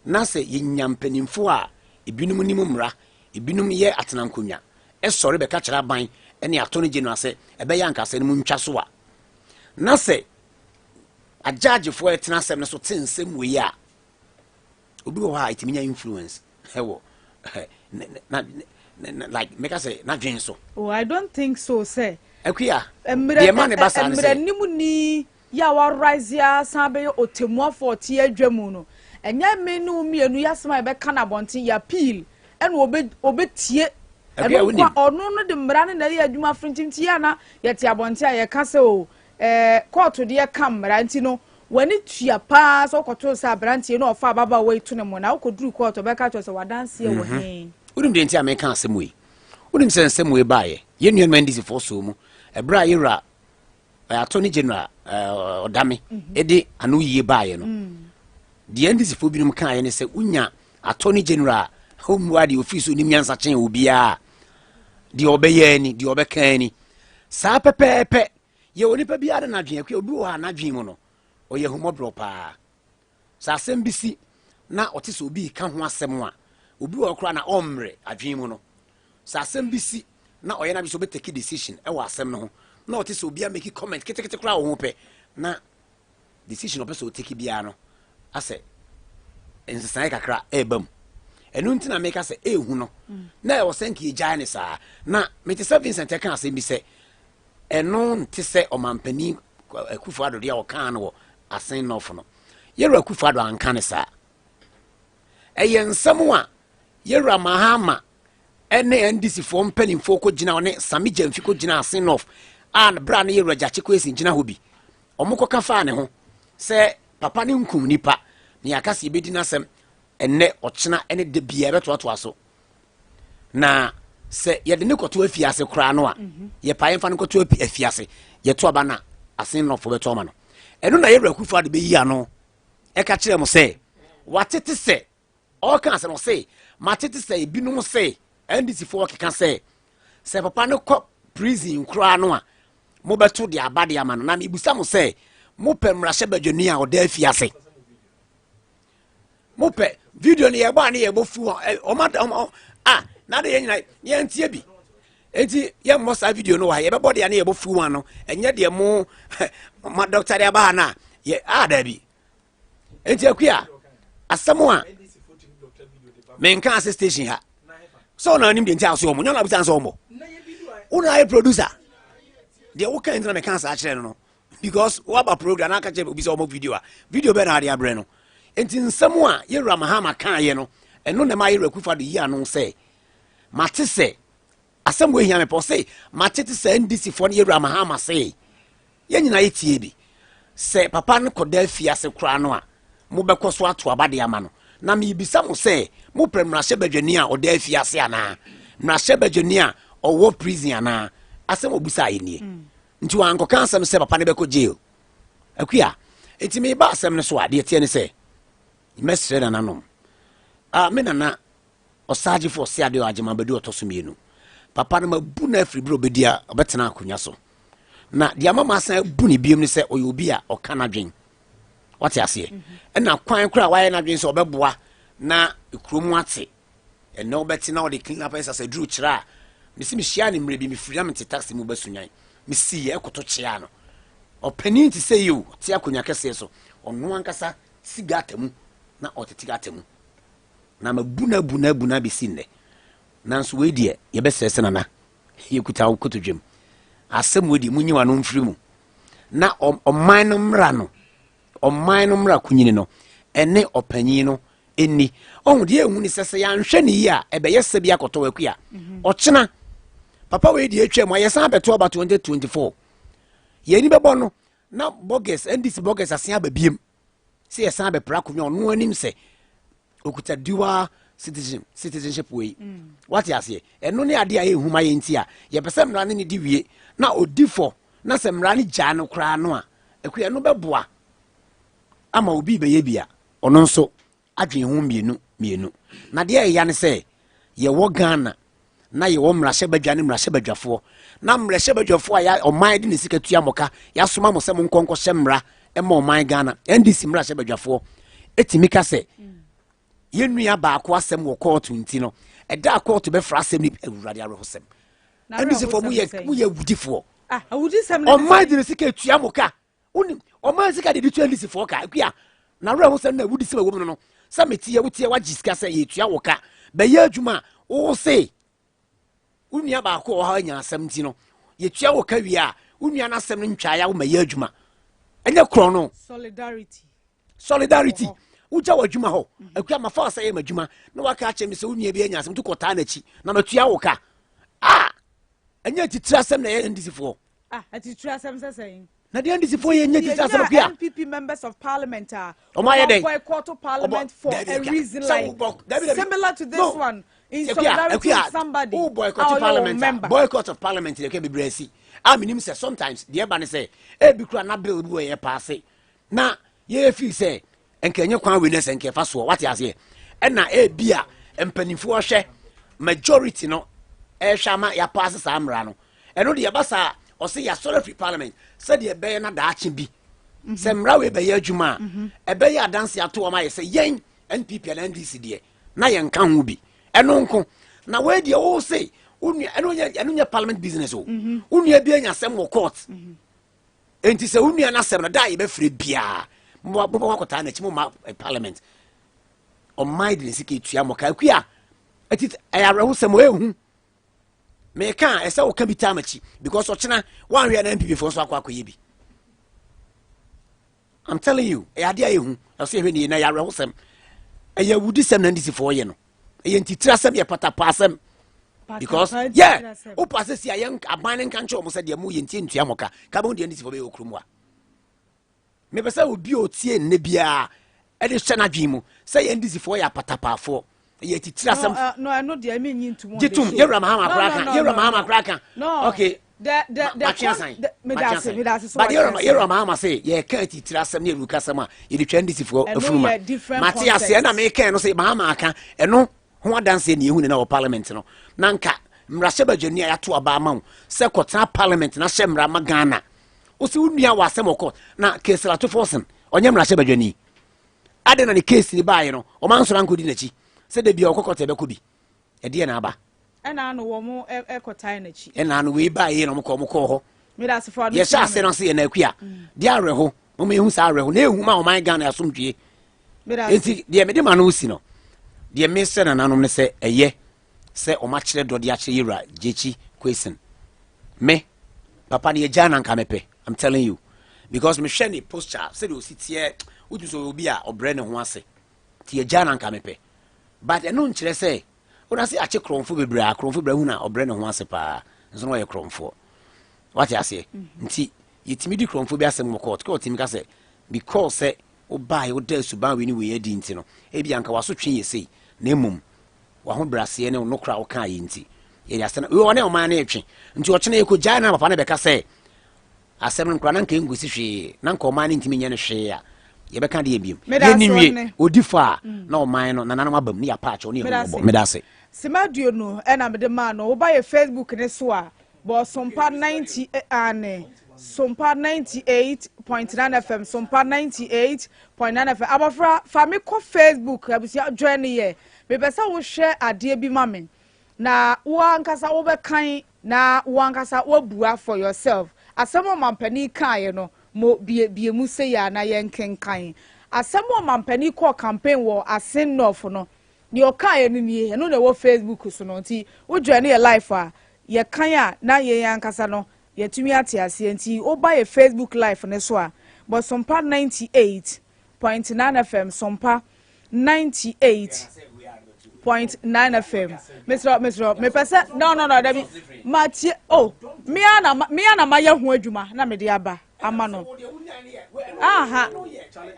na sɛ yɛnya mpanimfoɔ a ebinom nim mmara, ebinom yɛ atenankonnwa, ɛsɔre bɛka kyerɛ aban ne Attorney General sɛ ɛbɛyɛ anka asɛm no mu ntwa so a, na sɛ agyagyefoɔ ɛtena asɛm no so te nsɛm wei a, obi wɔ hɔ a ɛtumi nya influence ɛwɔ na like mɛka sɛ n'adwene so. Oh, I don't think so sɛ. Akuya, deɛ ma ne ba saa ne sɛ. Mmerɛ nim ni yɛ a warise a san bɛyɛ otemmuafoɔ ɔte adwa mu no, ɛnyɛ me ne wo mmienu yɛ asɛm a yɛbɛka no abɔnten, yɛ appeal ɛna ɔbɛtie ɛno nko. Ɔno no de mmara no na ɛyɛ adwuma firintim, nti yɛ ana yɛte abɔnten a yɛka sɛ o kɔɔto deɛ ka mmara, nti no w'ani tua paa sɛ wokɔtoo sɛ aberanteɛ na ɔfa ababaawa yi to ne mu na wokɔduru kɔɔto, ɔbɛka kyerɛ sɛ wadanseɛ wɔ he. Wonim deɛ nti a meka asɛm wei? Wonim sɛ nsɛm wei baeɛ, yɛn nuanom NDC foɔ soo mu ɛberɛ a yɛwura Attorney General ɔdame ɛde ano yie baeɛ no. Deɛ NDC foɔ binom kaeɛ ne sɛ wonya Attorney General a ɔmmua deɛ ɔfiri so nim nyansa kyɛn obiara, deɛ ɔbɛyɛ ni, deɛ ɔbɛka ni, saa pɛpɛɛpɛ. Yɛ onipa biara de n'adwene akua. Obi wɔ hɔ a n'adwene mu no ɔyɛ ahummɔborɔ paa. Sɛ asɛm bi si na ɔte sɛ obi ka ho asɛm a, obi wɔ hɔ koraa na ɔmmerɛ adwene mu no, sɛ asɛm bi si na ɔyɛ n'adwene sɛ ɔbɛtake decision ɛwɔ asɛm no ho na ɔte sɛ obi amake comment ketekete koraa wɔ ho pɛ, na decision ɔpɛ sɛ ɔtake biara no asɛ nsesaeɛ kakra ɛreba mu. Ɛno nti na meka sɛ ɛɛhu no na ɛwɔ sɛ nka yɛgyae ne saa. Na mete sɛ Vincent ɛka asɛm bi sɛ ɛno nte sɛ ɔmampanin Akufo Addo deɛ a ɔkaa no wɔ Asen North no. Yɛwura Akufo Addo anka ne saa. Ɛyɛ nsɛm a yɛwura Mahama ɛne NDC foɔ mpanimfoɔ kɔgyina, ɔne Sami Gyamfi kɔgyina Asen North a berɛ a ne yɛwura Gyakye Quayson gyina hɔ bi, ɔmo kɔka faa ne ho sɛ papa ne nkum nipa na yɛaka sɛ yɛbɛdi n'asɛm ɛnnɛ, ɔkyena ne da biara ɛbɛtoatoa so, na sɛ yɛde ne kɔto afiase koraa no a, yɛpa yɛmfa no kɔto afiase, yɛto aba no a Asen Northfoɔ bɛto ama no. Ɛno na yɛwura Akufo Addo bɛyi ano ɛka kyerɛ mo sɛ watete sɛ ɔka asɛm, ɔse matete sɛ ebinom sɛ NDC foɔ keka sɛ papa no kɔ prison koraa no a, mobɛto de aba de ama no. Na mebusa mo sɛ mopɛ mmarahyɛ badwani a ɔda afiase? Mopɛ video no yɛbɔ a ne yɛbɔ fu ɔma ɔma a na de yɛn nyina yɛntie bi, enti yɛmmɔ saa video no wɔ ha. Yɛbɛbɔ deɛ ne yɛbɔ fu wa no, ɛnyɛ deɛ mo ma dɔkta de aba ha no a yɛ a daabi. Enti Akua, asɛm a menka ase station ha sɛ ɔna anim deɛ nti a so ɔmo nyɛ ɔna abisa sɛ ɔmo wona ayɛ producer deɛ woka nti na meka saa kyerɛ no, because waba program na aka kyerɛ obi sɛ ɔmo video a video bɛɛ na ade abrɛ no. Nti nsɛm a yɛwura Mahama kaeɛ no, ɛno na ɛma yɛwura Akufo Addo yi ano sɛ mate sɛ asɛm wo ehia me pɔ sɛ mate te sɛ NDC foɔ no, yɛwura Mahama sɛ yɛn nyinaa yɛtie bi sɛ papa no kɔda afiase koraa no a, mobɛkɔ so ato aba de ama no. Na mebisa mo sɛ, mopɛ mmarahyɛbadwani a ɔda afiase anaa mmarahyɛbadwani a ɔwɔ prison anaa? Asɛm a ɔbisaeɛ nie. Nti wankɔka asɛm sɛ papa no bɛkɔ jail. Akua, nti meba asɛm no so a, deɛ ɛteɛ ne sɛ, mɛsrɛ nananom. Ah, me nana Ɔsaagyefo Ɔseadeɛ Agyemang Badu ɔtɔ so mmienu. Papa no mabu no afiri berɛ a ɔbɛdi a ɔbɛtena akonnwa so. Na deɛ ama masan abu no biom ne sɛ ɔyɛ obi a ɔka n'adwen. Wate aseɛ? Mhm. Ɛna kwan koraa a wayɛ n'adwen sɛ ɔbɛboa na kurom ate. Ɛnɛ wobɛte na ɔde clean up exercise aduru kyerɛ a mesi mehyia ne mmerɛ bi mefiri na mete taxi mu ba Sunyan. Mesiiɛ ɛkoto kyeaa no. Ɔpanin te sɛ yi o, ɔte akonnwa kɛseɛ so. Ɔno ankasa si gata mu na ɔtete gata mu. Na mabu no abu no abu no abɛsi nnɛ. Nanso wei deɛ, yɛbɛsrɛ sɛ Nana, yɛkuta wo kotodwam. Asɛm wei deɛ, monyi w'ano mfiri mu. Na ɔman no mmara no, ɔman no mmara kunyini no, ɛne ɔpanyin no ɛnni. Ɔhu deɛ ɛhu ne sɛ sɛ yɛanhwɛ ne yie a, ɛbɛyɛ sɛ bi akɔtɔ akua. Mhm. Ɔkyena, papa wei deɛ atwa mu a, yɛsan abɛto aba 2024. Yɛn ani bɛbɔ no, na bɔgɛs, NDC bɔgɛs asen aba biem. Sɛ yɛsan abɛpra akonnwa ɔno anim sɛ okuta dual citizen citizenship wei mm. wate aseɛ ɛno ne adeɛ a ɛhu ma yɛ nti a yɛpɛ sɛ mmara ne ne di wie na ɔdi fɔ na sɛ mmara no gyaa no koraa no a ɛkua ɛno bɛboa ama obi bɛyɛ bi a ɔno nso adwene ho mmienu mmienu. Na deɛ ɛya ne sɛ yɛwɔ Ghana na yɛwɔ mmarahyɛbadwa ne mmarahyɛbadwafoɔ na mmarahyɛbadwafoɔ a ya ɔman de ne sika tua mo ka yɛasoma mo sɛ mo nkɔ nkɔhyɛ mmara ma ɔman Ghana NDC mmarahyɛbadwafoɔ ɛtumi ka sɛ yɛn nua baako asɛm wɔ kɔɔto nti no ɛda a kɔɔto bɛfra asɛm no awurade awerɛhosɛm NDC foɔ mo yɛ awudifoɔ ah, ɔman de ne sika tua mo ka Wonim, ɔman sika de de tua ndisifoɔ ka. Akua, na werɛ ho sɛm na awudisɛm a ɛwɔ mu no no, sɛ meteɛ woteɛ wagye sika sɛ yɛtua wo ka bɛyɛ adwuma a, wo se wo nua baako wɔ hɔ anya asɛm nti no, yɛtua wo ka wie a, wo nua no asɛm no ntwaeɛ a woma yɛ adwuma. Ɛnyɛ korɔ no. Solidarity. Solidarity. Wogya w'adwuma hɔ. Mhm. Akua, mafa wo sɛ yɛ m'adwuma na waka akyerɛ me sɛ wo nua bi anya asɛm nti kɔtaa n'akyi na matua wo ka. Ah! Ɛnyɛ atitire asɛm na ɛyɛ ndisifoɔ. Ah, atitire asɛm sɛ sɛn? Na deɛ ndisifoɔ yɛ nyɛ atitire asɛm kuya. NPP members of parliament a. Ɔmo ayɛ dɛn? Boycott parliament for a reason like similar to this no. one in solidarity with somebody. Oh, boycott parliament. Member. Boycott of parliament yɛ kɛ bebree asi. A menim sɛ sometimes deɛ ɛba ne sɛ ebi kura na bill bi wɔ yɛ paase na yɛyɛ feel sɛ nka ɛnyɛ kwan wei na sɛ nka ɛfa soɔ wate aseɛ ɛna ebi a mpanimfoɔ hwɛ majority no ɛhwɛ ama yɛapaase saa mmara no ɛno deɛ ɛba saa ɔsɛ yɛasɔre afiri parliament sɛdeɛ ɛbɛyɛ na daakye bi mhm. sɛ mmara wei bɛyɛ adwuma a mhm. ɛbɛyɛ adanse ato wɔn ayɛ sɛ yɛn npp ana ndc deɛ na yɛn ka ho bi ɛno nko na wei deɛ wo se ɛno nyɛ parliament business o mhm. wo nua bi anya asɛm wɔ court Enti sɛ wo nua no asɛm no da a yɛbɛfrɛ biara mobɛkɔ akɔtaa n'akyi mo ma eh, parliament ɔman de ne sika etua mɔka akua ɛti ɛyɛ awerɛhosɛm ɛhu meka a ɛsɛ woka bi taa m'akyi because ɔkyena woanhwɛ na npp foɔ nso akɔ akɔyɛ bi I'm telling you ɛyɛ adeɛ a ɛhu ɛsɛ yɛhwɛ ne yie na ɛyɛ awerɛhosɛm ɛyɛ awudisɛm na ndc foɔ yɛ no ɛyɛ ntitiri asɛm yɛ patapa asɛm because yɛ wopɛ asɛ si a yɛn aban ne nka nkyɛn wɔn sɛ deɛ mo yɛ ntie ntua mo ka ka bɛn deɛ ndc foɔ bɛyɛ wɔ kurom wa mepɛ sɛ obi a otie nne biara ɛde hyɛ n'adwene mu sɛ yɛn ndc foɔ yɛ apatapaafoɔ ɛyɛ titiri asɛm. no ɛno deɛ mi nyi ntum gye tum yɛwura mahama koraa ka yɛwura mahama koraa ka okay matwe asan matwe asan but yɛwura mahama sɛ yɛka titiri asɛm ne yɛwura kasɛm a yɛde twa ndc foɔ afunuma mate aseɛ na meka no sɛ mahama aka ɛno ho adanseɛ ne yɛhu ne na wɔ parliament no na nka mmarahyɛbadwani a yɛato aba ama wo sɛ kɔtena parliament na hyɛ mmara ma Ghana wo sɛ wo nua wɔ asɛm wɔ court na Cassiel Ato Forson ɔnyɛ mmarahyɛbadwani adɛn na ne case ni baeɛ no ɔma nsɔre ankɔdi n'akyi sɛ da bia ɔkɔ court ɛbɛkɔ bi ɛdeɛ na aba ɛna ano wɔn ɛkɔtae n'akyi ɛna ano wei baeɛ na wɔn kɔ wɔn kɔɔ hɔ yɛhyɛ ase no ase yɛ na akua deɛ awerɛho wɔn ehu saa awerɛho na ehu ma ɔman Ghana asomdwie Enti deɛ mede ma no si no, deɛ mesrɛ nananom ne sɛ ɛyɛ sɛ wɔn akyerɛ dɔ de akyerɛ yɛwura Gyekyi Quayson. Me, papa no yɛgyaa na nka mepɛ. I'm telling you. Because mehwɛ ne posture, sɛdeɛ ɔsi teɛ, wotu sɛ ɔyɛ obi a ɔbrɛ ne ho ase. Nti yɛgyaa na nka mepɛ. But ɛno nkyerɛ sɛ, wona sɛ akye korɔmfo bebree a, korɔmfo bebree hu na ɔbrɛ ne ho ase paa. Nso na ɔyɛ korɔmfoɔ. Wate aseɛ? Mm-hmm. Nti yɛtumi di korɔmfo bi asɛm wɔ court. Court tumi ka sɛ, because sɛ Wobaeɛ, wodaa suban wei ne wei adi nti no, ebia anka w'asotwe yɛ sei, na mmom w'ahobrɛaseɛ ne wo nokorɛ a wokaeɛ nti, yɛde asɛm no, wei ɔne ɔman no retwe. Nti ɔkyena yɛkɔgyae no a, papa no bɛka sɛ, asɛm no koraa na anka ɛnkɔsi hwee, na anka ɔman no ntumi nyɛ no hwee a, yɛbɛka deɛ biom. Yɛnni nwie, ɔdi fɔ a, na ɔman no, nananom aba mu, ne yɛapa akyɛw, ne yɛhu mmɔbɔ. Meda ase. Sima 20 na mede maa no. Woba yɛ Facebook no so a, bɔ Sompa 90 aane, Sompa 98.9 FM, Sompa 98.9 FM. Abɔfra, fa me kɔ Facebook, abusua, join yɛ. Mepɛ sɛ wohwɛ adeɛ bi ma me. Na wo ankasa wobɛkan na wo ankasa woabua for yourself. Asɛm a ɔmampanin kaeɛ no, mo bie bie mu sei a na yɛnkenkan. Asɛm a ɔmampanin kɔɔ campaign wɔ Asin North no, deɛ ɔkaeɛ no nie, ɛno na ɛwɔ Facebook so no. Nti wo join yɛ live a, yɛkan a na yɛn ankasa no yɛatumi ate aseɛ. Nti woba yɛ Facebook live no so a, bɔ Sompa 98.9 FM, Sompa 98.9 FM. Mesrɛ, mesrɛ, mepɛ sɛ, no, no, no, dabi, matie, oh, me ara na, me ara na mayɛ ho adwuma na mede aba ama no. Aha,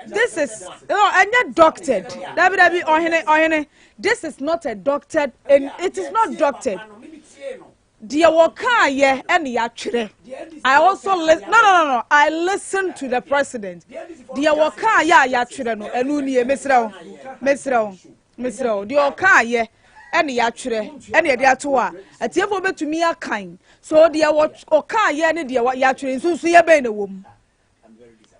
this is, no, ɛnyɛ doctored. Dabi, dabi, ɔhene, ɔhene, this is not a doctored, and it is not doctored. Deɛ wɔkaayɛ ɛne yɛatwerɛ. I also listen, no, no, no, no, I listen to the president. Deɛ wɔkaayɛ a yɛatwerɛ no, ɛno nie, mesrɛ wo, mesrɛ wo, mesrɛ wo. Deɛ ɔkaayɛ ɛne yɛatwerɛ, ɛne yɛde ato hɔ a, atiefoɔ bɛtumi akan. So deɛ ɔkaayɛ ne deɛ yɛatwerɛ nsunsunyɛ bɛn na ɛwɔ mu?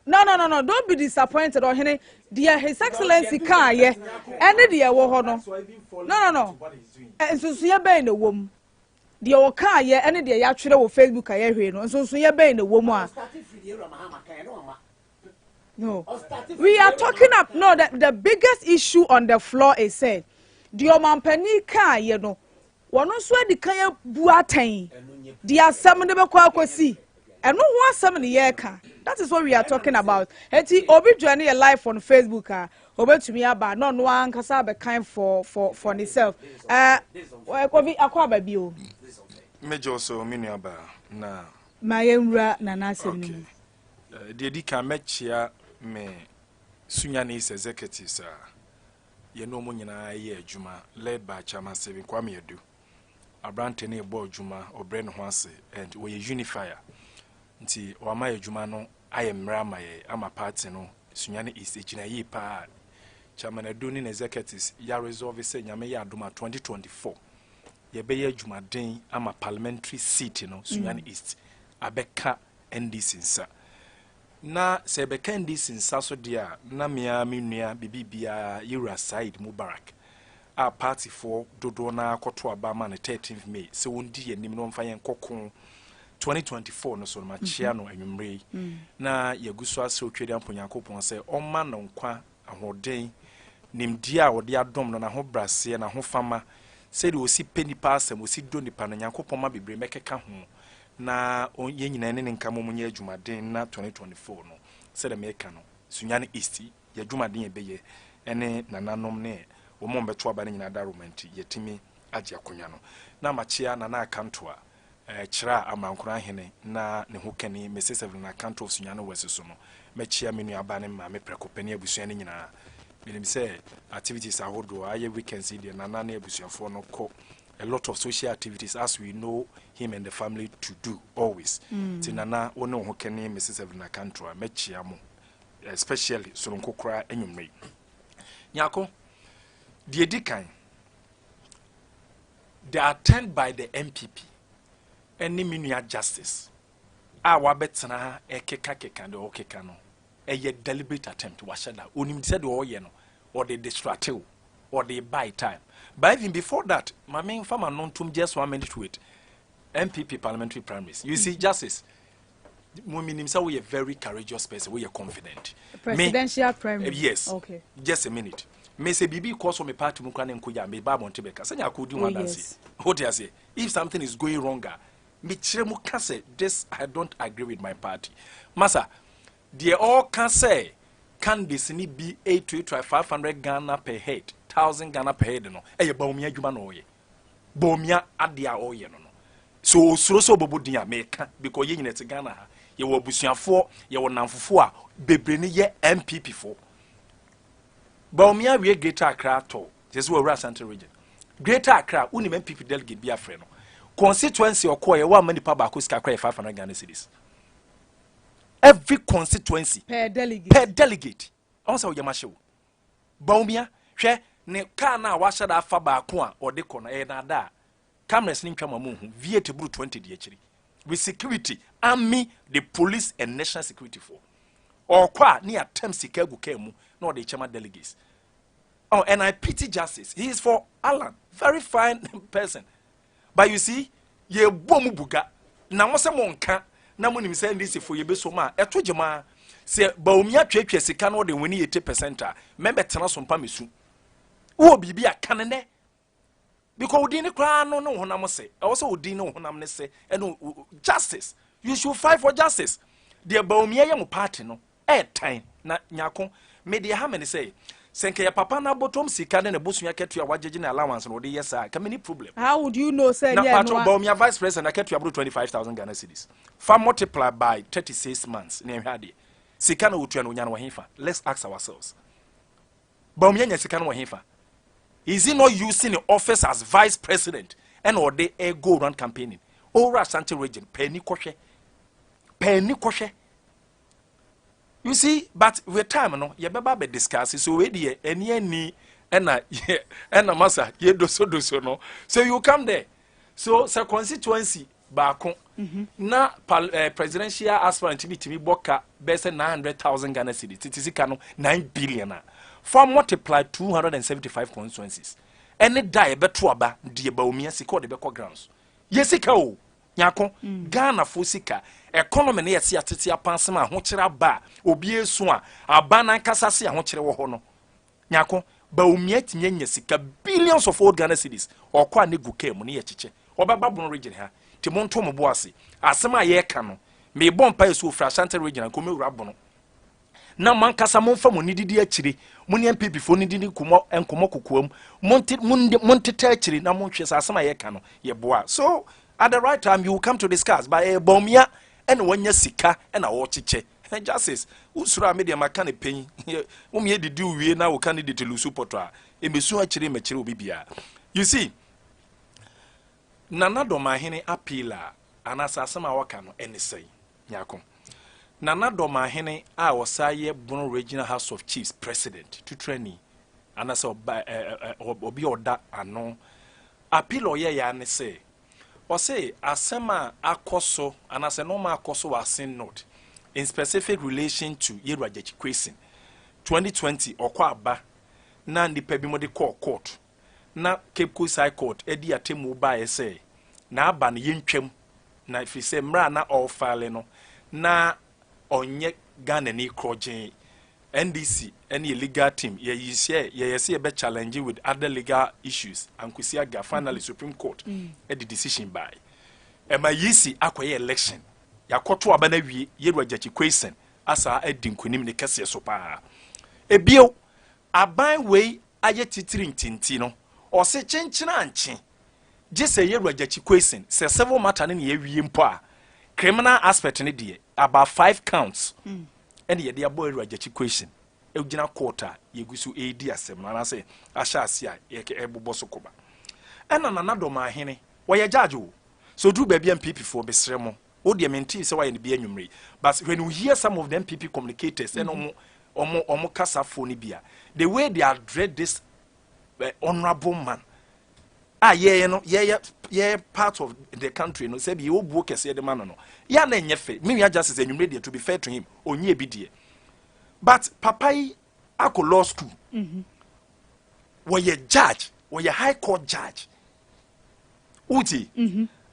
No, no, no, no, don't be disappointed, ɔhene. Deɛ His Excellency kaayɛ ɛne deɛ ɛwɔ hɔ no. No, no, no, nsunsunyɛ bɛn na ɛwɔ mu? Deɛ ɔkaayɛ ɛne deɛ yɛatwerɛ wɔ Facebook a yɛhwee no, nsonsoyɛ bɛn na ɛwɔ mu a? No, we are talking up, no, the biggest issue on the floor is sɛ deɛ ɔmampanin kaayɛ no, wɔn nso adi kan abu atɛn deɛ asɛm no bɛkɔ akɔsi. Ɛno ho asɛm ne yɛreka. That is what we are talking about. Eti obi join yɛ live on Facebook a, obetumi aba na ɔno ankasa abɛkan for ne self. Ɛɛ Kofi akɔ aba bi o. Mɛgye so, me nua baa na. Ma yɛnwura Nana asɛm no mu. Deɛ di kan, mɛkyea me Sunyani East executives a yɛne wɔn nyinaa yɛ adwuma, led by Chairman Stephen Kwame Adu. Aberante no ɛbɔ adwuma, ɔbrɛ ne ho ase and ɔyɛ unifier, nti wama yɛ adwuma no ayɛ mmerɛ ama yɛ ama party no. Sunyani East gyina yie paa. Chairman Adu ne ne executives yɛ resolve sɛ Nyame yɛ adom a, 2024 yɛbɛyɛ adwumaden ama parliamentary seat no, Sunyani East, abɛka NDC nsa. Na sɛ ɛbɛka NDC nsa so deɛ a, na mea me nua bibi biara, yɛwura Said Mubarak a partyfoɔ dodoɔ no akɔto aba ama no 13th May sɛ wɔndi yɛn anim na wɔmfa yɛn kɔko 2024 no so no, makyea no anwummerɛ yi na yɛgu so asrɛ Otwedeampɔn Nyankopɔn sɛ ɔmma no nkwa, ahoɔden, nimdeɛ a ɔde adɔm no, n'ahobraseɛ, n'ahofama, sɛdeɛ ɔsi pɛ nipa asɛm, ɔsi dɔ nipa no, Nyankopɔn ma bebree mɛkeka ho na yɛn nyinaa ne ne nka mmom nyɛ adwumaden na 2024 no, sɛdeɛ meka no, Sunyani East yɛ adwumaden yɛbɛyɛ ɛne nananom ne wɔn a wɔbɛto aba no nyinaa daroma nti yɛtumi agye akonnwa no. Na makyea Nana Akanto a kyerɛ a Amankora ahene na ne ho kani Mrs Evelyn Akanto of Sunyani West so no, mɛkyea me nuaba ne maame prɛko pɛ ne abusua no nyinaa. Menim sɛ activities ahodoɔ ayɛ weekends yi deɛ, Nana ne abusuafoɔ no kɔ a lot of social activities, as we know him and the family to do always. Nti Nana, wo ne wo ho kani Mrs Evelyn Akanto a, mɛkyea mo especially soronko koraa anwummerɛ yi. Nyako, deɛ di kan, the attempt by the NPP ɛne me nua Justice a wabɛtena ha ɛkeka keka deɛ ɔkeka no, ɛyɛ deliberate attempt. Wahyɛ da, onim sɛ deɛ ɔyɛ no, ɔde distract wo, ɔde buy time. But even before that, maame nfa ma no ntom just one minute to it, NPP parliamentary primaries, you see, Justice, mo minim sɛ woyɛ very courageous person, woyɛ confident. Presidential primary. Yes. Just a minute. Me sɛ biribi kɔ so me party mu kora ne nkɔ gya, me ba abɔnte bɛka sɛ nyako di ho adanseɛ. Wote aseɛ? If something is going wrong a, mekyerɛ mu ka sɛ this, I don't agree with my party. Masa, deɛ ɔka sɛ candidates ni bi 8 500 Ghana per head, 1000 Ghana per head no, ɛyɛ Bawumia adwuma na ɔyɛ. Bawumia adeɛ a ɔyɛ no, so osuro sɛ ɔbɛbɔ din a meka, because yɛn nyinaa te Ghana ha, yɛwɔ abusuafoɔ, yɛwɔ namfofoɔ a bebree no yɛ NPP foɔ. Bawumia wie Greater Accra tɔ kyerɛ sɛ wɔwura Ashanti Region. Greater Accra, wonim NPP delegate bi afrɛ no constituency ɔkɔɔ yɛ wɔama nipa baako sika kora yɛ 500 Ghana cedis every constituency. Per delegate. Per delegate. Ɔn sɛ woyɛ mahyɛ wo Bawumia, hwɛ ne car no a wahyɛ da afa baako a ɔde kɔ no, ɛyɛ nada a cameras ne ntwa ma mu hu V8 buru 20 di akyiri with security, army, the police and national security for ɔkɔ a ne yɛatam sika agu kaa mu na ɔde kyɛma delegates. Oh, and I pity Justice. He is for Alan, very fine person, but you see, yɛbɔ mu buga na mo sɛ mo nka na mo nim sɛ NDC fo yɛbɛso mu a ɛto gyema sɛ Bawumia twatwa sika no, ɔde wani 80% a mɛbɛtena so mpa mesu wowɔ biribi a ka ne nɛ, because odin ne koraa no ne wo honam sɛ ɛwɔ sɛ odin ne wo honam ne sɛ ɛno. Justice, you should fight for justice. Deɛ Bawumia yɛ mo party no ɛɛtan na nyako me deɛ ha me ne sɛ nka yɛ papa no abɔtɔm sika ne ne bosua katua a wagyegye ne allowance na ɔde yɛ saa ka many problem. How would you know sɛ Na nyɛ patro no? Bawumia vice president akatua boro 25,000 Ghana cedis, fa multiply by 36 months ne ɛhwɛ adeɛ sika na wotua no, onya no wɔ hefa? Let's ask ourselves, Bawumia nya sika no wɔ hefa? Is he not using the office as vice president ɛna ɔde ɛ go round campaigning owura Ashanti Region? Pɛni kɔhwɛ, pɛni kɔhwɛ. You see, but with time no yɛbɛba abɛ discuss. So wei deɛ, ɛni ani ɛna yɛ ɛna masa yɛ dosodoso no, so you come there. So sɛ constituency baako na presidential aspirant bi tumi bɔ ka bɛyɛ sɛ 900,000 Ghana cedis, tete sika no 9 billion a, fa multiply 275 constituencies ɛne da a yɛbɛto aba deɛ, Bawumia sika ɔde bɛkɔ grounds yɛ sika o, nyako Ghana fo sika. Economy ne yɛte atete apansem a ahokyerɛ aba a obi esu a aba nankasa se ahokyerɛ wɔ hɔ no, nyako Bawumia tumi anya sika billions of old Ghana cedis ɔkɔ a ne gu kaa mu ne yɛ kyekyɛ ɔbɛba Bono Region ha. Nti monto mo bo ase. Asɛm a yɛreka no, meebɔ mpa yɛ so ofiri Ashanti Region nka ɔmɛwura Bono na mankasa momfa mo nididi akyire, mo ne NPP foɔ no didi nkɔmmɔ nkɔmmɔ kokoa mu, monte montete akyire na monhwɛ sɛ asɛm a yɛka no yɛboa. So at the right time you will come to discuss, but ɛyɛ Bawumia ɛna wanya sika ɛna ɔrekyekyɛ. Justice, wosoro a medeɛ maka ne pɛn womyɛ didi wie na wo candidate lose pɔtɔ a ɛmɛsu akyire mɛkyerɛ obi biara. You see, Nana Dɔmahene appeal a anaasɛ asɛm a wɔka no ɛne sɛn? Nyako, Nana Dɔmahene a ɔsa yɛ Bono Regional House of Chiefs president tuturani anaasɛ ɔba ɛ ɛ obi a ɔda ano appeal a ɔyɛ yɛ ne sɛ ɔse asɛm a akɔ so anaasɛ nɔɔma akɔ so wɔ Assin North in specific relation to Yɛwura Gyakye Quayson 2020 ɔkɔ aba na nipa bi mo de kɔɔ court na Cape Coast High Court adi atemmu baeɛ sɛ n'aba no yɛntwam na ɛfiri sɛ mmerɛ a na ɔrefile no na ɔnyɛ Ghana ni korɔgyee. NDC ɛne yɛ legal team yɛyi sɛ yɛyɛ sɛ yɛbɛ challenge with other legal issues ankosi aga. Finally, Supreme Court ɛde decision bae ɛma yisi akɔyɛ election, yɛakɔto aba no awie, Yɛwura Gyakye Quayson asa adi nkonim ne kɛseɛ so paa. Ebio aban wei ayɛ titiri ntinti no, ɔse kyenkyene ankye gye sɛ Yɛwura Gyakye Quayson sɛ civil matter no ne yɛawie mpo a, criminal aspect no deɛ, about five counts ɛne yɛde abɔ Yɛwura Gyakye Quayson gyina court a yɛgu so ɛredi asɛm no anaasɛ ahyɛ ase a ɛbobɔ so kɔba. Ɛna Nana Dɔmahene wɔyɛ judge o, so duru baabi a NPP foɔ bɛsrɛ mo, wo deɛ mente sɛ wayɛ no bi anwummere, but when you hear some of the NPP communicators ɛna ɔmo kasafoɔ no bi a, the way they address this honourable man a yɛyɛ no, yɛyɛ part of the country no, sɛbi yɛwɔ buo kɛseɛ de ma no, yɛa na ɛnyɛ fɛ. Me nua Justice, anwummere deɛ, to be fair to him, ɔnyɛ bi deɛ, but papa yi akɔ law school, wɔyɛ judge, wɔyɛ high court judge. Wotie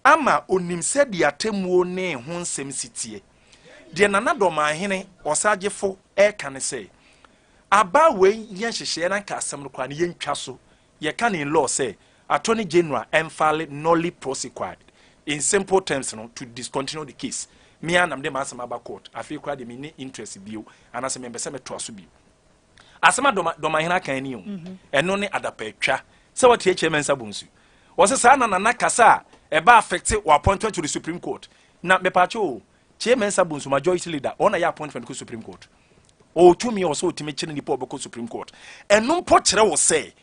ama onim sɛdeɛ atemmuo ne ho nsɛm si teɛ. Deɛ Nana Dɔmahene ɔsagyefo ɛreka ne sɛ aba wei yɛ nhyehyɛeɛ na nka asɛm no koraa no yɛntwa so. Yɛka ne in law sɛ Attorney General ɛmfile nolle prosequi, in simple terms no, to discontinue the case. Me anam de m'asɛm aba court afei koraa de me ne interest bio anaasɛ mempɛ sɛ mɛtoa so bio. Asɛm a Dɔmahene aka ni o, ɛno ne adapatwa sɛ wɔte akyerɛ Mɛnsa Bonsu. Wɔsɛ saa na Nana kasa a ɛba affect wɔ appointment to the Supreme Court. Na mepatwe o, Kyei Mɛnsa Bonsu, majority leader, ɔna yɛ appointment kɔ Supreme Court. Ɔwɔ tumi a ɔsɛ ɔtumi kyerɛ nipa a ɔbɛkɔ Supreme Court. Ɛno mpo kyerɛ wo sɛ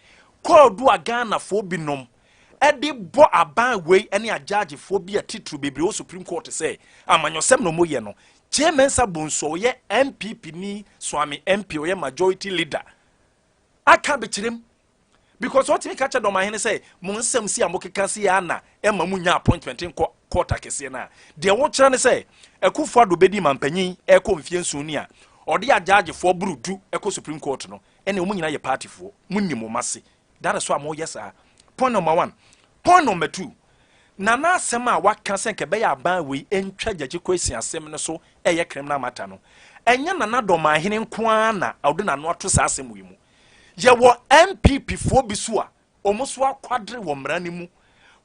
kɔɔdo a Ghanafoɔ binom ɛde bɔ aban wei ne agyagyefoɔ bi a titiri bebree wɔ Supreme Court sɛ amanyɔsɛm na ɔmoyɛ no, Kyei Mensah Bonsu, ɔyɛ NPP ni, Suame MP, ɔyɛ majority leader, aka bɛkyerɛm because ɔtumi ka kyerɛ dɔmahene sɛ mo nsɛm si a mokeka si yɛ ana ɛma mu nya appointment nkɔ court akɛseɛ no a, deɛ wokyerɛ ne sɛ Akufo Addo bɛdi mampanyin ɛkɔ mfie 7 ni a ɔde agyagyefoɔ boro 10 ɛkɔ Supreme Court no, ɛne ɔmo nyinaa yɛ partyfoɔ. Mo nim mo ase that is why moyɛ saa. Point number one. Point number two, Nana asɛm a waka sɛ nka ɛbɛyɛ aban wei ntwa Gyakye Quayson asɛm no so ɛyɛ criminal matter no, ɛnyɛ Nana Dɔmahene nko ara na ɔde n'ano ato saa asɛm wei mu. Yɛwɔ NPP foɔ bi so a wɔn so akwadere wɔ mmara no mu.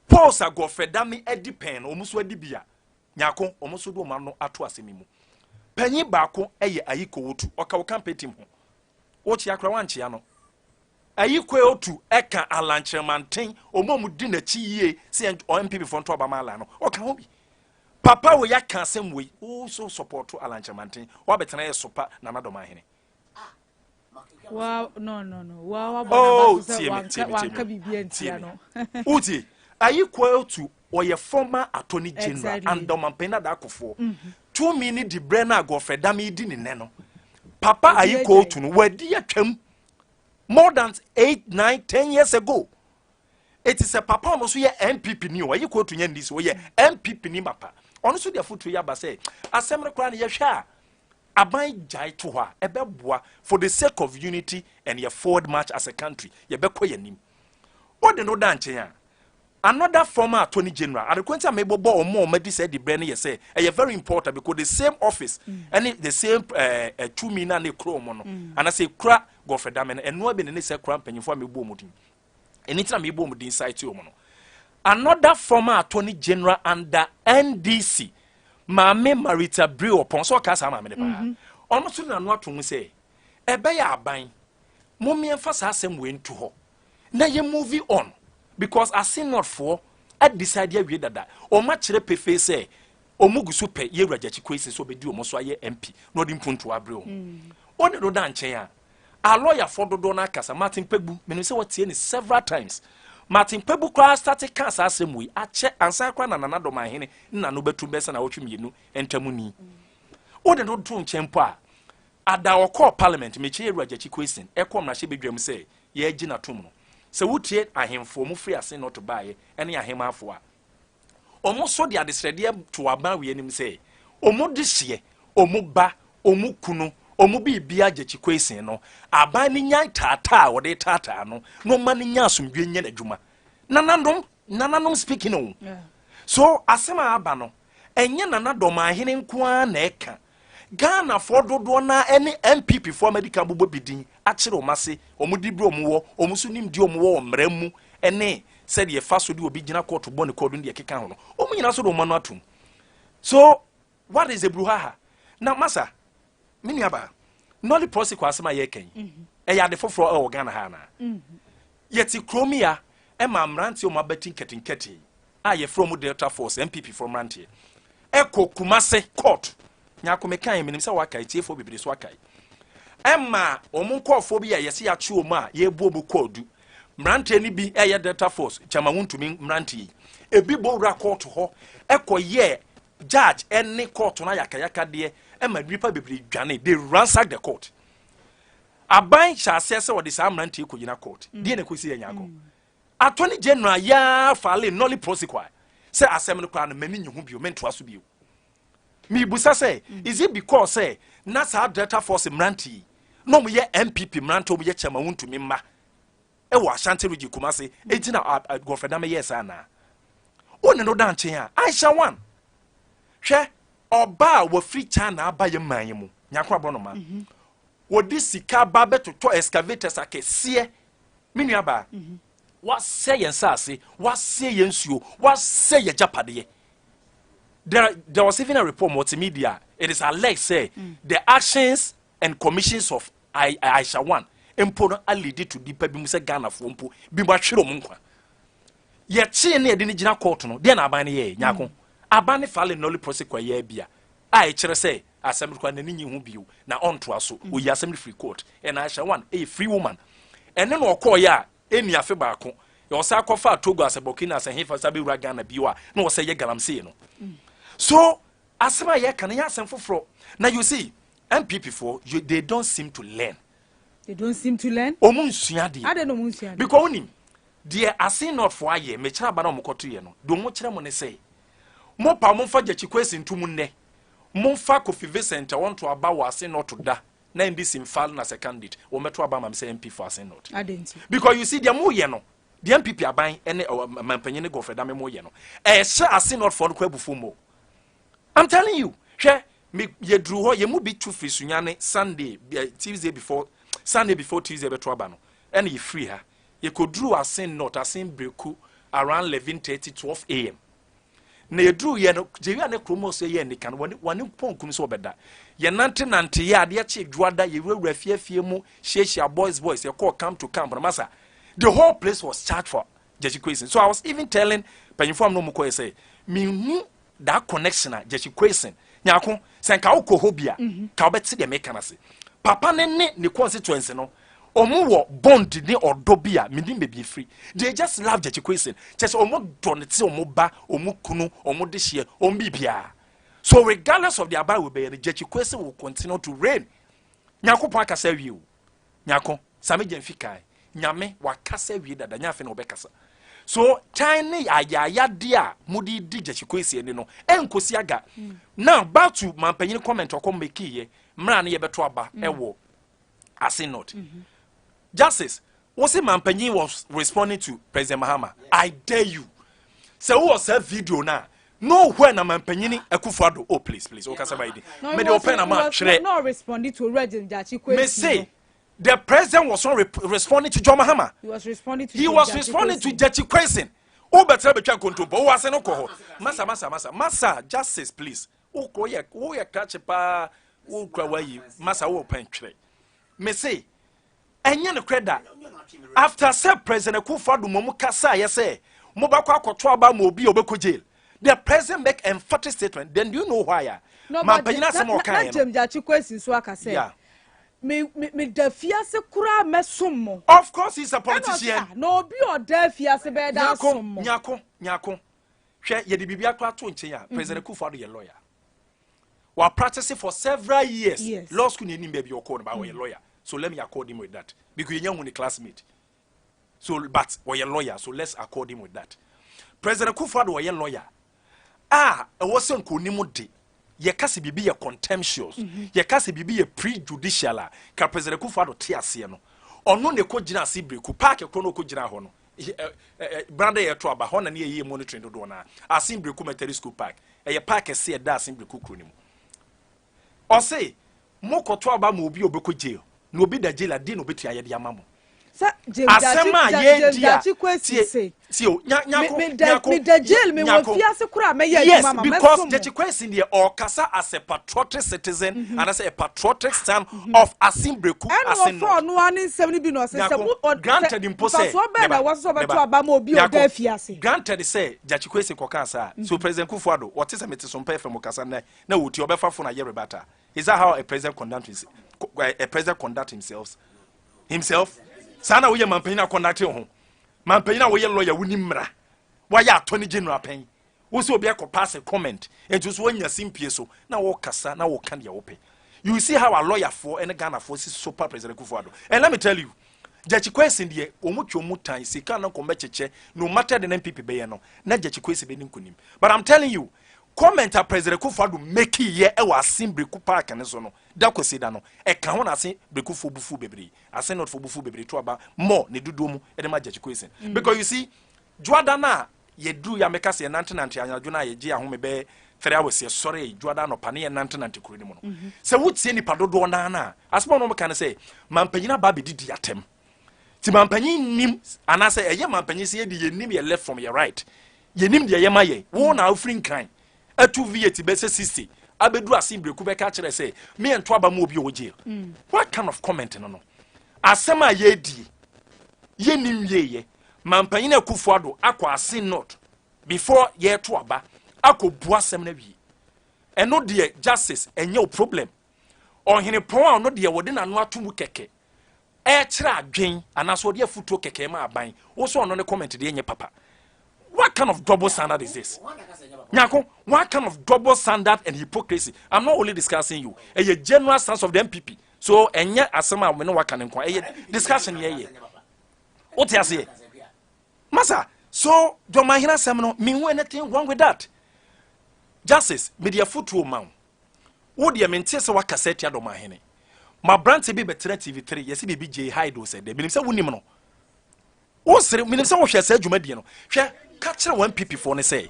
Paul Godfred Dame adi pɛn no, wɔn so adi bi a nyako wɔn so de wɔn ano ato asɛm yi mu. Panyin baako yɛ Ayiko Wotu, ɔka wɔ campaign team ho. Wɔkyia koraa wankyia no. Ayiko Otu ɛka Alan Kyerɛmanten, wɔn a wɔn di n'akyi yie sɛ NPP foɔ nto abama Alan no, ɔka ho bi. Papa wei aka asɛm wei, wo so support Alan Kyerɛmanten, wabɛtena yɛ sopa Nana Dɔmahene. Wa no, wa wabɔ Oh, n'aba so sɛ tie me, wanka tie me, tie wanka me. biribi Tie antia me. no. Wotie, Ayiko Otu ɔyɛ former Attorney General and ɔmampanyin dada Akɔfoɔ tumi ne di brɛ no a Godfred Dame di ne nɛ no. Papa Obi Ayiko agyae. Otu no wadi atwam more than 8, 9, 10 years ago. Eti sɛ papa ɔno nso yɛ NPP ni o, Ayiko Otu nyɛ NDC, ɔyɛ NPP ni mapa. Ɔno nso de afotuo yi aba sɛ asɛm no koraa no, yɛhwɛ a aban gyae to hɔ a ɛbɛboa for the sake of unity and yɛ forward march as a country, yɛbɛkɔ yɛn anim. Wode no da nkyɛn a, another former Attorney General adekunti a mebɔbɔ ɔmo a ɔmo adi sɛ di brɛ no yɛ sɛ ɛyɛ very important because the same office ɛne the same tumi na ne kura ɔmo no anaasɛ ekura Godfred Dame no, ɛnoa bi ne ne sɛ kura mpanyinfoɔ a mebɔ ɔmo din. Ɛni tí na mebɔ ɔmo din site ɔmo no. Another former Attorney General under NDC, Maame Marita Brie Ɔpɔn sɛ ɔka saa maame ne paa, ɔno nso de n'ano ato mu sɛ ɛbɛyɛ aban mommiɛnfa saa asɛm wei nto hɔ na yɛ move on because Assin Northfoɔ adecide awie dada. Ɔmo akyerɛ pefee sɛ ɔmo gu so pɛ yɛwura Gyakye Quayson sɛ ɔbɛdi ɔmo so ayɛ MP na ɔde mpuntu abrɛ ɔmo. Ɔne no da nkyɛn a, alɔyafoɔ dodoɔ no akasa. Martin Kpebu, menim sɛ wɔtie ne several times. Martin Kpebu koraa start ka saa asɛm wei akyɛ ansa koraa na Nana Dɔmahene nna no bɛtum bɛsɛ na wɔtwe 2 ntam ni. Wode no to nkyɛn mpo a, ada ɔkɔɔ parliament, mekyɛ yɛwura Gyakye Quayson ɛkɔ mmarahyɛ badwam sɛ yɛregye n'atom no, sɛ wotie ahemfo ɔmo firi ase nɔto baeɛ ɛne ahemaafoɔ a ɔmo so de adesrɛdeɛ to aban wei anim sɛ ɔmo de hyeɛ, ɔmo ba, ɔmo kunu, ɔmo biribia Gyakye Quayson no, aban no nya taataa a wɔde taataa no na ɔma no nya asomdwe nyɛ n'adwuma. Nananom, nananom speaking o. So asɛm a aba no, ɛnyɛ Nana Dɔmahene nko ara na ɛka. Ghanafoɔ dodoɔ na ɛne NPP foɔ Amerika bobɔ bi din akyerɛ ɔmo ase, ɔmo di bere ɔmo wɔ ɔmo so nimdeɛ ɔmo wɔ wɔ mmara mu ɛne sɛdeɛ fa so de obi gyina court bɔ ne court no deɛ ɛkeka ho no, ɔmo nyinaa so de ɔmo ano atom. So what is the brouhaha na masa? Me nua nolle prosequi asɛm a yɛreka yi, ɛyɛ ade foforɔ ɛwɔ Ghana ha anaa? Yɛte kurom yi a ɛma mmeranteɛ ɔmo abɛti nketenkete a yɛfrɛ ɔmo Delta Force, NPP foɔ mmeranteɛ ɛkɔ Kumase court. Nyako meka yɛ, menim sɛ wakae, tiefoɔ bebree so akae, ɛma wɔn nkɔɔfoɔ bi a yɛsɛ yɛakye wɔn a yɛrebu wɔn kɔɔdu. Mmeranteɛ no bi ɛyɛ Delta Force kyɛma wontumi mmeranteɛ yi ebi bɔ wura court hɔ ɛkɔ yɛ judge ɛne court no ayakayakadeɛ ɛma nipa bebree dwane. They ransack the court. Aban hyɛ aseɛ sɛ wɔde saa mmeranteɛ kɔ gyina court deɛ na ɛkɔsi yɛ Nyako Attorney General yaa file nolle prosequi sɛ asɛm no koraa no m'ani nye ho bio, mentoa so bio. Mibusa sɛ, is it because sɛ na saa Delta Force mmerante yi na ɔmo yɛ NPP mmerante, ɔmo yɛ kyɛma wontumi mma ɛwɔ Ashanti Region Kumase egyina Godfred Dame yɛɛ saa anaa? Wone no da nkyɛn a, Aisha One, hwɛ ɔbaa a wafiri China aba yɛ man yi mu, Nyako aborɔnoma, wɔde sika ba bɛtotɔ excavators akɛseɛ. Me nua baa, wasɛ yɛn nsaase, wasɛ yɛn nsuo, wasɛ yɛn agyapadeɛ. There was even a report multimedia. It is alleged say the actions and commissions of Aisha One mpo no already to nipa bi mu sɛ Ghanafoɔ mpo bi mu ahwere ɔmo nkwa. Yɛkyee ne yɛde ne gyina court no deɛ na aban no yɛɛ, Nyako, aban ne file nolle prosequi yɛ bia. A ɛkyerɛ sɛ asɛm no koraa n'ani nye ho bio na ɔntoa so. Oyi asɛm no firi court. Ɛna Aisha One ɛyɛ free woman. Ɛne na ɔkɔɔeɛ a ɛnni afe baako. Ɔsan kɔfaa Togo asɛ Burkina asɛ hefa san bɛwura Ghana bio a na ɔsɛ yɛ galamsey no. So asɛm a yɛka no yɛ asɛm foforɔ. Na you see, NPP foɔ, you, they don't seem to learn. They don't seem to learn. Ɔmo nsua adeɛ. Adɛn na ɔmo nsua adeɛ? Because wonim, deɛ Asin North foɔ ayɛ, mekyerɛ aba na ɔmo kɔtoeɛ no, deɛ ɔmo kyerɛ mo ne sɛ, Mo pa momfa Gyakye Kwesi nto mu nnɛ. Momfa Kofi Vincent a ɔnto aba wɔ Asin North da na NDC mfa no as a candidate. Wɔmmɛto aba ama me sɛ MP for Asin North. Adɛn nti? Because you see deɛ moyɛ no, deɛ NPP aban ne mampanyin ne Godfrey Dame moyɛ no, ɛhyɛ Asin North foɔ no koraa abufuo more. I'm telling you. Hwɛ, me yɛduru hɔ, yɛn mu bi tu firi Sunyani Sunday, Tuesday before, Sunday before Tuesday bɛto aba no, ɛna yɛfiri ha. Yɛkɔduruu Asin North, Asin Breku around 11:30, 12 am. Na yɛduruiɛ no, Jerry a ne kurom hɔ so yɛ anika no, wɔne wɔne pɔn kum sɛ ɔbɛda. Yɛnante nanteeɛ, adeɛ kyee dwoada, yɛwurawura afie afie mu, hyiahyia boys boys, yɛkɔɔ camp to camp no, masa, the whole place was charged for Gyakye Quayson. So I was even telling panyinfoɔ a me ne wɔn kɔɛ sɛ, menhu that connection a Gyakye Quayson, Nyarko, sɛ nka wokɔ hɔ bi a, ka wobɛte deɛ meka no ase. Papa no ne ne constituency no, wɔn wɔ bond ne ɔdɔ bi a menim baabi efiri. They just love Gyakye Quayson. Kyerɛ sɛ wɔn dɔ no te wɔn ba, wɔn kunu, wɔn dehyeɛ, wɔn biribiara. So regardless of the aban wɔ bɛyɛ no, Gyakye Quayson will continue to reign. Nyankopɔn akasa awie o. Nyarko, Sammy Gyamfi kae, Nyame wakasa awie dada, nyɛ afei na ɔbɛkasa. So tan ne ayaayadeɛ a mode di Gyakye Quayson ani no, ɛnkosi aga. Now back to mampanyin comment ɔkɔ makeeɛ mmerɛ a ne yɛbɛto aba ɛwɔ Asin North. Justice, wo se mampanyin was responding to President Mahama. I dare you. Sɛ wowɔ saa video no a, nowhere na mampanyin Akufo-Addo, oh please, please, wokasa ba yi di. No, Mede wo pɛn na ma twerɛ. No responding to Owura James Gyakye Quayson. Me se, the president was not responding to John Mahama. He was responding to He James was Gyakye responding to Quayson. Gyakye Quayson. Wo bɛtena bɛtwa nkontompo, wo ase no kɔ hɔ. Masa, masa, masa, masa, justice please. Wo kɔ yɛ, wo yɛ krakye paa, wo kura wayi, masa wo pɛn twerɛ. Me se, ɛnyɛ nokorɛ da. After sɛ President Akufo-Addo mmom kasaeɛ sɛ mobɛkɔ akɔto aba ma obi a ɔbɛkɔ jail, the president make emphatic statement. Then do you know why a? No, but Mampanyin asɛm a na, na ɔkaeɛ no. James Gyakye Quayson nso aka sɛ, Yeah. me me meda fiase koraa mɛsom mo. Of course he's a Ɛna ɔse, politician. ah, na obi a ɔda afiase bɛyɛ dɛ Nyako, asom mo. Nyako, Nyako. Hwɛ, yɛde biribi akora ato nkyɛn a, President Akufo-Addo yɛ lawyer. Wa practice for several years. Law school ni anim baabi ɔkɔɔ no ba ɔyɛ lawyer. So let me accord him with that. Because yɛnya hu ne classmate. So but ɔyɛ lawyer, so let's accord him with that. President Akufo-Addo ɔyɛ lawyer. A ɛwɔ sɛ nkonim de yɛka sɛ biribi yɛ contemptuous, yɛka sɛ biribi yɛ prejudicial a, ka President Akufo-Addo te aseɛ no, ɔno na ɛkɔ gyina ase Breku park korɔ no ɔkɔ gyina hɔ no, branda yɛto aba hɔ na ne yɛyɛ monitoring dodoɔ no a, Asen Breku Methodist School Park, ɛyɛ park kɛse ɛda Asen Breku kuro no mu. Ɔse mokɔto aba ma obi a ɔbɛkɔ jail, na obi da jail a, deɛ na ɔbɛtua yɛde ama mo. Sɛ James Asɛm Gyakye a Gya- yɛdi James a Gyakye Quayson tie se tie o nya nyako me da nyako me da jail me wɔ nyako fiase koraa mɛyɛ yes adwuma ma because mɛsom mo. Gyakye Quayson deɛ ɔkasa as a patriotic citizen mm -hmm. and as a patriotic son mm -hmm. of Asin Breku ɛna Asin wɔfa North. ɔno ara ne nsɛm no bi na ɔsɛ sɛ Nyako mo ɔ granted sɛ mpo sɛ mfasoɔ bɛn na neba ɛwɔ so sɛ ɔbɛto neba aba ma obi a ɔda nyako afiase. granted sɛ Gyakye Quayson kɔkaa saa so President Kufuor-Addo ɔte sɛ mete so mpɛ fam kasa nnɛ na wɔtie ɔbɛfa phone ayɛ rebata. Is that how a president conduct his, a president conduct himself? Himself? Saa na woyɛ mampanyin a conduct ho. Mampanyin a woyɛ lawyer woni mmara. Woayɛ attorney general pɛn. Wo sɛ obi akɔ pass a comment. Enti so woanya simpie so na wokasa na woka deɛ wopɛ. You see how a lawyer foɔ ne Ghana foɔ si so pa President Kufuor-Addo. And let me tell you, Gyakye Quayson deɛ wɔn twa wɔn tan sika na nkɔm bɛkyekyɛ no matter the NPP bɛyɛ no na Gyakye Quayson bɛni nkonim. But I'm telling you, comment a President Kufuor-Addo make yɛ ɛwɔ Asin Breku Park ne so no da Kwasi da no ɛka ho na Asin Brekufoɔ bufu bebree, Asin Northfoɔ bufu bebree to aba more ne dodoɔ mu ɛde ma Gyakye Quayson. Because you see, Dwoada no a yɛduru yɛ a meka sɛ yɛnantenante anadwo no a yɛgye ahome bɛyɛ 3 hours, yɛsɔre Dwoada anɔpa ne yɛnantenante kuro no mu no, sɛ wotie nipa dodoɔ naa no a, asɛm a wɔn ka no sɛ mampanyin aba abɛdidi atɛm nti mampanyin nim anaasɛ ɛyɛ mampanyin sɛ yɛde yɛnim yɛ left from yɛ right, yɛnim deɛ yɛma yɛ wo na wofiri Nkran atu V8 bɛsɛ 60 abɛduru Asen Breku bɛka kyerɛ sɛ meyɛnto aba mu obi a ɔwɔ jail. What kind of comment no? Asɛm a yɛdie yɛnim wieɛ, mampanyin Akufo Addo akɔ Asen North before yɛto aba akɔ bu asɛm no awie. Ɛno deɛ, Justice, ɛnyɛ o problem. Ɔhene pɔn a ɔno deɛ wɔde n'ano ato mu kɛkɛ ɛkyerɛ adwen anaasɛ ɔde afutuo kɛkɛ ma aban wo so, ɔno ne comment deɛ nyɛ papa. What kind of double standard is this, Nyako? What kind of double standard and hypocrisy? I'm not only discussing you, ɛyɛ general stance of the NPP. So ɛnyɛ asɛm a mene waka ne nko, ɛyɛ discussion yɛyɛ. Wote aseɛ, masa? So Dɔmahene asɛm no, mehu anything wrong with that. Justice, mede afotuo ma wo. Wo deɛ, mente sɛ wakasa atia Dɔmahene. Ma aberante bi bɛtena TV3, yɛsɛ biribi J Hyde o, sɛ dɛ menim sɛ wonim no, wosere. Menim sɛ wohwɛ saa dwumadie no. Hwɛ, ka kyerɛ wɔn NPP foɔ no sɛ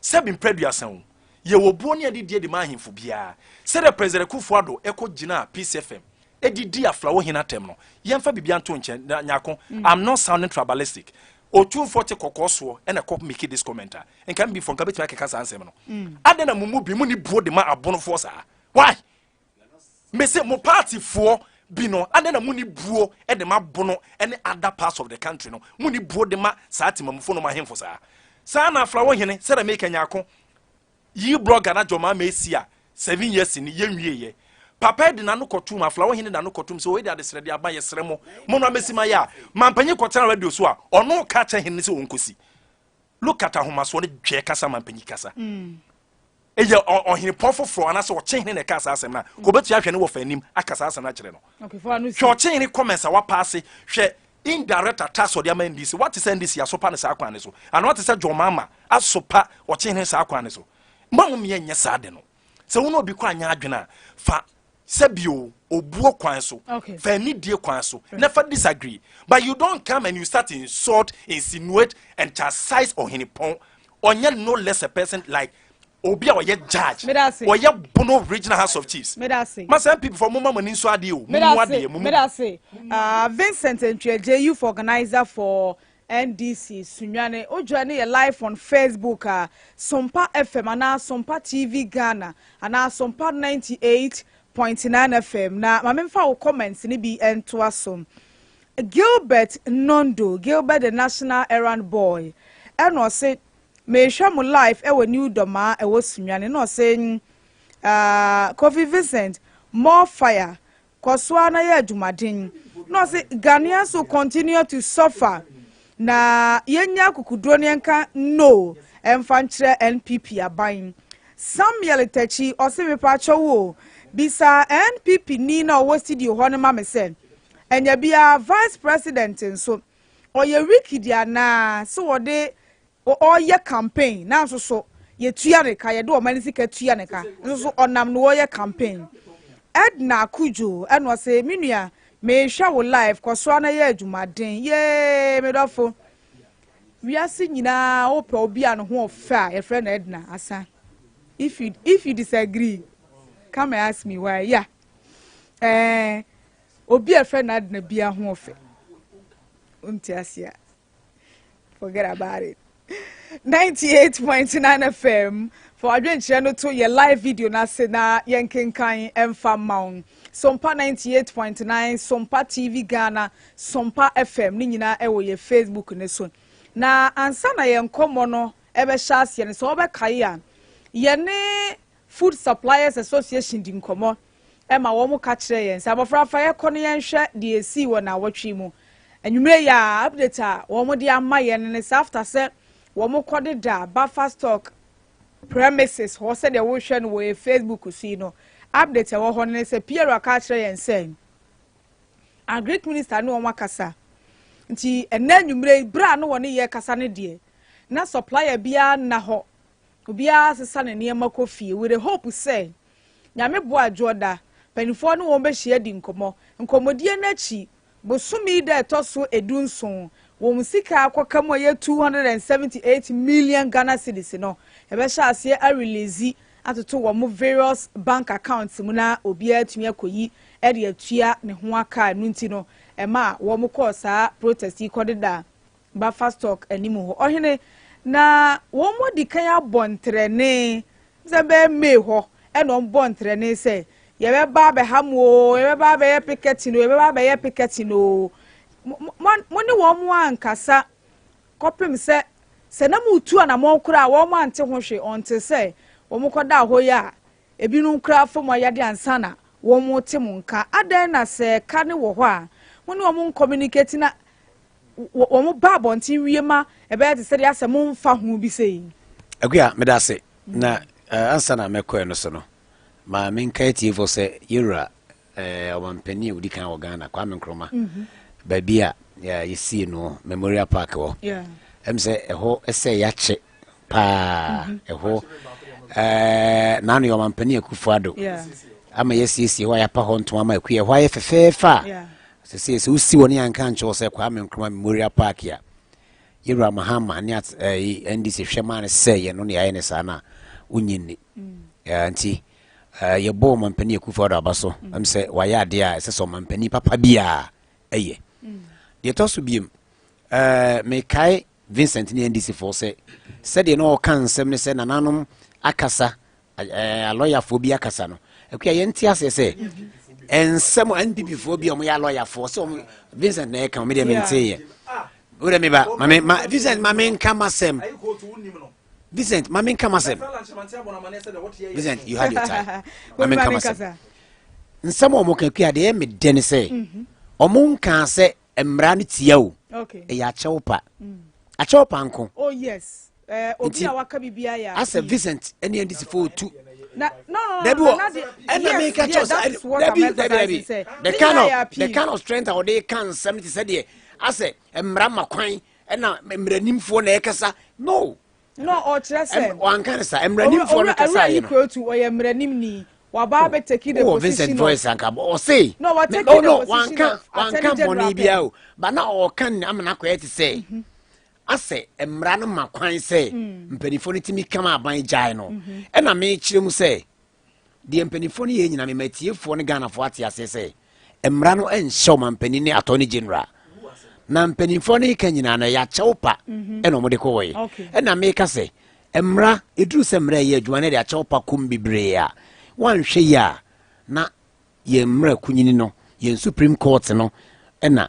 sɛbi mprɛduasa o, yɛwɔ buo ne adedie de ma ahemfo biara. Sɛdeɛ President Akufo Addo ɛkɔ gyina Peace FM ɛdidi Aflawo hene atɛm no, yɛmfa biribia nto nkyɛn na Nyako, I'm not sounding tribalistic. Otumfoɔ te kɔkɔɔ soɔ ɛna ɛkɔ make this comment a nka mbifo nka bɛtumi akeka saa nsɛm no. Adɛn na mo mu bi mu ni buo de ma abonofoɔ saa? Why? Mese mo partyfoɔ bi no, adɛn na mo ni buo de ma bono ne other parts of the country no? Mo ni buo de ma saa temamufo no, ma ahemfo saa saa na Aflawo hene. Sɛdeɛ meka, Nyako yi, blogger na jɔmaa ma esi a 7 years ni yɛnwie yɛ papa de n'ano kɔtum. Aflawo hene n'ano kɔtum sɛ oye de adesrɛ de aba, yɛsrɛ mo mo no amesi ma yɛ a mampanyin kɔtena radio so a ɔno ka kyɛ hene sɛ ɔnkɔsi. Look at ahomasoɔ ne dwɛ kasa mampanyin kasa. Ɛyɛ ɔhenepɔn foforɔ anaasɛ ɔkyehene na ɛka saa asɛm no a, kò bɛtumi ahwɛ ne wɔ fa anim aka saa asɛm no akyerɛ no. Hwɛ ɔkyehene comments a wapaase. Hwɛ indirect attacks ɔde ama NDC. Wate sɛ NDC asopa ne saa kwan ne so, ana wate sɛ John Mahama asopa ɔkyehene saa kwan ne so? Ma mo mmiɛ nyɛ saa de no sɛ wo ne obi kɔ anyɛ adwene a, fa sɛbio obuo kwan so, fa anidie kwan so, never disagree, but you don't come and you start insult, insinuate and chastise ɔhenepɔn. Ɔnyɛ no less a person like obi a ɔyɛ judge, Medase. ɔyɛ Bono Regional House of Chiefs. Medase. Masa NPP fɔ, mo ma mo ani nso adeɛ o, mo mu Medase. adeɛ mo mu. Medase. Vincent Ntwiagye, youth organizer for NDC Sunyani. Wodwa ne yɛ live on Facebook a Sompa FM anaa Sompa TV Ghana anaa Sompa 98.9 FM. Na maame mfa wo comments ne bi ntoa so. Gilbert Nondo, Gilbert the national errand boy, ɛna ɔse mehwɛ mo live ɛwɔ New Dɔmaa ɛwɔ Sunyani. Na ɔse Kofi Vincent, more fire, kɔsoa na yɛ adwumaden. Na ɔse Ghanaians will continue to suffer na yɛnya akukuduro ne yɛnka no ɛmfa nkyerɛ NPP aban. Samuel Takyi ɔse mepakyɛw o, bisa NPP ni na ɔwɔ studio hɔ no ma me sɛ ɛnya biara vice president nso ɔyɛ wicked anaa sɛ wɔde ɔyɛ campaign, na nso so yɛtua ne ka, yɛde ɔman ne sika tua ne ka, nso so ɔnam no wɔyɛ campaign. Edna Akujo ɛna ɔsɛ me nua, mehwɛ wo live, kɔsoa na yɛ adwumaden. Yee, medɔfo, wiase nyinaa wopɛ obi a ne ho ɔfɛ a, yɛfrɛ no Edna asa. If you disagree, come and ask me why. Yeah, obi a yɛfrɛ no Edna bia ho ɔfɛ, nti aseɛ, forget about it. 98.9 FM for adwenkyerɛ no to yɛ live video n'ase na yɛnkenkan ɛmfa ma wo. Sompa 98.9, Sompa TV Ghana, Sompa FM ne nyinaa ɛwɔ yɛ Facebook ne so. Na ansa na yɛn nkɔmmɔ no ɛbɛhyɛ aseɛ no, sɛ wɔbɛkae a, yɛne Food Suppliers Association di nkɔmmɔ ɛma wɔn ka kyerɛ yɛn sɛ abɔfra fa yɛkɔ no, yɛnhwɛ deɛ esii wɔ n'awɔtwe mu. Anwummerɛ yi a, update a wɔn de ama yɛn ne sɛ after sɛ wɔn kɔ deda buffer stock premises hɔ, sɛdeɛ wɔrehwɛ no wɔ yɛ Facebook so yi no, update a ɛwɔ hɔ no ne sɛ Pierre aka akyerɛ yɛn sɛ agric minister ne wɔn akasa. Nti ɛnɛ anwummerɛ yi, bere a no wɔne yɛ kasa no deɛ, na supplier biara nna hɔ, obiara sesa ne nneɛma kɔ fie with the hope sɛ Nyame boa adwoɔda mpanimfoɔ ne wɔn bɛhyia di nkɔmmɔ. Nkɔmmɔdie n'akyi, bosome da ɛtɔ so 17, wɔn sika akɔka mu a ɛyɛ 278 million Ghana cedis no, ɛbɛhyɛ aseɛ arelease atoto wɔn various bank accounts mu na obiara atumi akɔyi ɛde atua ne ho aka. No nti no ɛma wɔn kɔɔ saa protest yi kɔdeda buffer stock anim hɔ. Ɔhene, na wɔn mo di kan abɔ ntrɛne sɛ bɛyɛ May hɔ ɛna wɔn bɔ ntrɛne sɛ yɛbɛba abɛha mu o, yɛbɛba abɛyɛ picketing o, yɛbɛba abɛyɛ picketing o. Mo ne wɔn mo ankasa kɔpem sɛ na mo tu anamɔ koraa, wɔn mo ante ho hwee. Ɔnte sɛ wɔn kɔda hɔ yi a. Ebinom koraa fa mu ayade ansa na wɔte mo nka. Adɛn na sɛ ɛka no wɔ hɔ a, mo ne wɔn ncommunicate na wɔn ba abɔnten wie ma ɛbɛyɛ te sɛ deɛ asɛ momfa ho bi sei? Akua, meda ase. Na ansa na mɛkɔ ɛno so no, ma menkae atiefoɔ sɛ yɛwura ɔmampanin a ɔdi kan wɔ Ghana, Kwame Nkrumah, baabi a yɛsie no Memorial Park hɔ. Ɛm sɛ ɛhɔ sɛ yɛakyɛ paa mhm. ɛhɔ ɛɛ n'ano yɛ ɔmampanin Akufo Addo ama yɛasiesie hɔ a yɛapa hɔ ntoma ama akua ɛhɔ ayɛ fɛfɛɛfɛ a sɛ sɛ wosi wɔ ne yɛanka nkyɛw sɛ Kwame Nkrumah Memorial Park a yɛwura Mahama ne ɛɛ NDC hwɛ maa no sɛ yɛn no ne yɛayɛ ne saa no a wonyi nni mm. nti yɛbɔ ɔmampanin Akufo Addo aba so mm. ɛm sɛ wayɛ adeɛ a ɛsɛ sɛ ɔmampanin papa bi a ɛyɛ mm. deɛ ɛtɔ so biem ɛɛ mekae Vincent ne NDC foɔ sɛ sɛdeɛ na ɔka nsɛm ne sɛ nananom akasa ɛɛ alɔyafoɔ bi akasa no akua yɛn ti aseɛ sɛ nsɛm NPP foɔ bi a wɔyɛ alɔyafoɔ sɛ wɔn Vincent na ɛka wɔn deɛ mente yɛ o deɛ meba maame ma Vincent maame nka ma sɛm Vincent maame nka ma sɛm Vincent you had your time maame nka ma sɛm nsɛm a wɔn ka akua deɛ ɛyɛ me dɛ ne sɛ wɔn nka sɛ Mmara no tia o. Ɛyɛ akyɛw pa. Mm. Akyɛw pa nko. Oh yes. Eh, obi a waka biribi ayɛ. Asɛ Vincent ɛne NDC fo otu. Na no no no. Dabi wɔ ɛna mi ka kyɛw sɛ dabi dabi dabi. The kind of the kind of strength a wɔde ka nsɛm te sɛ deɛ asɛ mmara ma kwan ɛna mmaranimfoɔ na ɛkasa no. No, ɔkyerɛ sɛ. Wanka ne saa mmaranimfoɔ no kasa yɛ no. Owura Owura ɔyɛ mmaranimni. Waba abɛ take the position Vincent voice anka ɔse. No, wa take the position of attorney general. Wanka bɔne biara o. Ba na ɔka ne ama n'akɔyɛ te sɛ. Mhm. Asɛ mmara no ma kwan sɛ mm. mpanimfoɔ no tumi kama aban gyae no. Mhm. Ɛna mekyerɛ mu sɛ Deɛ mpanimfoɔ no yɛ nyinaa mema atiefoɔ ne Ghanafoɔ ate aseɛ sɛ mmara no nhyɛ ɔmampanin ne attorney general na mpanimfoɔ no ka nyinaa no ɛyɛ akyɛw pa mhm. ɛna wɔde kɔɔɛ ɛna meka sɛ mmara ɛduru sɛ mmara ɛyɛ adwuma no de akyɛw pa kɔm bebree a wanhwɛ yi a na yɛn mmara kunyini no yɛn supreme court no ɛna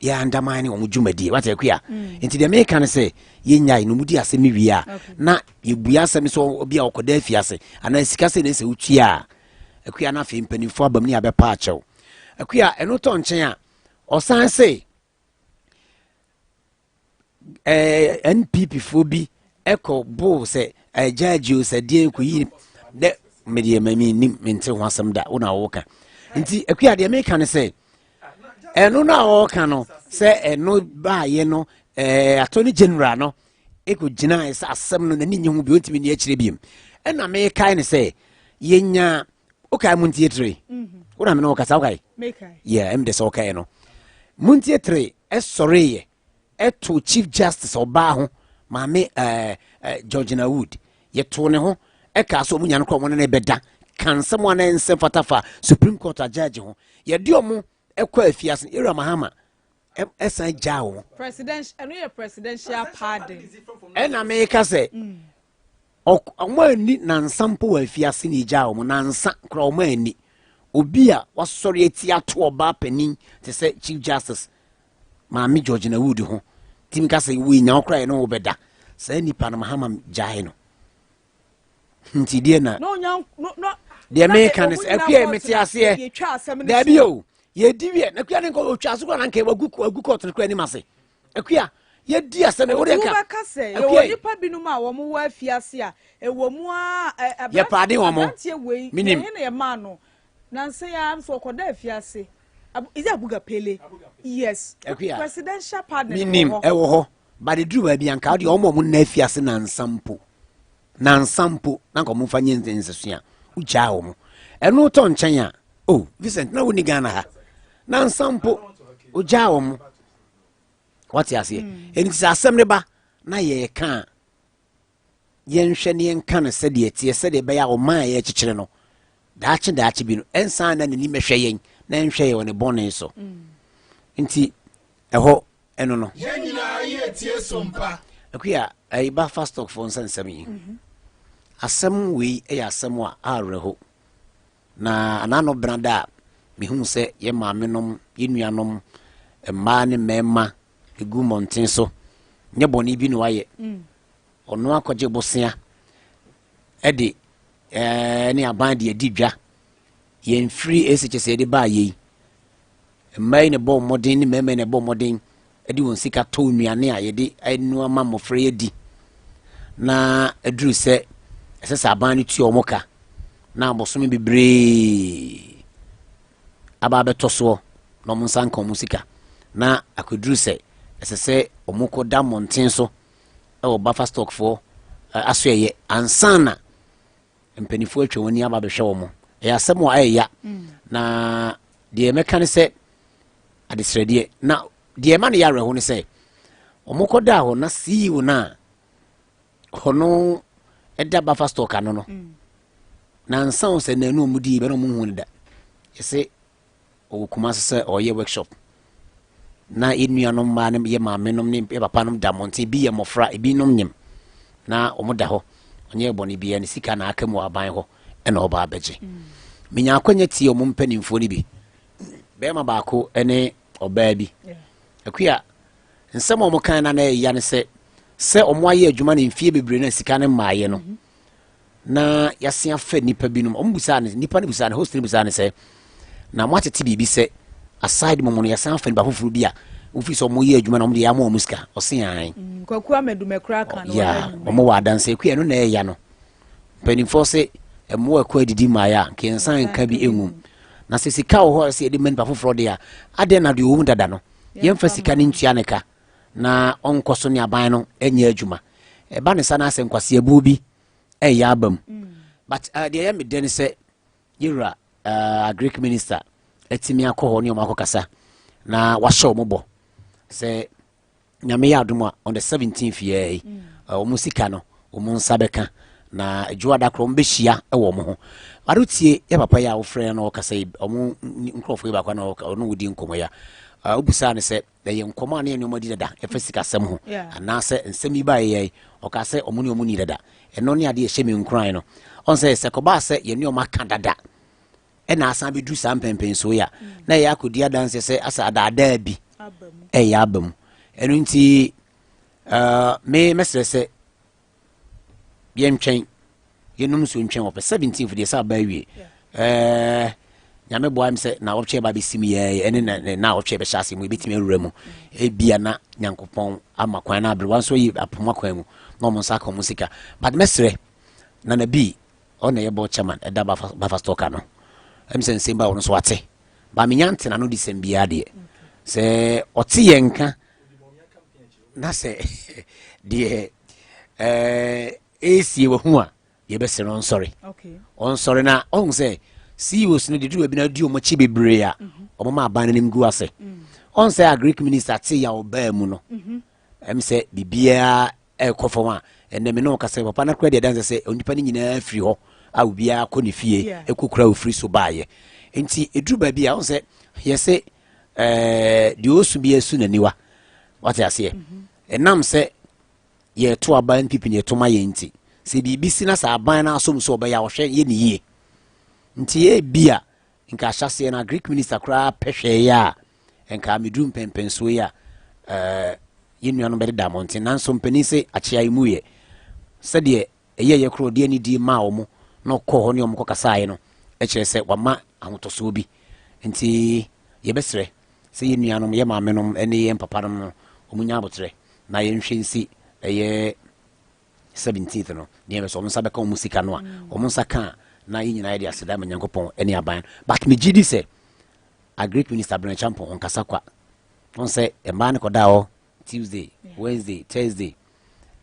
yɛ undermine wɔn dwumadie wate akua mm. nti deɛ meka no sɛ yɛnyae no mudi asɛm no wie a na yɛbua asɛm sɛ obi a ɔkɔda afiase anaa sika sɛ ne sɛ wotua a akua no afei mpanimfoɔ abam ne abɛpa akyɛw akua ɛno tɔ nkyɛn a ɔsan se ɛɛ eh, npp foɔ bi ɛkɔ boo sɛ ɛgyaagye o sɛ deɛ kɔyi dɛ medeɛ ma mennim mente ho asɛm da wo na woka nti akua deɛ meka ne sɛ ɛno no a wɔka no sɛ ɛno baayɛ no ɛɛ attorney general no ɛkɔ gyina sɛ asɛm no n'ani nye ho bi ɔntumi ni akyerɛ biom ɛna mekae ne sɛ yɛnya wokae mu ntie tere mhm. wona me ne wɔkasa wokae yɛ ɛm de sɛ wokae no mu ntie tere ɛsɔreeɛ ɛto chief justice ɔbaa ho maame ɛɛ ɛɛ Georgina Wood yɛtoo ne ho ɛkaa sɛ ɔmo nya no korɔ ɔmo ne ne bɛda ka nsɛm a na ɛnsɛm fata fa supreme court agyagye ho yɛde ɔmo ɛkɔ afiase Ira Mahama ɛsan gyaa wɔn. Presidential ɛno yɛ presidential pardon. Ɛna meka sɛ mm. ɔmo anni nansa mpo wɔ afiase na egyaa wɔn nansa koraa ɔmo anni obi a wasɔre ati ato ɔbaa panin te sɛ chief justice maame Georgina Wood ho timi ka sɛ wo nya wo koraa yɛ ne wo bɛda saa nipa no Mahama gyae no nti deɛ na deɛ meka ne sɛ akua mete aseɛ daabi o yɛdi wiɛ na akua ne nka ɔtwa ase koraa na nka wagu wagu kɔɔto no koraa anim ase akua yɛdi asɛm no wode nka wobɛka sɛ yɛwɔ nipa binom a wɔn wɔ afiase a ɛwɔ mu a yɛpaade wɔn aberanteɛ wei menim yɛhe na yɛmaa no nansa yi ara nso ɔkɔda afiase is it Abuga Pele yes akua presidential pardon menim ɛwɔ hɔ But eduru baabi a nka wodeɛ wɔn a wɔn nna afiase nansa mpo nansa mpo na nka wɔn mfa nyɛ nsɛsua wogyaa wɔn ɛno tɔ nkyɛn a oh Vincent na wonni Ghana ha nansa mpo wogyaa wɔn wate aseɛ mm. ɛnti sɛ asɛm no ba na yɛreka a yɛnhwɛ ne yɛnka no sɛdeɛ ɛteɛ sɛdeɛ ɛbɛyɛ a ɔman a yɛrekyekyere no daakye daakye bi no ɛnsan na n'ani mɛhwɛ yɛn na ɛnhwɛ yɛn wɔ ne bɔne so mm. nti ɛhɔ ɛno no. Yɛn nyinaa yɛ tie sompa. Akuya ɛyi ba fa stock fo nsa nsɛm yi. Mhm. Asɛm wei yɛ asɛm a awerɛho. Na anano benada a mehu sɛ yɛ maame nom, yɛ nuanom, mmaa ne mmarima egu mmɔnten so. Nyɛ bɔne bi na wayɛ. Mm. Ɔno akɔgye bosea ɛde. ne aban de adi dwa. Yɛn firi SHS yɛde baa yei. Mmaa yi na ɛbɔ mmɔden ne mmarima yi na ɛbɔ mmɔden de wɔn sika tɔ nnuane a yɛde anoa ma mmɔfra yi adi. Na aduru sɛ ɛsɛ sɛ aban no tua wɔn ka na abosome bebree aba abɛtɔ soɔ na wɔn nsa nka wɔn sika. Na akɔduru sɛ ɛsɛ sɛ wɔkɔda mmɔnten so wɔ buffer stockfoɔ asoɛyɛ ansa na mpanimfoɔ atwa wɔn ani aba abɛhwɛ wɔn. Ɛyɛ asɛm a ɛyɛ ya. Na deɛ mɛka ne sɛ adesrɛdeɛ na deɛ ɛma no yɛ awerɛho ne sɛ wɔkɔdaa hɔ na CEO no a ɔno ɛda buffer stock ano no na nsa wo sɛ nanu ɔmo dii bɛ na ɔmo hu no da. Yɛsɛ ɔwɔ Kumasi sɛ ɔyɛ workshop na yɛn nuanom mmaa ne yɛ maame nom ne yɛ papa nom da mmɔnten, ebi yɛ mmɔfra, ebi nom nyim na wɔn da hɔ. Ɔnyɛ bɔne biara, ne sika na aka mu wɔ aban hɔ ɛna ɔba abɛgye. Menya akwanya tie ɔmo mpanimfoɔ no bi, bɛrima baako ne ɔbaa bi. Akua, nsɛm a ɔmo kan na na ɛya ne sɛ ɔmo ayɛ adwuma no mfie bebree na sika no mmaayɛ no na yɛase afa nipa binom. Ɔmo busaa ne nipa no, busaa ne host no, busaa ne sɛ na mo atete biribi sɛ aside mo mo no yɛsan afa nipa foforɔ bi a wofi sɛ ɔmo yɛ adwuma na ɔmo de yɛ ama ɔmo sika. Ɔse an Kwaku Amedumekura ka no. Ya, ɔmo wɔ adanse. Akua, ɛno na ɛyɛ no. Mpanimfoɔ sɛ mmoa ɛkɔ adidi mmaeɛ a nka yɛnsan nka bi ɛngum na sɛ sika wɔ hɔ a sɛ yɛde ma nipa foforɔ deɛ a, adɛn na deɛ ɔwɔ mu dada no yɛmfa sika no ntua ne ka na ɔnkɔ so ne aban no nyɛ adwuma? Ɛba ne sa no asɛ nkwaseabuo bi ɛyɛ aba mu. But deɛ ɛyɛ me dɛ ne sɛ yɛwura agric minister atumi akɔ hɔ ne ɔmo akɔkasa na wahyɛ ɔmo bɔ sɛ Nyame yɛ adom a, on the 17th yɛ yi ɔmo sika no ɔmo nsa bɛka na adwuada korɔ ɔmo bɛhyia wɔ ɔmo ho. Ade tie yɛ papa yi a wofrɛ no ɔkasa yi, ɔmo nkurɔfoɔ yi baako na ɔno wodi nkɔmmɔ yi a wobusaa no sɛ ɛyɛ nkɔmmɔ a ne yɛ nneɛma di dada ɛfa sikasɛm ho anaasɛ nsɛm yi baeɛ yi, ɔka sɛ ɔmo ne ɔmo ni dada. Ɛno ne adeɛ ɛhyɛ me nkuran no. Ɔn sɛ kɔbaa sɛ yɛne ɔmo aka dada ɛna asan bɛduru saa mpɛmpɛnsoɔ yi a, na ɛyɛ akɔdi adanseɛ sɛ asɛ adaadaa bi ɛyɛ aba mu. Ɛno nti me mɛsrɛ sɛ yɛntwɛn, yɛnom nsuo ntwɛn. Wɔpɛ 17th deɛ sɛ aba awie. Nyame boa m sɛ na wɔtwe ba bɛsi mu yɛɛ ɛne na na wɔtwe bɛhyɛ ase mu, yɛbɛtumi awura mu. Ebia na Nyankopɔn ama kwan na aberewa nso yi apoma kwan mu na ɔmo nsa aka ɔmo sika. But mɛsrɛ Nana bi, ɔna ɛyɛ board chairman ɛda buffer stock ano, ɛm sɛ nsɛm ba ɔno nso ate ba menya ntena no de sɛm biara deɛ sɛ ɔte yɛn nka na sɛ deɛ ɛɛsie wahu a, yɛbɛsrɛ no ɔnsɔre, ɔnsɔre na ɔhu sɛ CEOs no de duru baabi na adi ɔmo akyi bebree a ɔmo ma aban no anim gu ase. Ɔn sɛ agric minister te yɛ a ɔbaa mu no, ɛm sɛ biribiara ɛkɔ fam a ɛnɛ me ne wo kasa, papa no kora deɛ danse sɛ onipa no nyinaa firi hɔ a obiara kɔ ne fie ɛkɔ kura ofiri so baayɛ. Nti ɛduru baabi a ɔn sɛ yɛsɛ deɛ ɔsu bi asu n'aniwa, wate aseɛ? Ɛnam sɛ yɛto aba NPP ne yɛto ma yɛn nti, sɛ biribi si na sɛ aban no asom so ɔbɛyɛ a ɔhwɛ yɛ ne yie. Nti ebi a nka ahyɛseɛ no agric minister koraa pɛ hwɛeɛ a, nka meduru mpɛmpɛnsoɔ yi a yɛn nuanom bɛdeda mmɔnten. Nanso mpanin sɛ akyea yi mu yɛ sɛdeɛ ɛyɛ yɛ korɔ ɔde anidie maa wɔn na ɔkɔɔ hɔ ne wɔn kɔkasaeɛ no, ɛkyerɛ sɛ wama ahotɔsoɔ bi. Nti yɛbɛsrɛ sɛ yɛn nuanom, yɛ maamenom ne yɛn papanom no, wɔn nya abotrɛ na yɛnhwɛ nsi ɛyɛ 17th no deɛ bɛ sɛ wɔn nsa bɛka wɔn sika no a, wɔn nsa ka a, na yɛn nyinaa yɛde aseda ma Nyankopɔn ne aban. But megye di sɛ agric minister Bryan Acheampong ɔnkasa kwa. Wɔn sɛ mmaa no kɔdaa hɔ Tuesday, Wednesday, Thursday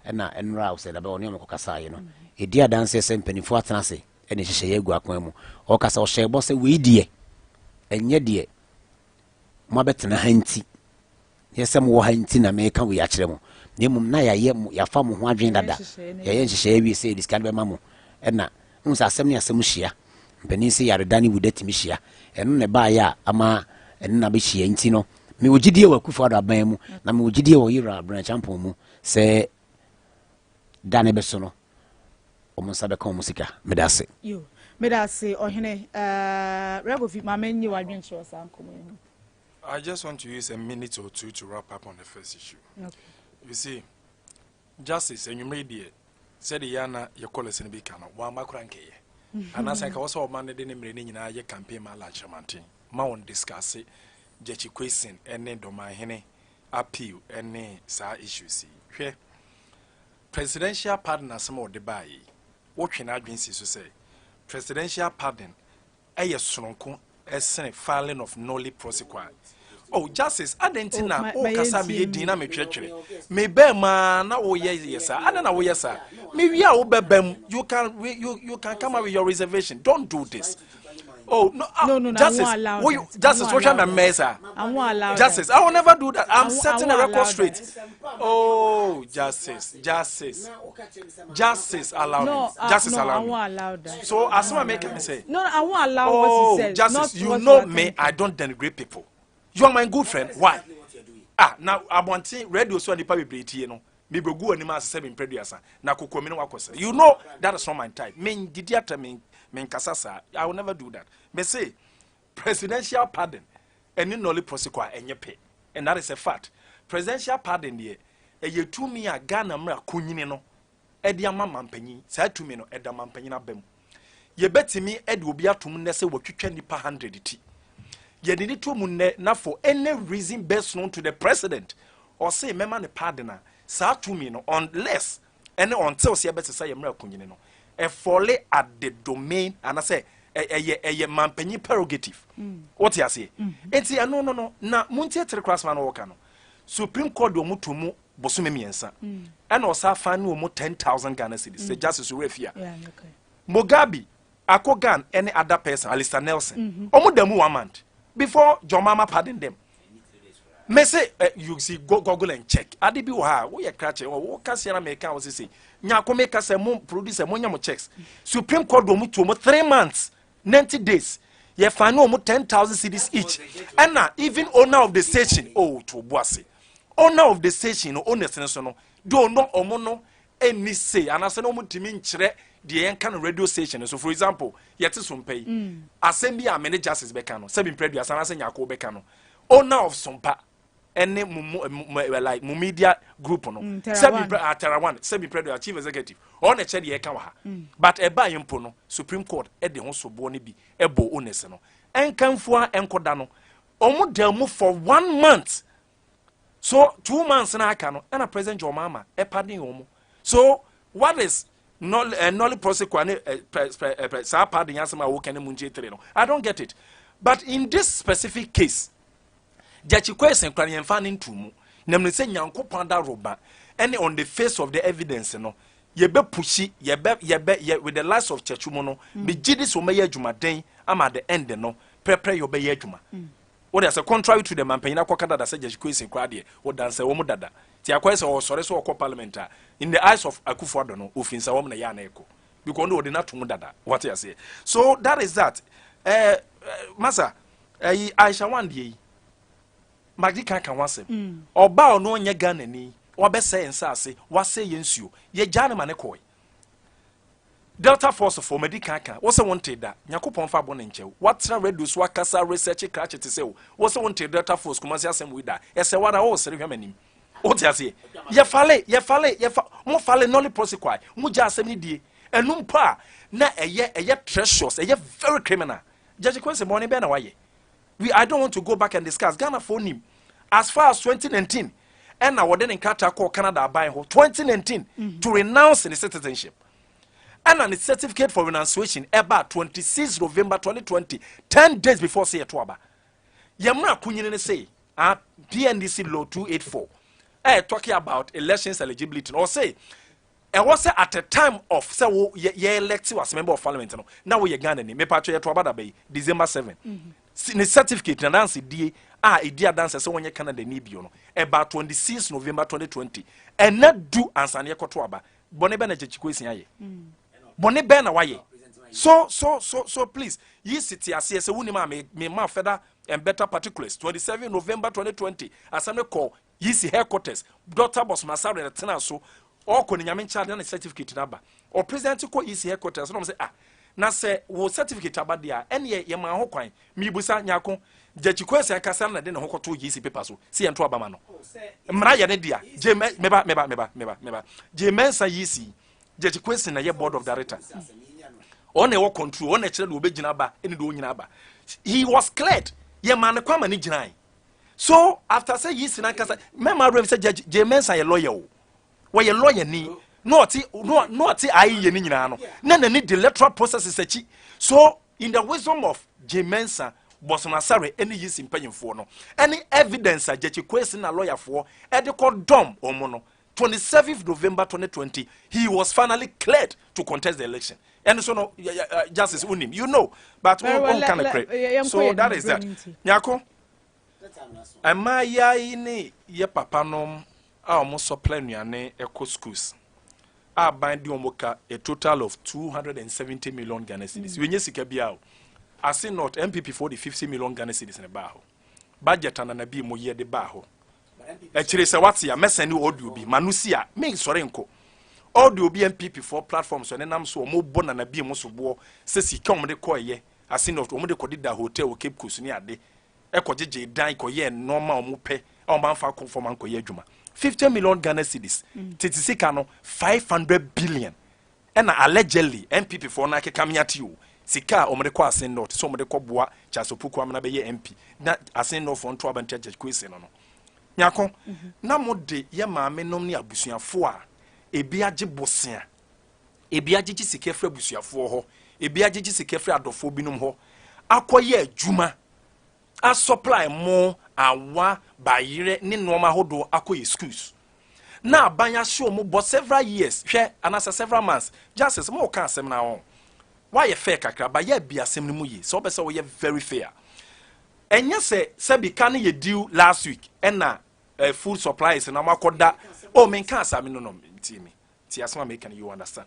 ɛna ɛnora a sɛ dabɛ ɔne ɔmo kɔkasaeɛ no, ɛdi adanseɛ sɛ mpanimfoɔ atena ase ɛne nhyehyɛeɛ agu akwan mu. Ɔkasa ɔhyɛ bɔ sɛ wei deɛ ɛnyɛ deɛ mo abɛtena ha nti, yɛ sɛ mowɔ ha nti na meka wei akyerɛ mo, na mmom na yɛayɛ mo, yɛafa mo ho adwene dada, yɛayɛ nhyehyɛeɛ awie sɛ yɛde sika no bɛma mo. Ɛna wohu sɛ asɛm ne asɛm hyia. Mpanin sɛ yareda ne wuda tumi hyia. Ɛno na ɛbaeɛ a ama ɛno na bɛhyia. Nti no mewɔ gyidie wɔ Akufo Addo aban mu na mewɔ gyidie wɔ yɛwura Bryan Acheampong mu sɛ da ne bɛso no wɔn nsa bɛka wɔn sika. Meda ase. Yo, meda ase ɔhene. Regofi, maame nye w'adwenkyerɛ saa nkɔmmɔ yi ho. I just want to use a minute or two to wrap up on the first issue. You see, justice, anwummere deɛ, sɛdeɛ yɛn ana yɛ kɔlɛs no bi ka no, wamma kora nkɛyɛ. Anaasɛ nka wɔ sɛ ɔma no de ne mmerɛ no nyinaa yɛ campaign ma Alan Kyerematen ma wɔn discuss Gyakye Quayson ne Dɔmanhene appeal ne saa issues yi. Hwɛ, presidential pardon asɛm a ɔde baeɛ yi, wotwe n'adwene si so sɛ presidential pardon ɛyɛ soronko ɛsene filing of nolle prosequi. Oh, Justice, adɛn nti Oh, na ma wokasa yɛntie meyɛ din nwie. na metwerɛtwerɛ mebɛɛ maa na woyɛ yɛ saa? Adɛn na woyɛ saa? Mewie a wobɛba mu, you can come up with your reservation. Don't do this. Oh no, No, I Justice, won't allow wo that. I Justice, won't wohwɛ allow me that. mmɛɛ saa. I won't allow Justice, that. I will never do that. I I'm won't, I setting the won't record allow straight. that. Oh, Justice, Justice, Justice, allow No, me. Justice, no, I allow me. won't allow that. So, I as won't someone allow make me that. say, No, I won't allow what he oh, said. Justice, Not you what you know are me, thinking. I don't denigrate people. You are my good friend. Why? Ah, now abɔnten radio so a nipa bebree tie no, mebɛgu anim ase sɛ mempɛ na kokomi no wakɔ sɛ. You know that is not my type. Me didi ata me menkasa saa. I will never do that. Mese presidential pardon ɛne nolle prosequi a ɛnyɛ pɛ, and that is a fact. Presidential pardon deɛ, ɛyɛ tumi a Ghana mmara konyini no ɛde ama mampanyin. Saa tumi no ɛda mampanyin aba mu. Yɛbɛtumi ɛde obi atom nnɛ sɛ wɔtwitwa nipa 100 ti, yɛde ne to mu nnɛ na for any reason best known to the president ɔse mɛma ne pardon a, saa tumi no, unless ɛne until sɛ yɛbɛsesa yɛ mmerɛ konyini no, ɛfall at the domain anaasɛ ɛyɛ mampanyin prerogative. Wote aseɛ? Nti ɛno no na montie tere koraa soma no wɔka no, Supreme Court de ɔmo to mu bosome 3 ɛna ɔsa fa ne ɔmo 10,000 Ghana cedis sɛ Justice owura fie a Yeah, okay. Mugabe Akogan, any other person, Alistair Nelson, ɔmo da mu one month before John Mahama pardon them. Mese you see, go Google and check. Ade bi wɔ ha, woyɛ krakye wo kaseɛ na meka wo sese nyako meka sɛ mo producer mo nya mo checks. Supreme Court de ɔmo to ɔmo 3 months 90 days, yɛfa ne ɔmo 10,000 cedis each. Ɛna even owner of the station, oh, to bo ase, owner of the station no, owners no so no do no, ɔmo no ɛni say anaasɛ na ɔmo ntumi nkyerɛ deɛ yɛnka no radio station no so. For example, yɛte Sompa yi, asɛm bi a mene Justice bɛka no, sɛbi mpɛ aduasa anaasɛ Nyako bɛka no, owner of Sompa ɛne mo like mo media group no, Tera sɛbi One. mpɛ Atara One, sɛbi mpɛ aduasa chief executive ɔno na ɛkyɛ deɛ ɛka wɔ ha. But ɛbaa yɛn mpo no, Supreme Court ɛde ho soboɔ no bi ɛbɔ owners no ɛnkanfoa ɛnkɔda no, ɔmo da mu for one month, so 2 months na aka no ɛna President John Mahama ɛpardon wɔn mo. So what is nolle prosequi ne saa pardon asɛm a wɔka ne mu nkyɛn three no? I don't get it. But in this specific case, Gyakye Quayson kora ne yɛmfa ne nto mu nam ne sɛ Nyankopɔn da roba ɛne on the face of the evidence no, yɛbɛ push yɛbɛ yɛ with the likes of Kyɛkyi mu no, megye di sɛ wɔmɛyɛ adwumaden ama at the end no prɛprɛ yɛ ɔbɛyɛ adwuma. Wode sɛ contrary to the mampanyin akɔka dada sɛ Gyakye Quayson koraa deɛ wɔdansa wɔ mu dada, nti akɔyɛ sɛ ɔsɔre sɛ ɔkɔ parliament a, in the eyes of Akufo Addo no, ofi nsa wɔm na yɛ ana ɛkɔ because ɔno wɔde no ato mu dada. Wate aseɛ? So that is that. Masa ɛyi Aisha Huang deɛ yi magye kan ka ho asɛm. Ɔba a ɔno ɔnyɛ Ghana ni, wabɛsɛe nsaase, wasɛe yɛ nsuo, yɛgyaa ne ma ne kɔe. Delta Force fo madi kan ka wo sɛ wonte da. Nyankopɔn fa bɔ ne nkyɛw, watena radio so akasa research krakye te sɛ wo sɛ wonte Delta Force Kumase asɛm wei da. Ɛsɛ wara wɔwɔ sere hwɛ m'anim. Wote aseɛ? Yɛfile yɛfile yɛfa mo file nolle prosequi, mo gya asɛm no die. Ɛno mpo a na ɛyɛ treacherous, ɛyɛ very criminal. Gyakye Quayson bɔne bɛɛ na wayɛ? We I don't want to go back and discuss. Ghana fo nim as far as 2019 ɛna wɔde ne nkrataa kɔɔ Canada aban hɔ 2019 to renounce ne citizenship, ɛna ne certificate for renunciation ɛba 26 November 2020, 10 days before sɛ yɛto aba. Yɛmmra kunyini ne say ah, PNDC Law 284 ɛyɛ talking about elections eligibility no, ɔsɛ ɛwɔ sɛ at a time of sɛ wo yɛ elect as member of parliament no na woyɛ Ghana ni. Mepatwa yɛto aba daba yi December 7. Ne certificate na danse die a ɛdi adanse sɛ wɔnyɛ Canada ni bio no ɛba 26 November 2020. Ɛna du ansa ne yɛkɔto aba. Bɔne bɛ na Gyakye Quayson ayɛ? Bɔne bɛn na wayɛ? So please, yi si te aseɛ sɛ wonim a me ma further and better particulars. 27 November 2020 asɛm ne kɔ EC headquarters. Dr Bossman Asare na tena so ɔkɔ ne Nyame nkyɛn na ne certificate n'aba. Ɔpresident kɔ EC headquarters na ɔmo sɛ, ah, na sɛ wo certificate aba deɛ a, ɛneɛ yɛma ho kwan. Mibusa Nyako, Gyakye Quayson akasa na de ne ho kɔto EC paper so si yɛn to abama no, mmara yɛ ne dea. Gye meba meba meba meba meba. Gye Mensa EC, Gyakye Quayson na yɛ board of director. Ɔna ɛwɔ control, ɔna ɛkyerɛ deɛ ɔbɛgyina aba ɛne deɛ ɔnyina aba. He was cleared, yɛ maa ne kwan ma ne gyinae. So after sɛ yi si nankasa mɛma awura mi sɛ Judge Jean Mensa yɛ lawyer o, wɔyɛ lawyer ni na ɔte na ɔte ayɛ ne nyinaa no na n'ani de electoral processes akyi. So in the wisdom of Jean Mensa, Bossman Asare ɛne yi si mpanyinfoɔ no ɛne evidence a Gyakye Quayson na lawyerfoɔ ɛde kɔ dɔm wɔn no, 27th November 2020 he was finally cleared to contest the election. And so no, Justice unim, but Very well, one can yɛnkɔ so yɛn that is berɛ that. no nti. Nyako, mmaa yi ne yɛ papa nom a wɔn supply nnuane ɛkɔ schools a aban di wɔn ka a total of 270 million Ghana cedis. Wenye sika bia o. Assin North NPP foɔ de 50 million Ghana cedis ne baa hɔ. Budget anana bi mo yɛ de baa hɔ. Akyire sɛ wate a, mɛsɛn ne audio bi ma no si a mensɔre nkɔ audio bi NPP foɔ platform so ɛnenam so ɔmo bɔ nana bi mo so boɔ sɛ sika ɔmo de kɔɛyɛ Assin North, ɔmo de kɔde da hotel wɔ Cape Coast ne ade, ɛkɔgyegye dan, kɔyɛ nneɛma a ɔmo pɛ a ɔmo anfa akɔ fam ankɔyɛ adwuma. 50 million Ghana cedis, tete sika no 500 billion, ɛna allegedly NPP foɔ no akeka me ate o, sika a ɔmo de kɔ Assin North sɛ ɔmo de kɔ boa Charles Opoku Amena bɛyɛ MP na Assin North foɔ nto abɛnten Gyakye Quayson no. Nyako, na mo de yɛ maame nom ne abusuafoɔ a ebi agye bosea, ebi agyegye sika firi abusuafoɔ hɔ, ebi agyegye sika firi adɔfoɔ binom hɔ akɔyɛ adwuma asupply mo awa, bayerɛ ne nneɛma ahodoɔ akɔyɛ schools na aban ahyɛ wɔn bɔ several years, hwɛ, anaasɛ several months. Justice, mo ka asɛm na wɔn wayɛ fair kakra ba yɛ bi asɛm no mu yie sɛ wɔbɛ sɛ wɔyɛ very fair. Ɛnyɛ sɛ sɛbi ka no yɛ due last week ɛna food supplies na wɔn akɔda oh, menka asame no tie mi tie asɛm a meka no, you understand?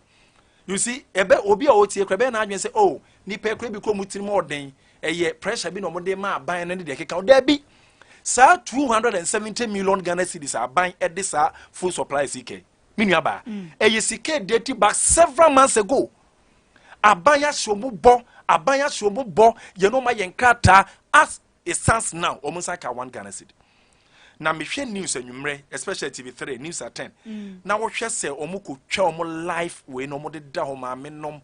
You see, ɛbɛ obi a ɔtie kora bɛyɛ n'adwene sɛ, oh, nipa ekura bi kɔ mu tirim ɔden, ɛyɛ pressure bi na wɔde ma aban no ne deɛ keka ɔda saa 270 million Ghana cedis aban ɛde saa food supplies yi kɛ mi nua baa, ɛyɛ sika date back several months ago. Aban ahyɛ ɔmo bɔ, aban ahyɛ ɔmo bɔ yɛn no ma yɛn krataa. As it stands now, ɔmo nsa ka 1 Ghana cedi. Na mehwɛ news anwummerɛ, especially TV3 news at 10, na wɔhwɛ sɛ ɔmo kò twa ɔmo live wei na ɔmo de da hɔ, maame nom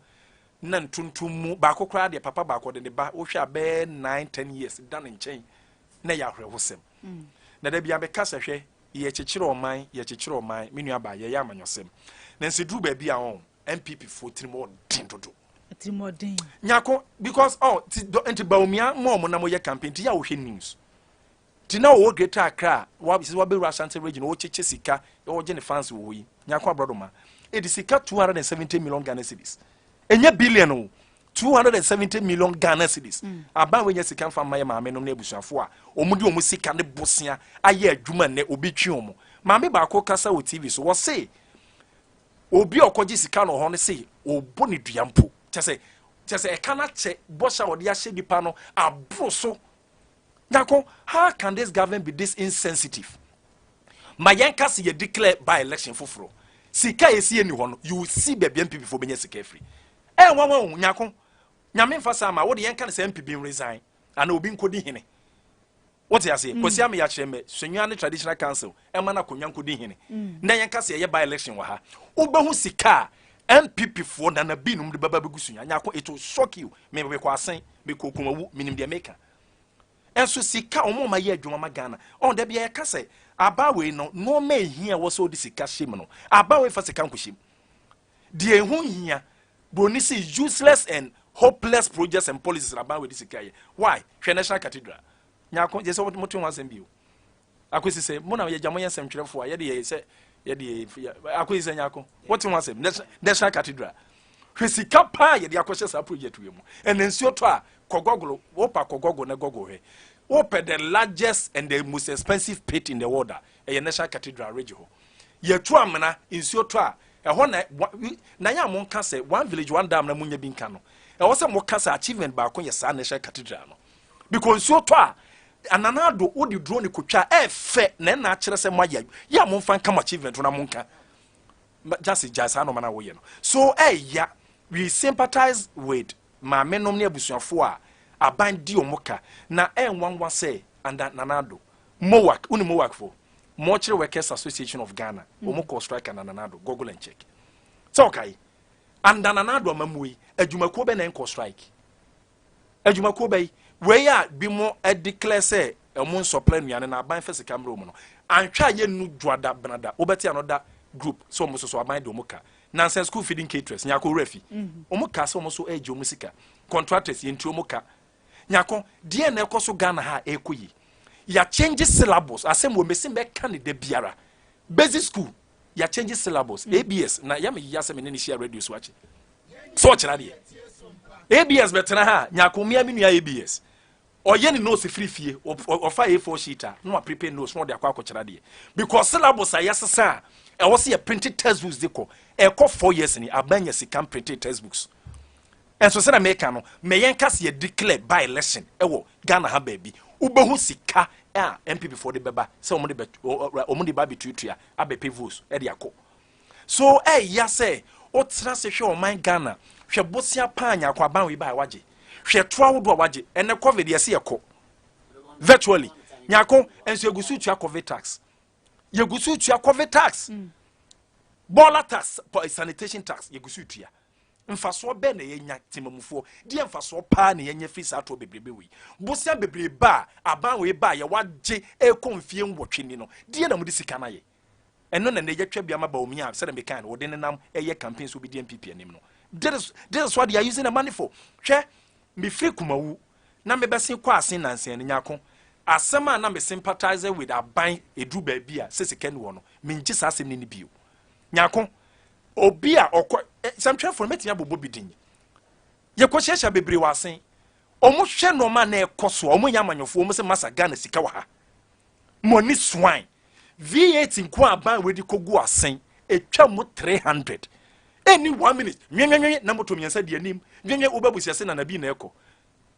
na ntuntum mu baako koraa deɛ, papa baako de ne ba wohwɛ abɛɛ 9, 10 years da ne nkyɛn na yɛ ahwerɛhosɛm. Na dabi abɛka sɛ, hwɛ, yɛkyekyere ɔman, yɛkyekyere ɔman, me nua baa, yɛyɛ amanyɔsɛm na nsi duru baabi a wɔn NPP foɔ tirim ɔden dodo. Tirimɔden. Nyako, because oh, ti nti Bawumia mo ɔmo na mo yɛ campaign ti yɛ a wohwɛ news ti na ɔwɔ Greater Accra, wa sɛ wabɛwura Ashanti Region, wɔkyekyɛ sika, wɔgye ne fans wɔ hɔ yi. Nyako aborɔdoma ɛdi sika 270 million Ghana cedis, ɛnyɛ billion o, 270 million Ghana cedis. Aban wo nyɛ sika nfa mma yɛ maame nom ne abusuafoɔ a wɔn de wɔn sika ne bosea ayɛ adwuma. Nnɛ obi twi wɔn maame baako kasa wɔ TV so, wɔse obi a ɔkɔgye sika no hɔ no se ɔbɔ ne dua mpo, kyɛ sɛ ɛka no akyɛ bɔhyɛ a ɔde ahyɛ nipa no aboro so. Nyako, how can this government be this insensitive? Ma yɛn ka se yɛ declare by election foforɔ, sika a esi ni hɔ no, you will see baabi NPP fo bɛnya sika afiri. Ɛyɛ nwanwa o. Nyako, Nyame nfa saa ma wode yɛn ka no sɛ NPP resign ana obi nkɔdi hene. Wote aseɛ? Kwasi ame yɛakyerɛ mɛ Sunyani ne Traditional Council ɛma no akonnwa nkɔdi hene na yɛnka sɛ yɛyɛ by election wɔ ha, wobɛhu sika a NPP foɔ nana binom de bɛba bɛgu Sunyani. Nyako, it will shock you. Me mekɔ Asen, mekɔ Kumawu, menim deɛ meka. Ɛnso sika ɔmo ma yɛ adwuma ma Ghana ɔn da bia yɛka sɛ aba wei no, nneɛma ehia wɔ sɛ ɔde sika hyɛ mu no, aba wei fa sika nkɔhyɛ mu deɛ eho hia. Broni sɛ useless and hopeless projects and policies na aban wei de sika yɛ. Why? Hwɛ National Cathedral. Nyako gye sɛ mote ho asɛm bio akosi sɛ mo na yɛgya mo yɛ nsɛmtwerɛfoɔ a yɛde yɛ sɛ yɛde yɛ akosi sɛ Nyako wote ho asɛm. National Cathedral, hwɛ sika paa yɛde akɔhyɛ saa project wei mu. Ɛna nsuo tɔ a, kɔgɔgolo wopa kɔgɔgo na gɔgɔ hwɛ, wopɛ the largest and the most expensive pit in the world a, ɛyɛ National Cathedral Ridge hɔ. Yɛtu amena, nsuo tɔ a, ɛhɔ na na yɛ a monka sɛ One Village One Dam na monya bi nka no, ɛwɔ sɛ moka sɛ achievement baako yɛ saa National Cathedral no, because nsuo tɔ a, ananado wode drone kotwa, ɛɛfɛ na ɛna akyerɛ sɛ moayɛ yɛ a momfa nka mo achievement no na monka just gya saa nɔɔma no a woyɛ no so. Ɛɛya, we sympathize with maame nom ne abusuafoɔ a aban di wɔn ka na ɛnwanwa sɛ anda nanado MOWAC, wone MOWAC fo, Mortuary Workers Association of Ghana, wɔn kɔ strike na nanado, google and check sɛ ɔkae. Under Nana Addo amammuo yi, adwumakuo bɛ na ɛnkɔ strike? Adwumakuo bɛ yi, wei a bi mo declare sɛ ɔmo nsupply nnuane na aban fɛ sika mmerɛ mu no, anhwɛ a yɛnnu Dwoada Benada, wobɛte another group sɛ ɔmo soso aban de ɔmo ka. Nansa school feeding caterers, Nyako wura fi, ɔmo ka sɛ ɔmo so ɛgye ɔmo sika. Contractors, yɛntu ɔmo ka. Nyako, deɛ na ɛkɔ so Ghana ha a ɛkɔ yi, yɛachange syllabus, asɛm wɔ mesi mɛka ne da biara. Basic school, yɛachange syllabus. ABS na yɛmɛ yiya sɛ mene ne hyia radio so akyi sɛ ɔkyerɛ adeɛ. ABS bɛtena ha, Nyako, mmea me nua ABS ɔyɛ ne notes firi fie, ɔfa A4 sheet a na wa prepare notes na ɔde akɔ akɔkyerɛ adeɛ, because syllabus a yɛsesa a ɛwɔ sɛ yɛ printed textbooks de kɔ, ɛkɔ 4 years ni, abanya sika printed textbooks. Ɛnso sɛ na meka no, mɛyɛn ka sɛ yɛ declare by election ɛwɔ Ghana ha baabi, wobɛhu sika a NPP foɔ de bɛba sɛ ɔmo de ba abɛtuatua abɛpɛ votes ɛde akɔ so. Ɛyà sɛ wotena se hwɛ ɔman Ghana, hwɛ bosia paa Nyako aban wei ba a wagye, hwɛ to ahodoɔ a wagye. Ɛnɛ COVID yɛsi yɛkɔ virtually, Nyako, nso egu so tua COVID tax, yɛgu so tua COVID tax, bɔɔla tax, sanitation tax yɛgu so tua. Mfasoɔ bɛɛ na yɛnya? Temamufoɔ deɛ, mfasoɔ paa na yɛnya firi saa toɔ bebrebe wei, bosia bebrebe a aban wei ba a yɛwagye ɛkɔ mfie 8 ni no, deɛ na mode sika no ayɛ? Ɛno na yɛtwa bi ama Bawumia a sɛdeɛ meka no, wɔde nenam ɛyɛ campaign so bi di NPP anim no. This is what they are using the money for. Hwɛ, mefiri Kumawu na mebɛsen kɔ ase nansen no, Nyako, asɛm a na me sympathize with aban eduru baabi a sɛ sika ni wɔ no, mengye saa asɛm no ni bio. Nyako, obi a ɔkɔ sɛmtwerɛfoɔ no mɛtumi abobɔ bi din, yɛkɔhyiahyia bebree wɔ asen, ɔmo hwɛ nneɛma na ɛkɔ so a, ɔmo nyɛ amanyɔfoɔ, ɔmo sɛ masa Ghana sika wɔ ha, mo swine V8 nko aban wedi kogu asen etwa mu 300 ɛni one minute, nwenwenwen na moto 3 di anim nwenwen, wobɛbusia sɛ Nana bi na ɛkɔ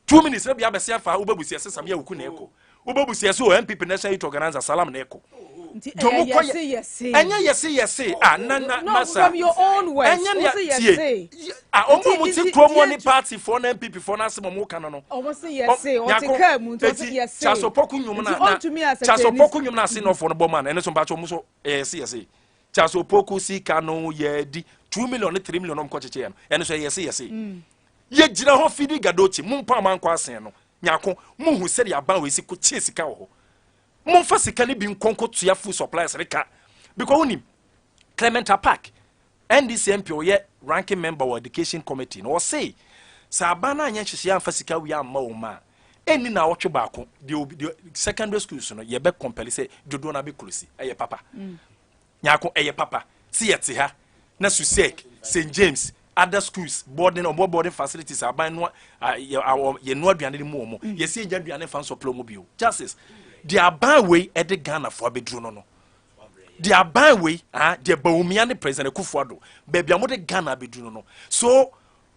2 minutes na bi abɛsi afa, wobɛbusia sɛ Samia Wuku na ɛkɔ, wobɛbusia sɛ o NPP national youth organizer Salam na ɛkɔ. Nti Deɛ ɔmo ɛyɛ kɔ yɛse yɛse. Ɛnyɛ yɛse yɛse a na No, masa. from your own words. Ɛnyɛ Wo nea se tie yɛse. A ɔmo a ɔmo ti Nti- kurom ne nti- party foɔ na NPP foɔ na asɛm ɔmo ka no. Ɔmo se yɛse, ɔte kaa mu nti ɔse yɛse. Kyasopɔku nnwom na Nti na ɔntumi asɛte Kyasopɔku nnwom na ase nɔfoɔ no bɔ ma no, ɛno so mpakyɛ ɔmo so ɛyɛ yɛse yɛse. Kyasopɔku sika no yɛdi 2 million ne 3 million ɔmo kɔ kyekyɛ yɛ no, ɛno so ɛyɛ yɛse yɛse. Yɛgyina hɔ fidi gadokyi mo mpa ama nkɔ asen no, Nyako, muhu sɛdeɛ aban wɔ esi ko kyee sika wɔ hɔ. Momfa sika no bi nkɔnkɔ tua food suppliers ne ka, because wonim Clement Apaak, NDC MP, ɔyɛ ranking member wɔ education committee na ɔse sɛ aban no anyɛ nhyehyɛ amfa sika wie amma wɔn ma a ɛnni na awɔtwe baako deɛ, obi deɛ secondary schools no yɛbɛ compel sɛ dodoɔ no abɛ close. Ɛyɛ papa, Nyako, ɛyɛ papa si yɛte ha na SUSEC, St James, other schools, boarding, ɔmo boarding facilities, aban no yɛ noa aduane no mu, wɔn yɛsi egya aduane fa nsɔpilɛ ɔmo bio. Justice, deɛ aban wei ɛde Ghana fo abɛduru no, deɛ aban wei, ah, deɛ Bawumia ne President Akufo-Addo, baabi a wɔde Ghana abɛduru no, so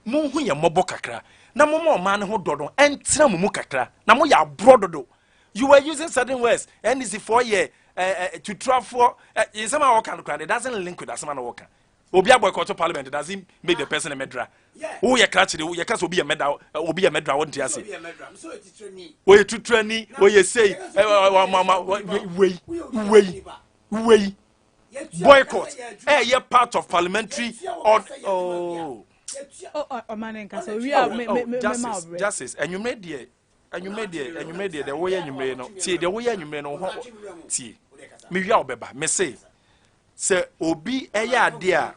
monhu yɛn mmɔbɔ kakra na moma ɔman no ho dɔ no ɛntena mo mu kakra na moyɛ aborɔ dodo. You were using certain words, NDC foɔ yɛ tuturafoɔ, nsɛm a wɔka no koraa, it doesn't link with asɛm a na wɔka. Obi abɔ ɛkɔto parliament doesn't make the person a murderer. Woyɛ krakyere, yɛka sɛ obi yɛ murderer, obi yɛ murderer, wɔnte ase, oyɛ tuturani, oyɛ sei, wei wei wei boycott ɛyɛ part of parliamentary or oh. Ɔma ne nkasa owi a me me me ma Justice, ɔbrɛ. Justice, enwumere deɛ, enwumere deɛ, enwumere deɛ, deɛ woyɛ enwumere no, tie, deɛ woyɛ enwumere no ho, tie, mewia wo bɛba. Me se sɛ obi ɛyɛ adeɛ a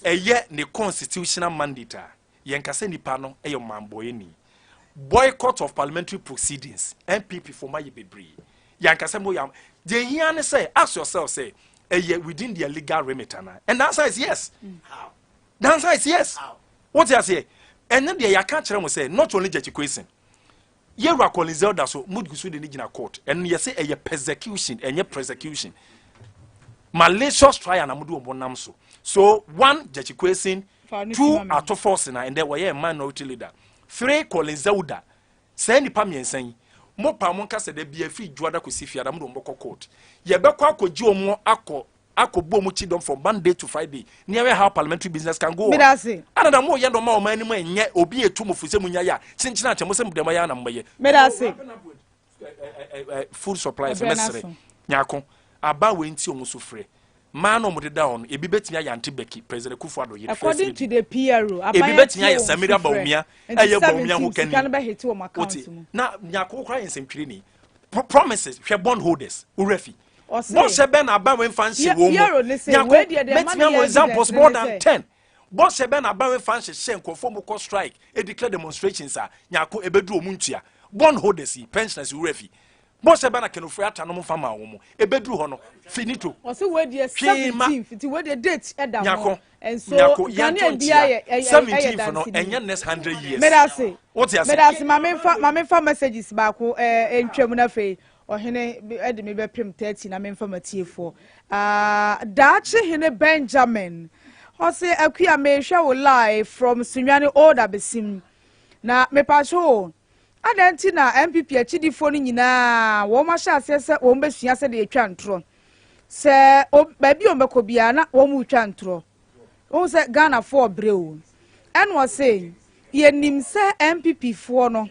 ɛyɛ ne constitutional mandate a, yɛn kasa nipa no ɛyɛ ɔmanbɔyɛni. Boycott of parliamentary proceedings, NPP fo ma yɛ bebree, yɛn kasa mo yɛ deɛ hia ne sɛ ask yourself sɛ ɛyɛ within their legal remit ana, and the answer is yes. The answer is yes. Wote aseɛ? Ɛne deɛ yɛaka kyerɛ mo sɛ not only Gyakye Quayson, yɛwura Collins Dauda so mo gu so de ne gyina court, ɛno yɛsɛ ɛyɛ persecution, ɛnyɛ prosecution, malicious trial na mo de wɔn nam so. So one, Gyakye Quayson. Fa ne Two, ti ma me. Ato Forson na ɛndɛ wɔyɛ minority leader. Three, Collins Dauda. Saa nipa 3 yi, mo pa mo nkasa dɛ bia firi Dwoada kɔsi Fiada, mo de wɔn bɛkɔ court, yɛbɛkɔ akɔgye wɔn akɔ akɔbɔ wɔn kyidɔm from Monday to Friday near how parliamentary business can go on. Meda ase. Anada mo yɛ dɔm a ɔman anim ɛnyɛ obi etu mo fo sɛ mo nya yɛ a kyenkyen akyɛ mo sɛ mo dɛm ayɛ ana mo bɛyɛ. Meda ase. Food supplies Ɛbrɛ mɛsrɛ n'aso. Nyako, aba wei nti ɔmo so frɛ. Mmaa no a wɔdeda hɔ no, ebi bɛtumi ayɛ Aunty Becky, President Akufo-Addo yere, First According Lady. to the PRO, Ebi aban bɛtumi atie ayɛ wɔn Samira sufrɛ, Bawumia, nti ɛyɛ Bawumia 17 sika hokani. no bɛhete wɔn Wote? account mu. Na Nyarko koraa yɛ nsɛmtwerɛni. Promises, hwɛ bond holders, wo werɛ afi. Ɔse, Bɔhyɛ bɛn na aban wei mfa nhyɛ wɔn mu? PRO ne se, Nyarko, wei deɛ deɛ ɛma mɛtumi no ama yɛ examples evidence more ne than sɛ, 10. Bɔhyɛ bɛn na aban wei mfa nhyehyɛ nkurɔfoɔ a wɔkɔ strike, declare demonstrations a, Nyarko, ɛbɛduru wɔn ntua. Bond holders yi, pensioners, wo werɛ afi. Bɔhyɛ bɛn na Ken Ofori-Atta nom mfa maa wɔn? Ɛbɛduru hɔ no, finito. Ɔse wei deɛ Hwee ma. 17th, nti wei deɛ date ɛda ho. Nyarko, And so, Nyarko, yɛnto Ghanaian nkyea. biara yɛ ɛyɛ ɛyɛ 17th no, danseni. ɛnyɛ next 100 years. Medase. Wote ase? Medase, ma memfa messages baako ntwam na afei ɔhene ɛde me bɛpem 30 na memfa matiefoɔ. Ah, Daakye Hene Benjamin. Ɔse Akua mehwɛ wo live from Sunyani Old Abesim. Na mepatwo o. Adɛn nti na NPP akyidifoɔ no nyinaa wɔn ahyɛ aseɛ sɛ wɔn bɛsua sɛdeɛ yɛtwa ntorɔ. Sɛ baabi a wɔn bɛkɔ biara na wɔn retwa ntorɔ. Wohu sɛ Ghanafoɔ brɛ o. Ɛna ɔse yɛnim sɛ NPP foɔ no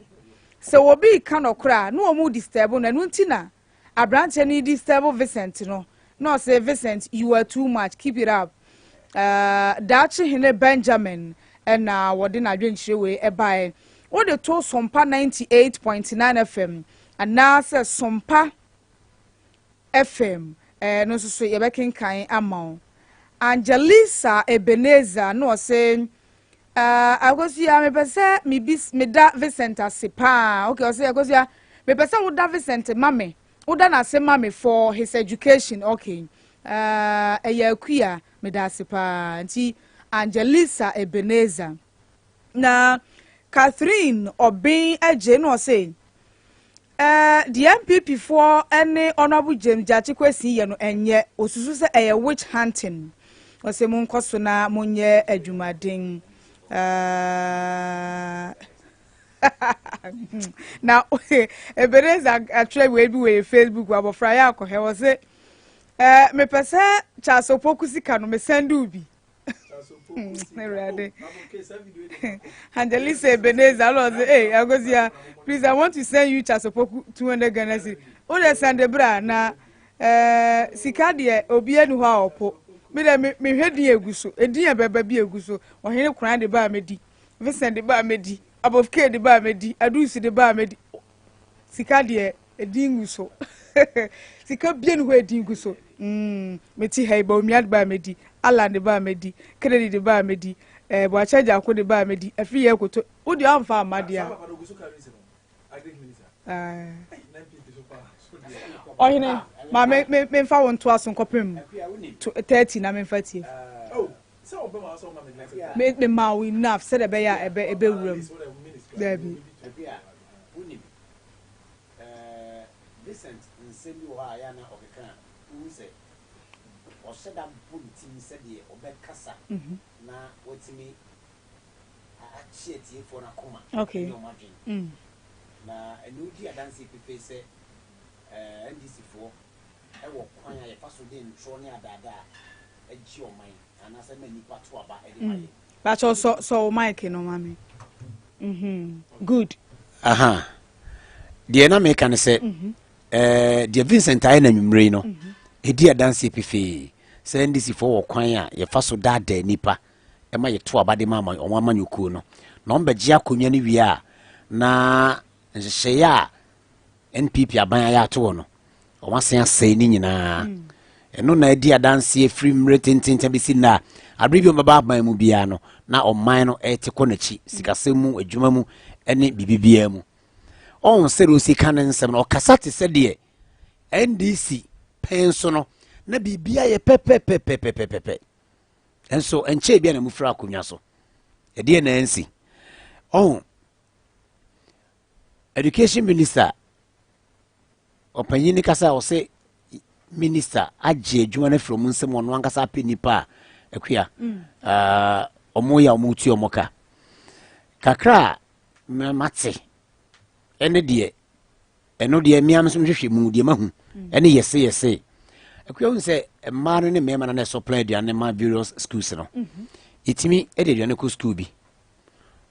sɛ obi ka nɔkorɛ a na wɔn disturb no, ɛno nti na aberanteɛ no disturb Vincent no. Na ɔse Vincent, you are too much, keep it up. Daakye Hene Benjamin ɛna wɔde n'adwenkyerɛ wei ɛbaeɛ. Wode to Sompa 98.9 FM anaasɛ Sompa FM no nso so yɛbɛkenkan ama wo. Angelisa Ebenezer na ɔse Akosua, mepɛ sɛ mebis meda Vincent ase paa. Okay, ɔse Akosua, mepɛ sɛ woda Vincent ma me, woda n'ase ma me for his education. Okay, ɛyɛ Akua, meda ase paa. Nti Angelisa Ebenezer. Na Catherine Ɔben agye na ɔse deɛ NPP foɔ ne Honourable James Gyakye Quayson yɛ no ɛnyɛ, osusu sɛ ɛyɛ witch hunting. Ɔsɛ monkɔ so na monyɛ adwumaden. Na Ebenezer atwerɛ wei bi wɔ yɛ Facebook, abɔfra yɛ akɔhwɛ. Wɔ se mepɛ sɛ Charles Opoku sika no mesɛnde wo bi. Awurade. Angelisa Ebenezer ɔlɔ sɛ, hey Agosia, please, I want to send you Charles Opoku 200 Ghana cedis. O de send bra na sika deɛ obi ani hɔ a ɔpo. Mi dɛ mi mehwɛ din egu so, edin a bɛba bi egu so. Ɔhene kwan de ba a medi, Vincent de ba a medi, Abofke de ba a medi, Adusu de ba a medi. Sika deɛ edin gu so. Sika bie ni hɔ edin gu so. Meti ha yi, Bawumia de ba a medi, Alan de ba a medi, Kennedy de ba a medi, Boakye Agyarko de ba a medi, Afi yɛ koto. Wo deɛ ɔmfa amma deɛ a. Ɔhene, ma me me memfa wo ntoa so nkɔpem 30 na memfa tie. Me ma wo enough sɛdeɛ ɛbɛyɛ a ɛbɛ ɛbɛwura mu. Daabi. Wonim, Vincent nsɛm bi wɔ hɔ a ɛyɛ a na ɔkeka a, wohu sɛ ɔhyɛ da bɔ ne tirim sɛdeɛ ɔbɛkasa na watumi akye atiefoɔ no akoma ne wɔn adwene. Na ɛno di adanseɛ pefee sɛ NDC foɔ wɔ kwan a yɛfa so de ntorɔ ne adaadaa gye ɔman anaasɛ ma nnipa to aba de ma yɛn. Pakyɛ sɔ sɔ wo mic no ma me. Good. Aha. Deɛ na meka ne sɛ, deɛ Vincent ayɛ no anwummerɛ yi no, ɛdi adanseɛ pefee sɛ NDC foɔ wɔ kwan a yɛfa so daadaa nnipa ma yɛto aba de ma wɔn amanyɔkuo no. Na wɔn bɛgye akonnwa no wie a, na nhyehyɛeɛ a NPP aban ayɛ ato hɔ no, wɔn asen asɛe ne nyinaa. Ɛno na adi adanseɛ firi mmerɛ tententen bɛsi nnɛ a abere bi a wɔbɛba aban mu biara no, na ɔman no ɛrete kɔ n'akyi, sikasɛm mu, adwuma mu, ne biribi biara mu. Ɔho sɛdeɛ ɔsi ka ne nsɛm no, ɔkasa te sɛ deɛ NDC pɛn so no, na biribiara yɛ pɛpɛpɛpɛpɛpɛ. Nso nkyɛn bi a na mufiri akonnwa so. Ɛdeɛ na ɛnsi. Ɔho education minister ɔpanyin no kasa a ɔsɛ minister agye adwuma no afiri ɔmo nsam, ɔno ankasa apɛ nipa a akua ɔmo yɛ a ɔmo tu ɔmo ka kakra a mate ɛne deɛ ɛno deɛ mmea nso nhwehwɛ mu deɛ mahu ɛne yɛse yɛse akua hu sɛ mmaa no ne mmarima no na ɛsɔpla aduane ma various schools no. Yɛtumi de aduane kɔ school bi,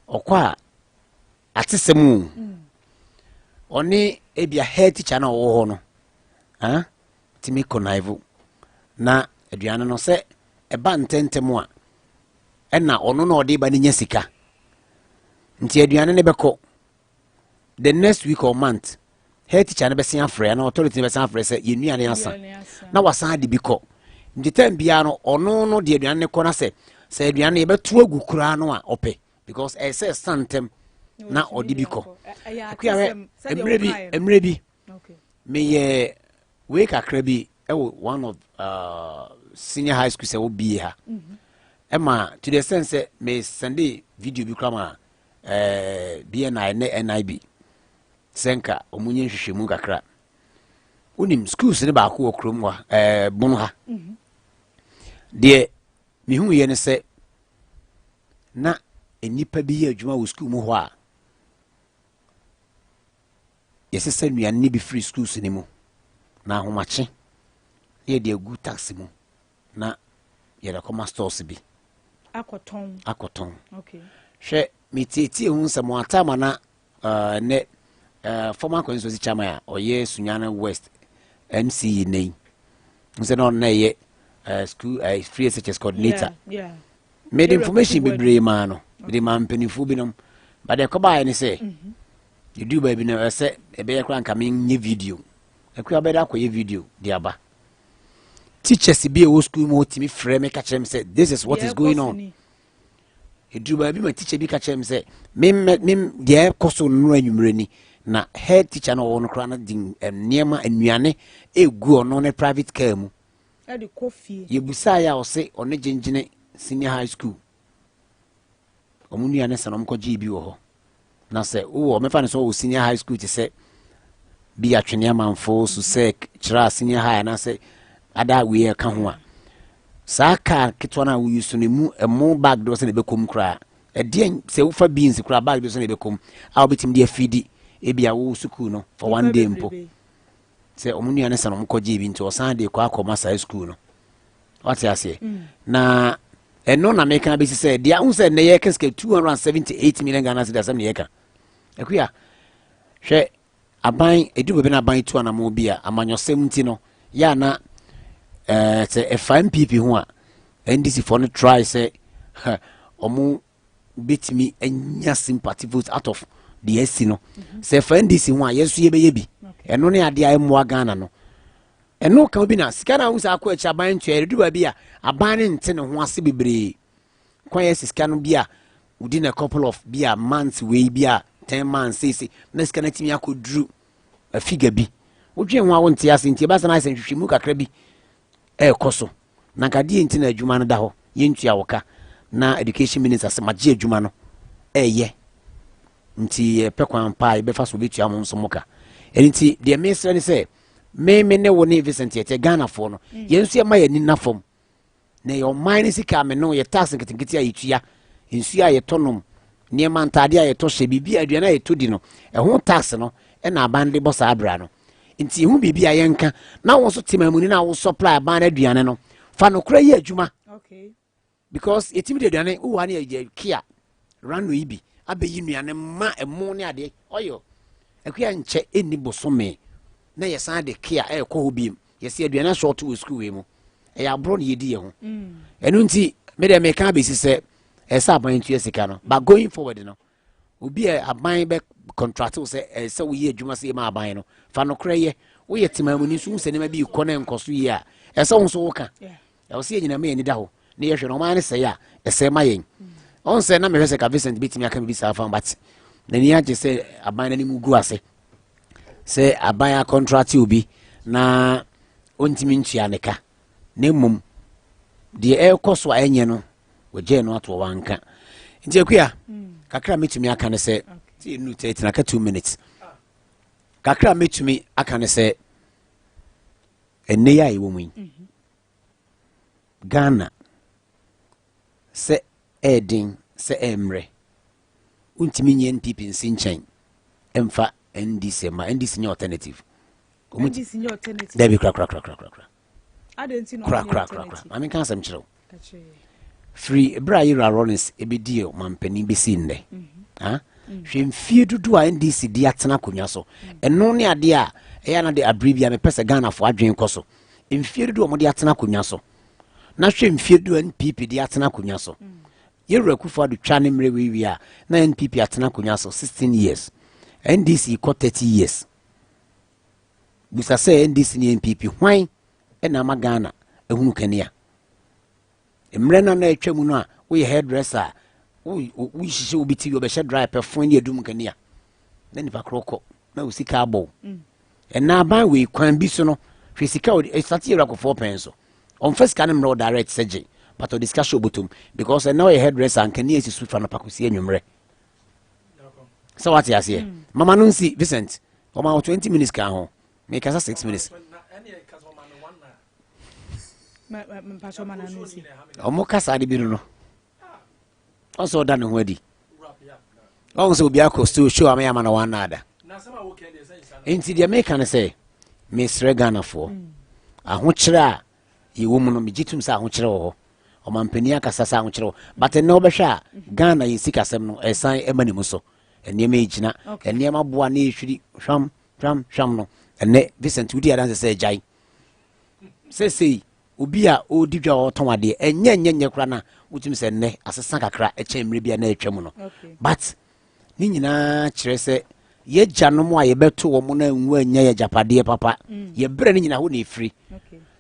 ɔkɔ a atesɛm o, ɔne ebia head teacher na ɔwɔ hɔ no, ah, tumi connive na Aduane no sɛ ɛba ntɛntɛm a, ɛna ɔno na ɔde ba no nya sika. Nti aduane no bɛkɔ the next week or month, head teacher no bɛsen afrɛ anaa authority no bɛsen afrɛ sɛ yɛn nnuane asa, na wasan de bi kɔ. Nti time biara no, ɔno no de aduane no kɔ, na sɛ aduane no yɛbɛto agu koraa no a, ɔpɛ, because ɛyɛ sɛ ɛsa ntɛm na ɔde bi kɔ. Akuahwɛ, mmerɛ bi meyɛ wei kakra bi ɛwɔ one of senior high school sɛ wobie ha, ɛma to the extent sɛ me send video bi kora ma BNI ne NIB sɛ nka ɔmo nyɛ nhwehwɛmu kakra. Wonim schools ne baako wɔ kurom ha, Bono ha. Deɛ mehu yɛ ne sɛ na nnipa bi yɛ adwuma wɔ school mu hɔ a yɛsesa nnuane no bi firi schools no mu na ahomakye na yɛde agu taxi mu na yɛde akɔma stores bi akɔtɔn. Akɔtɔn. Hwɛ, metietie ho nsɛm atama na nɛ former constituency chairman a ɔyɛ Sunyani West MCE nei sɛ na ɔno na ɛyɛ school free SHS coordinator. Mede information bebree maa no, mede maa mpanimfoɔ binom, but ɛkɔbaeɛ ne sɛ yɛduru baabi no, ɛsɛ ɛbɛyɛ koraa nka menyɛ video. Akua bɛda akɔyɛ video de aba. Teachers bi a ɛwɔ school mu tumi frɛ me ka kyerɛ me sɛ this is what is going on. Ɛduru baabi ma teacher bi ka kyerɛ me sɛ mem deɛ ɛkɔ so nnora anwummerɛ ni na head teacher no ɔwɔ no koraa no de nneɛma, nnuane ɛgu ɔno ne private car mu ɛde kɔ fie. Yɛbusaeɛ a, ɔse ɔne Gyengyene Senior High School ɔmo nnuane sɛ no ɔmkɔgyee bi wɔ hɔ. Na sɛ wowɔ, mɛfa no sɛ wɔwɔ senior high school te sɛ bi Atwene Amanfo so sɛ kyerɛ senior high anaasɛ ada wei ɛka ho a, saa car ketewa no a woyi so no mu ɛmo bag doɔ sɛ na ɛbɛkɔm koraa. Ɛdeɛn sɛ wofa beans koraa, bag doɔ sɛ na ɛbɛkɔm a wobɛtumi de afidi ebi a wo sukuu no for one day mpo. Sɛ ɔmo nnuane sɛ no ɔmo kɔgye bi nti ɔsan de kɔ akɔma saa sukuu no. Wate aseɛ? Na ɛno na meka bɛsi sɛ deɛ ahu sɛ nnɛ yɛka sika 278 million Ghana cedis asɛm ne yɛka. Akuya, hwɛ, aban ɛduru baabi na aban tu anammɔ bi a amanyɔsɛm nti no yɛ ana sɛ ɛfa NPP ho a, NDC foɔ no try sɛ ɔmo bɛtumi anya sympathy vote out of deɛ asi no. Sɛ ɛfa NDC ho a, yɛn nso yɛbɛyɛ bi. Ɛno ne adeɛ a ɛmmoa Ghana no. Ɛno ka bi na sika no a wohu sɛ akɔ akyi, aban ntua. Yɛde baabi a aban no nte ne ho ase bebree kwan yɛ sika no bi a within a couple of bi a months wei bi a 10 months seesei na sika no atumi akɔduru a figure bi. Wodwen ho a, wonte ase. Nti ɛbɛsa no ayɛ sɛ nhwehwɛmu kakra bi ɛrekɔ so na nka deɛ nti na adwuma no da hɔ yɛntua wɔ ka na education minister sɛ magye adwuma no ɛyɛ nti yɛpɛ kwan paa yɛbɛfa so wobɛtua mo nso mo ka. Ɛno nti deɛ mesrɛ ne sɛ me ne wo ne Vincent yɛtɛ Ghanafoɔ no, yɛn nso yɛma yɛni nna fam na ɛyɛ ɔman no sika. Me no yɛ tax nketenkete a yɛtua, nsuo a yɛtɔ nom, nneɛma, ntadeɛ a yɛtɔ hyɛ, biribi a aduane a yɛtɔ di no, ɛho tax no ɛna aban de bɔ saa abira no. Nti ɛho biribi a yɛnka na wɔn nso temamuni no a wo supply aban no aduane no, fa nokorɛ yɛ adwuma because yɛtumi de aduane wowɔ ha ne yɛ kia rano yi bi abɛyi nnuane ma ɛmo ne adeɛ ɔyɔ. Akua, nkyɛ ɛnni bosome na yɛsan de kia ɛrekɔ hɔ biem. Yɛsɛ aduane asɔɔto wɔ sukuu wei mu. Ɛyɛ aborɔ ne yɛdi yɛ ho. Ɛno nti mede meka abɛsi sɛ ɛsɛ aban ntua sika no, but going forward no, obi a aban bɛ contract wo sɛ ɛsɛ woyɛ adwuma sɛ yɛma aban no, fa nokorɛ yɛ. Woyɛ temamuni nso hu sɛ nneɛma bi kɔ na nkɔ so yie a, ɛsɛ wo nso woka. Ɛwɔ sɛ yɛnyina ma yɛni da hɔ na yɛhwɛ no. Ɔman no sɛe a, ɛsɛe ma yɛn. Ɔn sɛ na mehwɛ sɛ ka Vincent bɛtumi aka biribi saa fa, but n'ani agye sɛ aban no anim gu ase sɛ aban acontract obi na ɔntumi ntua ne ka, na mmom deɛ ɛrekɔ so a ɛnyɛ no, wɔgyae no ato wanka. Nti Akua, kakra mɛtumi aka ne sɛ sɛ yɛnu 30 aka 2 minutes kakra mɛtumi aka ne sɛ ɛnnɛ yi a yɛwɔ mu yi, Ghana sɛ ɛɛden sɛ ɛmmerɛ, wontumi nyɛ NPP nsi nkyɛn ɛmfa NDC ma NDC nyɛ alternative. NDC nyɛ alternative? Dabi, korakorakorakorakora korakorakorakora. Maame, nka asɛm kyerɛ wo. Firi berɛ a yɛwura Rawlings ɛbɛdi ɔmampanin bɛsi nnɛ, hwɛ mfie dodoɔ a NDC di atena akonnwa so. Ɛno ne adeɛ a ɛyɛ ana de abere bi a mepɛ sɛ Ghanafoɔ adwene kɔ so. Mfie dodoɔ a wɔde atena akonnwa so. Na hwɛ mfie du NPP de atena akonnwa so. Yɛwura Akufo Addo twa ne mmerɛ wei wie a, na NPP atena akonnwa so 16 years. NDC kɔ 30 years. Bisa sɛ NDC ne NPP hwan ɛna ama Ghana ehunu kanea? Mmerɛ no na atwa mu no a, woyɛ hairdresser a, wohyehyɛ obi ti, wɔbɛhyɛ dry pɛ fon ne adum kanea na nipa korɔ kɔ na wo sika abɔ wo. Ɛna aban wei kwan bi so no, hwɛ sika ɔde ɛsate yɛwura Kufuor pɛn so, ɔmfa sika no mmerɛ wo direct sɛ gye, but ɔde sika hyɛ obotom because ɛna ɔyɛ hairdresser, nkanea si so fa no pakosi anwummerɛ sɛ wate aseɛ. Mama no nsi Vincent ɔma wo 20 minutes ka ho, mekasa 6 minutes. Ɔmo kasa de bi no, ɔsɛ ɔda ne ho adi, ɔhu sɛ obi akɔ sto show ama yɛ ama no one ada. Nti deɛ meka no sɛ mesrɛ Ghanafoɔ, ahokyerɛ a yɛwɔ mu no, megye tom sɛ ahokyerɛ wɔ hɔ. Ɔmampanin akasa sɛ ahokyerɛ wɔ, but ɛnnɛ wobɛhwɛ a, Ghana yɛ sikasɛm no ɛsan ɛma ne mu so, nneɛma ɛgyina, nneɛma boa ne ɛhwiri hwam hwam hwam no. Ɛnnɛ Vincent wodi adanse sɛ agyae sɛsei obi a ɔredi dwa a ɔtɔn adeɛ ɛnyɛ nyɛ nyɛ koraa na wotumi sɛ nnɛ asesa kakra ɛkyɛn mmerɛ bi a na atwa mu no. But ne nyinaa kyerɛ sɛ yɛgyanom a yɛbɛto wɔn no anwu anya yɛ agyapadeɛ papa. Yɛbrɛ no nyinaa hɔ na ɛfiri.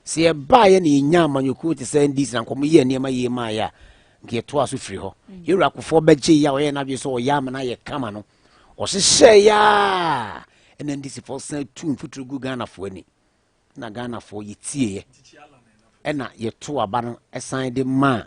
Sɛ yɛbaeɛ na yɛnya amanyɔkuo te sɛ NDC na nkɔmɔ yɛ nneɛma yie maayɛ a, nka yɛtoa so firi hɔ. Yɛwura Kufuor bɛgye yɛ a ɔyɛ n'adwene sɛ ɔyɛ amena yɛ kama no, ɔhyehyɛ yɛ a ɛna NDC foɔ san tu mfuturo gu Ghanafoɔ ani na Ghanafoɔ yɛtieɛ ɛna yɛto aba no ɛsan de maa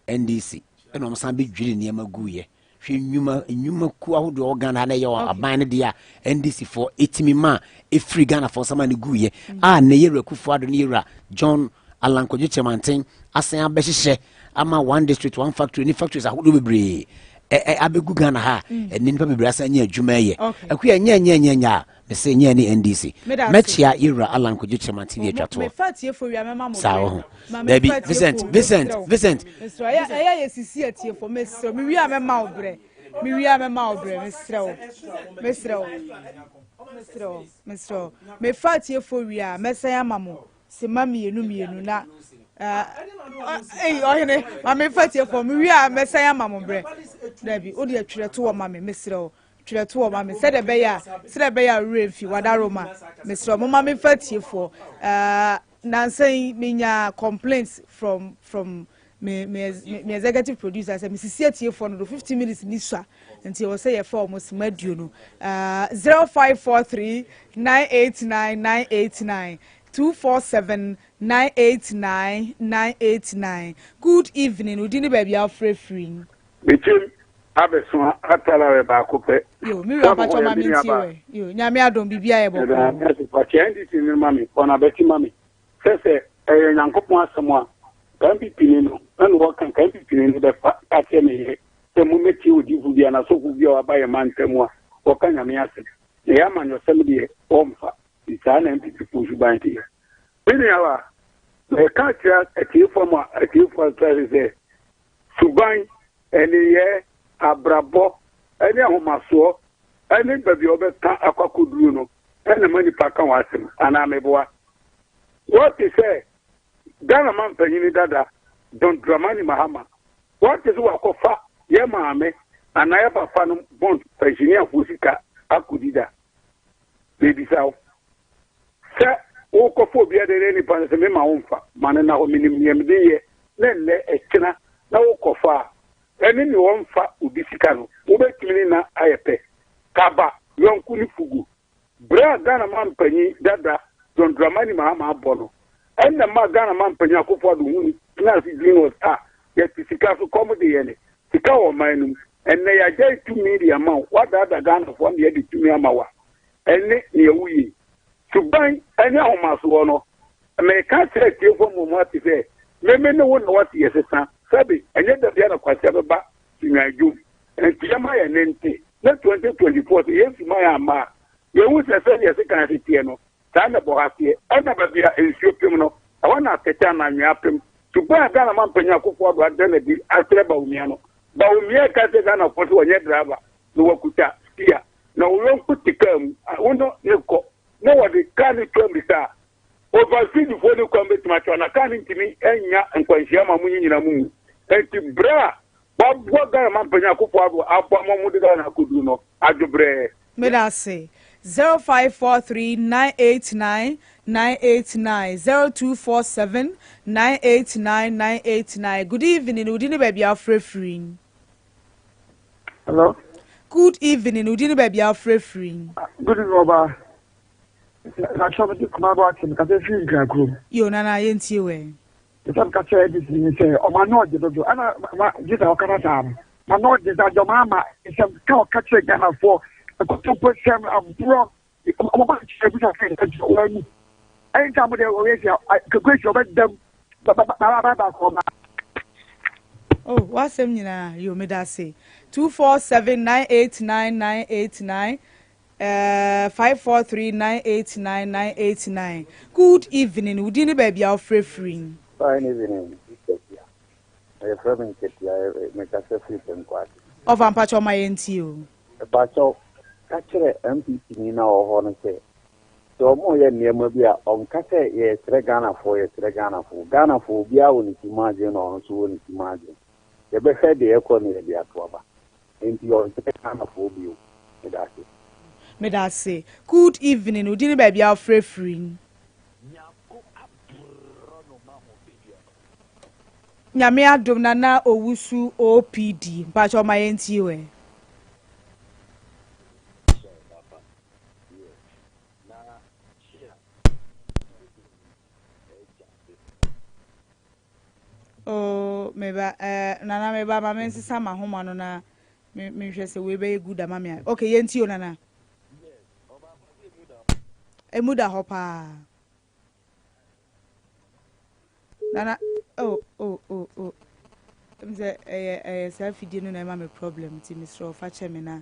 NDC, ɛna wɔn san bɛdwiri nneɛma guiɛ. Hwɛ nnwuma nnwumakuo ahodoɔ wɔ Ghana ha na ɛyɛ aban no deɛ a NDC foɔ ɛtumi ma ɛfiri Ghana foɔ sama no guiɛ a na yɛwura Akufo Addo ne yɛwura John Alan Kwadwo Kyerematen asan abɛhyehyɛ ama One District One Factory ne factories ahodoɔ bebree ɛ abɛgu Ghana ha a ɛne nipa bebree asan anya adwuma yɛ. Akuya nyɛ nyɛ nyɛ nyɛ a mese nyɛ ne NDC. Mɛkyia yɛwura Alan Kwadwo Kyerematen de atwa toɔ saa wɔ ho. Dabi, Vincent, Vincent, Vincent. Ɛyɛ yɛ sisi atiefo, mesrɛ, mewie a mɛma wo brɛ, mewie a mɛma wo brɛ, mesrɛ wo, mesrɛ wo, mesrɛ wo, mesrɛ wo, mefa atiefo wie a mɛsɛn ama mo sema mmienu mmienu na ɛyi ɔhene ma mefa atiefo, mewie a mɛsɛn ama mo brɛ. Dabi, o deɛ twerɛ to wɔ ma me, mesrɛ wo, twerɛ to wɔ ma me sɛdeɛ ɛbɛyɛ a sɛdeɛ ɛbɛyɛ a werɛ mfi wadaroma. Mesrɛ mo, ma mefa atiefoɔ. Nansa yi menya complaints from me executive producer sɛ mesisi atiefoɔ no do 15 minutes ni sua, nti ɛwɔ sɛ yɛfa wɔn sima 20. 0543 989 989, 247 989 989. Good evening, odi ne baabi a wofrɛ firi? Mekyim abɛso atalawe baako pɛ. Yo, mi wura, mpatwɔ ma mi ntie wɛ. Yo, Nyame adom, biribi ayɛ bɔkɔɔ. Pakyɛ, NDC no ma me ɔna bɛti ma me sɛ ɛyɛ Nyankopɔn asɛm a ka NPP ni no ɛna wɔka ka NPP ni no bɛfa akyɛ me yere sɛ mommɛtie odifo bi anasɔfo bi a waba yɛ ma ntam a wɔka Nyame asɛm na ɛyɛ amanyɔsɛm deɛ wɔmfa. Saa na NPP fo suban teɛ. Me nuaba, mɛka kyerɛ atiefoɔ ma atiefoɔ asase sɛ suban, ɛneyɛ, abrabɔ ɛne ahomasoɔ ɛne baabi a wɔbɛka akɔ akɔduru no ɛna ma nipa ka wɔn asɛm anaa meboa. Wɔte sɛ Ghana man panyini dada John Dramani Mahama, wɔte sɛ wakɔfa yɛ maame anaa yɛ papa no bond pensionerfoɔ sika akɔdi da. Mebisa wo sɛ wokɔfa obi ade ne nipa no sɛ mema wo mfa ma no na hɔ, menim nea mede yɛ na nnɛ ɛkyena na wokɔfa a ɛne ne wɔmfa obi sika no wobɛtumi ne na ayɛ pɛ kaba yɔnko ne fugu. Berɛ a Ghana ma mpanyin dada John Dramani Mahama abɔ no ɛnna ma Ghana ma mpanyin Akufo Addo hu tena ase dwin wɔ a yɛte sika so kɔm de yɛ ne sika wɔ ɔman no mu. Ɛnnɛ yɛagyae tumi de ama wo, woadaadaa Ghanafoɔ ama yɛde tumi ama wo a ɛne nea woyɛ. Suban ne ahomasoɔ no, meka kyerɛ atiefoɔ ma wɔn ate sɛ meme ne wo na wɔte yɛsesa. Sɛbe ɛnyɛ da biara na kwasia bɛba Sunwan dwom nti yɛma yɛn ne nte na 2024 sɛ Yesu ma yɛn amma a, yɛhu sɛ sɛdeɛ sekan ase teɛ no saa na bɔha teɛ, ɛna baabi a nsuo pem no ɛhɔ na atɛkyɛ anaa anwea pem. Suban a Ghana mampanyin Akufo Addo ada no adi akyerɛ Bawumia no, Bawumia reka kyerɛ Ghanafoɔ sɛ ɔnyɛ driver na wakuta steer na wo yɔnko te kaa mu a wo ne no kɔ na wɔde kaa no twa mmirika a Over speed foɔ ne kwan bɛtumi atwa na kaa no ntumi nya nkwanhyia ma mo nyina mo mu. Enti berɛ a waboa Ghana mampanyin Akufo Addo aboa ma wɔde Ghana akɔduru no, adwobrɛɛ. Meda ase. 0543 989 989 0247 989 989 Good evening, wo din ne baabi a wofrɛ firi? Hello. Good evening, wo din ne baabi a wofrɛ firi? Good evening, ọba. Kakyɛ me de kuma bɔ ate me kasa firi nkran kurom. Yo, nana yɛntie wɛ. Sɛ meka kyerɛ ADC ni sɛ ɔma no ɔgye dodo ɛna ma gye sɛ ɔkasa saa no ma no ɔgye sɛ agye ɔma ama sɛ ka ɔka kyerɛ Ghanafoɔ nkotompo sɛm aborɔ ɔma ba kyerɛ bisa sɛ ɛgye ɔwa mu ɛne nta mo deɛ ɔyɛ sɛ kakwesi ɔbɛdam ba ba kɔ ɔba. Oh, w'asɛm nyinaa yo meda ase 247 989 989 Eh, 543989989. Good evening. Wo din ne baabi a wofrɛ firi? Fine evening, Sister Pia. Yɛfrɛ me Nketea, mekasa firi Penkwase. Ɔfa mpakyɛ ɔma yɛn tie o. Mpakyɛw, ka kyerɛ NPP ni na ɔwɔ hɔ no sɛ, sɛ wɔreyɛ nneɛma bi a, ɔnka sɛ yɛresrɛ Ghanafoɔ, yɛsrɛ Ghanafoɔ. Ghanafoɔ, obiara wɔ ne ti mu adwene na ɔno nso wɔ ne ti mu adwene. Yɛbɛhwɛ deɛ ɛkɔ na yɛde ato aba. Enti ɔnsrɛ Ghanafoɔ bio. Medase. Medase. Good evening, wo din ne baabi a wofrɛ firi? Nyame adom Nana Owusu OPD, mpakyɛw ma yɛntie wo ɛ. Oh, me ba, eh, Nana me ba, ma me nsesa ma homa no na me me hwɛ sɛ wei bɛyɛ good ama me a. Okay, yɛntie o Nana. Emu da hɔ paa. Nana, oh, oh, oh, oh. Ɛm sɛ ɛyɛ ɛyɛ saa fidie no na ɛma me problem nti mesrɛ ɔfa kyɛ me na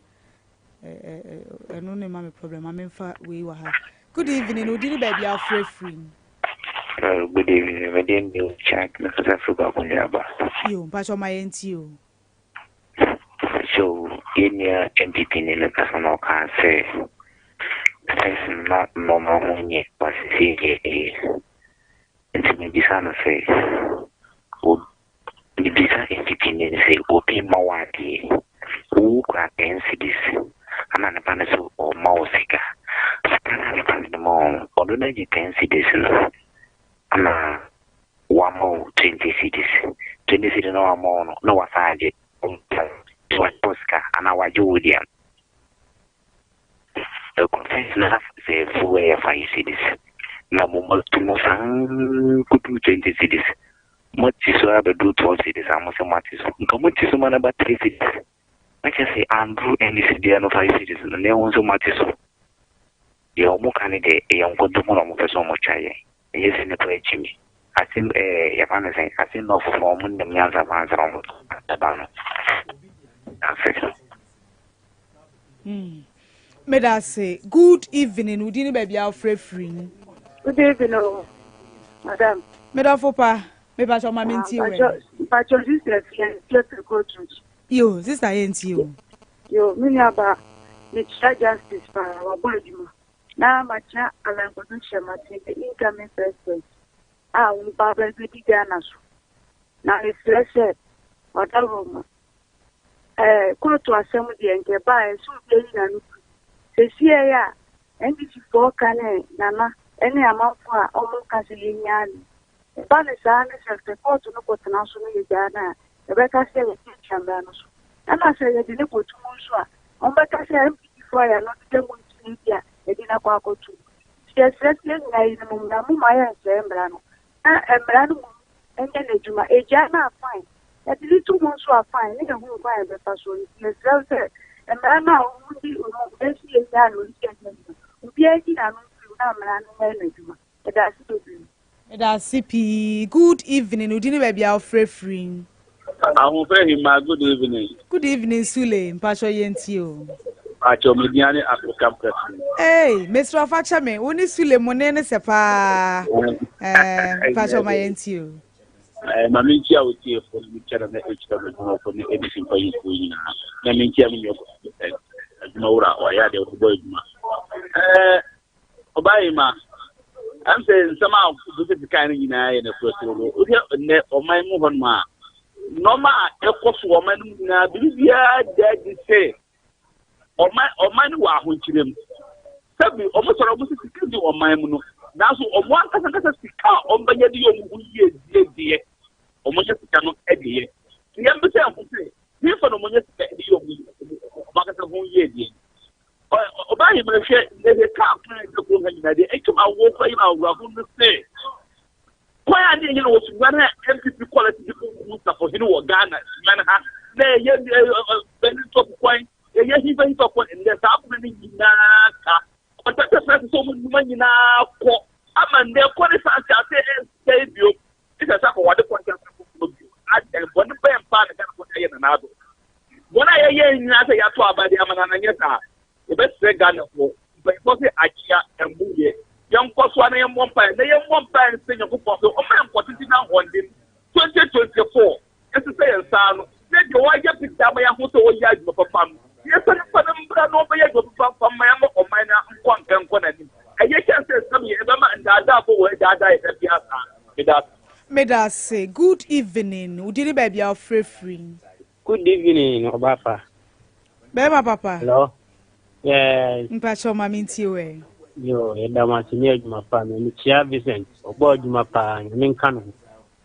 ɛno na ɛma me problem ma memfa wei wɔ ha. Good evening, wo din ne baabi a wofrɛ firi. Hello, good evening. Me din de Jack, me kasa firi Kwakunduaba. Yo, mpakyɛ ɔma yɛn ti o. So, yɛn nua MPP ni no kasa na ɔkaa sɛ first no na nneɛma ho nyɛ but seesei deɛ ɛyɛ. Nti mebisa no sɛ, Mebisa mfitiani no sɛ, Obi mma wo adeɛ, wo kura ten cedis, ɛna nipa no sɛ ɔmma wo sika. Sika no a nipa no de ma wo no, ɔno no agye ten cedis no, ɛna wama wo 20 cedis. 20 cedis na wama wo no, na wasan agye. Wagye wo sika anaa wagye wo deɛ no. Ɛkɔsɛs na sɛ fuel yɛ 5 cedis, na mo matu no saa kɔduru 20 cedis. Moate so ara bɛduru 12 cedis a mose moate so. Nka mote so ma no ba 3 cedis. Na kyerɛ sɛ anduru NDC deɛ no 5 cedis no na ɛho nso moate so. Deɛ wɔn ka ne deɛ ɛyɛ nkontompo na wɔn pɛ sɛ wɔn twa yɛn. Ɛnyɛ sɛ nnipa akyi mi. Ase ɛɛ yɛfa no sɛn ase nɔɔfofoɔ wɔn nim nyansa paa ansa na wɔn ɛba no. Ase. Mm. Meda ase. Good evening. Wo din ne baabi a wofrɛ firi. Good evening o, madam. Medɔfo pa, mepakyɛ ɔma me ntie wɛ. Mpakyɛ sister fie fie firi Kotridge. Yo, sister yɛ ntie o. Yo, me nua ba, mekyia justice paa, wabɔ adwuma. Na makyia Alan Kwadwo Kyerematen, the incoming president a wɔba abɛdi Ghana so. Na mesrɛ sɛ, ɔdawuroma, Ɛɛ kóotu asɛm deɛ nka ɛbaeɛ sɛ obi ayi n'ano tu. Sesiei a NDC foɔ ka ne Nana ne amanfoɔ a wɔn ka sɛ yɛnyaa no yi, ɛba no saa ne sɛ sɛ kóotu no kɔtena so no yɛgyaa no a, yɛbɛka sɛ yɛtiatia mmara no so. Ɛna sɛ yɛde no kɔto mu nso a, wɔbɛka sɛ NPP foɔ a yɛano deda mu nti na ebi a yɛde no akɔ akɔto mu. Nti yɛsrɛ sɛ yɛn nyinaa yɛnim mmara, momma yɛnsɛe mmara no. Na mmara no mmom nyɛ n'adwuma. Egyaa no a, fine. Yɛde no to mu nso a, fine. Ne yɛhunu kwan a yɛbɛfa so. Nti yɛsrɛ wo sɛ, mmara no a wode wɔn si yɛn nyaa no, wɔsi yɛn nyɛ no, obiara nyi n'ano mfiri mu na mmara no nyɛ n'adwuma. Yɛda ase bebree. Meda ase pii. Good evening, wo din ne baabi a wofrɛ firi? Ahoɔfɛ Hemaa good evening. Good evening Sule, mpakyɛw yɛntie o. Mpakyɛw me din ane African President. Hey, mesrɛ fa kyɛ me, wo ne Sule mo ne ne sɛ paa. Eh, mpakyɛw ma yɛntie o. Eh, ma menkyia wo tiefo no mekyia na ɛkyerɛ me adwumafo ne ABC mpanyimfoɔ nyinaa na menkyia me nua adwuma wura ɔyɛ adeɛ wɔbɔ adwuma. Eh, ɔbaa yi ma. Ɛm sɛ nsɛm a Joseph kae no nyinaa yɛ nokorɛ toro. Wohwɛ nnɛ ɔman mu hɔnom a, nneɛma a ɛkɔ so wɔ ɔman no mu nyinaa, biribiara da adi sɛ ɔman ɔman no wɔ ahokyerɛ mu. Sɛbi wɔn sɔrɔ wɔn sɛ sika di ɔman mu no, nanso wɔn ankasa ankasa sika a wɔn bɛyɛ de yɛ wɔn ho yie die deɛ, wɔn nyɛ sika no de yɛ. Yɛn bisa yɛn ho sɛ, hefa na wɔn nyɛ sika de yɛ wɔn ankasa ho yie die? Ɔbaa yi mmerɛ hwɛ na hwɛ kaa kwan a ɛda kurom ha nyinaa deɛ ɛtwam awoɔ kora yi ma awurafo no sɛ kwan a ne ɛyɛ no wɔ Sunyani a NPP quality de kɔku safohene wɔ Ghana Sunyani ha na ɛyɛ bɛne top kwan ɛyɛ hifa hifa kwan nnɛ saa kwan no nyinaa ka kɔntɛntɛ fɛ sɛ ɔmo nnwuma nyinaa kɔ ama nnɛ kɔ ne san hyɛ ase ɛnsɛe bio ne sɛ sɛ akɔwade kɔntɛntɛ foforɔ bio adɛn bɔne bɛn paa na Ghana kɔntɛ yɛ nanaado Wɔn a yɛyɛ nyinaa sɛ yɛato aba de ama no ananyɛ saa. Yɛbɛsrɛ Ghanafoɔ, mpanyinfoɔ sɛ akyea mmu yɛ. Yɛnkɔ so ara na yɛmmɔ mpaeɛ na yɛmmɔ mpaeɛ nsrɛ Nyankopɔn sɛ ɔmma yɛn nkɔtete na ahoɔden. 2024 ɛsesɛ yɛn nsa ano na deɛ wayɛ bi da ama yɛaho sɛ ɔyɛ adwuma papa no, yɛsane mfa no mbra na ɔbɛyɛ adwuma papa mfa mma yɛn ama ɔman no nkɔ anka nkɔ n'anim. Ɛyɛ kyɛn sɛ sɛbe yɛbɛma ndaadaafoɔ wɔ adaadaa yɛn da biara saa. Meda ase. Meda ase. Good evening. Wo din ne baabi a wofrɛ firi? Good evening, Ɔbaafa. Bɛrima papa. Hello. Yes. Mpakyɛw ma me ntie wo ɛ. Yo, yɛda mo ase ne adwuma pa no. Mekyia Vincent, ɔbɔ adwuma paa, Nyame nka no ho.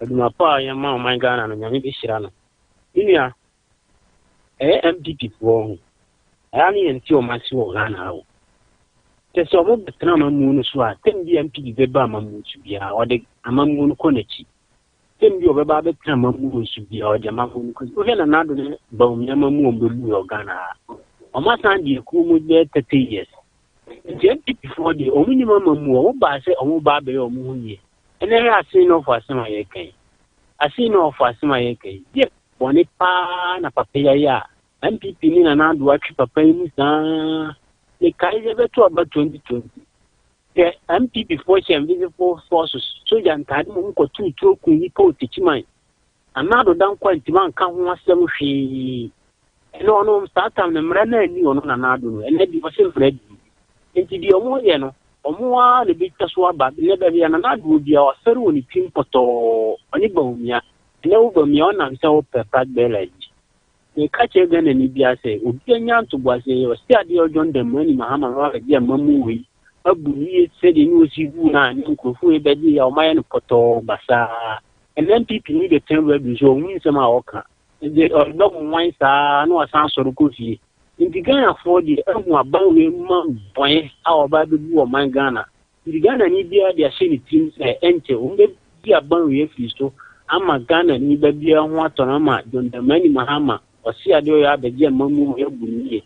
Adwuma pa a ɔyɛ ma ɔman Ghana no, Nyame bɛhyira no. Me nua, ɛyɛ MPP foɔ ho. Ɛyɛ ne yɛn ti wɔn ase wɔ Ghana ha o. Kyɛ sɛ wɔn bɛtena amammuo no so a, tɛm bi MPP bɛba amammuo so biara, ɔde amammuo no kɔ n'akyi. Tɛm bi ɔbɛba abɛtena amammuo no so biara, ɔde amammuo no kɔ n'akyi. Wohwɛ Nana Addo ne Bawumia amammuo a wɔbɛbu wɔ Ghana ha. Wɔn asan de ekuo mu bɛyɛ 30 years. Nti NPP foɔ deɛ, wɔn nim amammuo, wɔn baa sɛ wɔn ba abɛyɛ wɔn ho yie. Ɛnɛ hwɛ asen na ɔfo asɛm a yɛreka yi. Asen na ɔfo asɛm a yɛreka yi. Deɛ bɔne paa na papa yi ayɛ a NPP ne Nana Addo atwe papa yi mu saa. Mekae sɛ bɛto aba 2020. Sɛ NPP foɔ hyɛ invisible forces sogya ntaade ma wɔn kɔtoo tuo kun nnipa wɔ Techiman. Nana Addo Dankwa ntumi anka ho asɛm hwee. Ɛnɛ ɔno saa tam no mmara no anni ɔno Nana Addo no. Ɛnɛ deɛ ɔse mmara di. Nti deɛ ɔmo yɛ no, ɔmo ara na ebetwa so aba. Nnɛ baabi a Nana Addo wɔ biara ɔsɛre wɔ ne tirim pɔtɔɔ. Ɔne Bawumia. Ɛnɛ wo Bawumia ɔnam sɛ wopɛ flag bearer yi. Meka kyerɛ Ghanani biara sɛ obiara nya ntoboaseɛ yɛ ɔse adeɛ a ɔJohn Dramani Mahama no abɛgye amammuo wei abu no yie sɛdeɛ ne ɔsi buu no a ne nkurɔfoɔ wei bɛgye yɛ a ɔmayɛ no pɔtɔɔ basaa. Ɛnɛ NPP ni bɛtena radio so ɔhu nsɛm a ɔka. Ɛde ɔbɛnwanwan saa na wasan asɔre kɔ fie. Nti Ghanafoɔ deɛ ahu aban wei ma bɔne a ɔba abɛbu ɔman Ghana. Nti Ghanani biara de ahyɛ ne tirim sɛ ɛnkyɛ wɔn bɛyi aban wei afiri so ama Ghanani ba biara ho atɔ no ama John Dramani Mahama ɔse adeɛ ɔyɛ abɛgye amammuo wei abu no yie.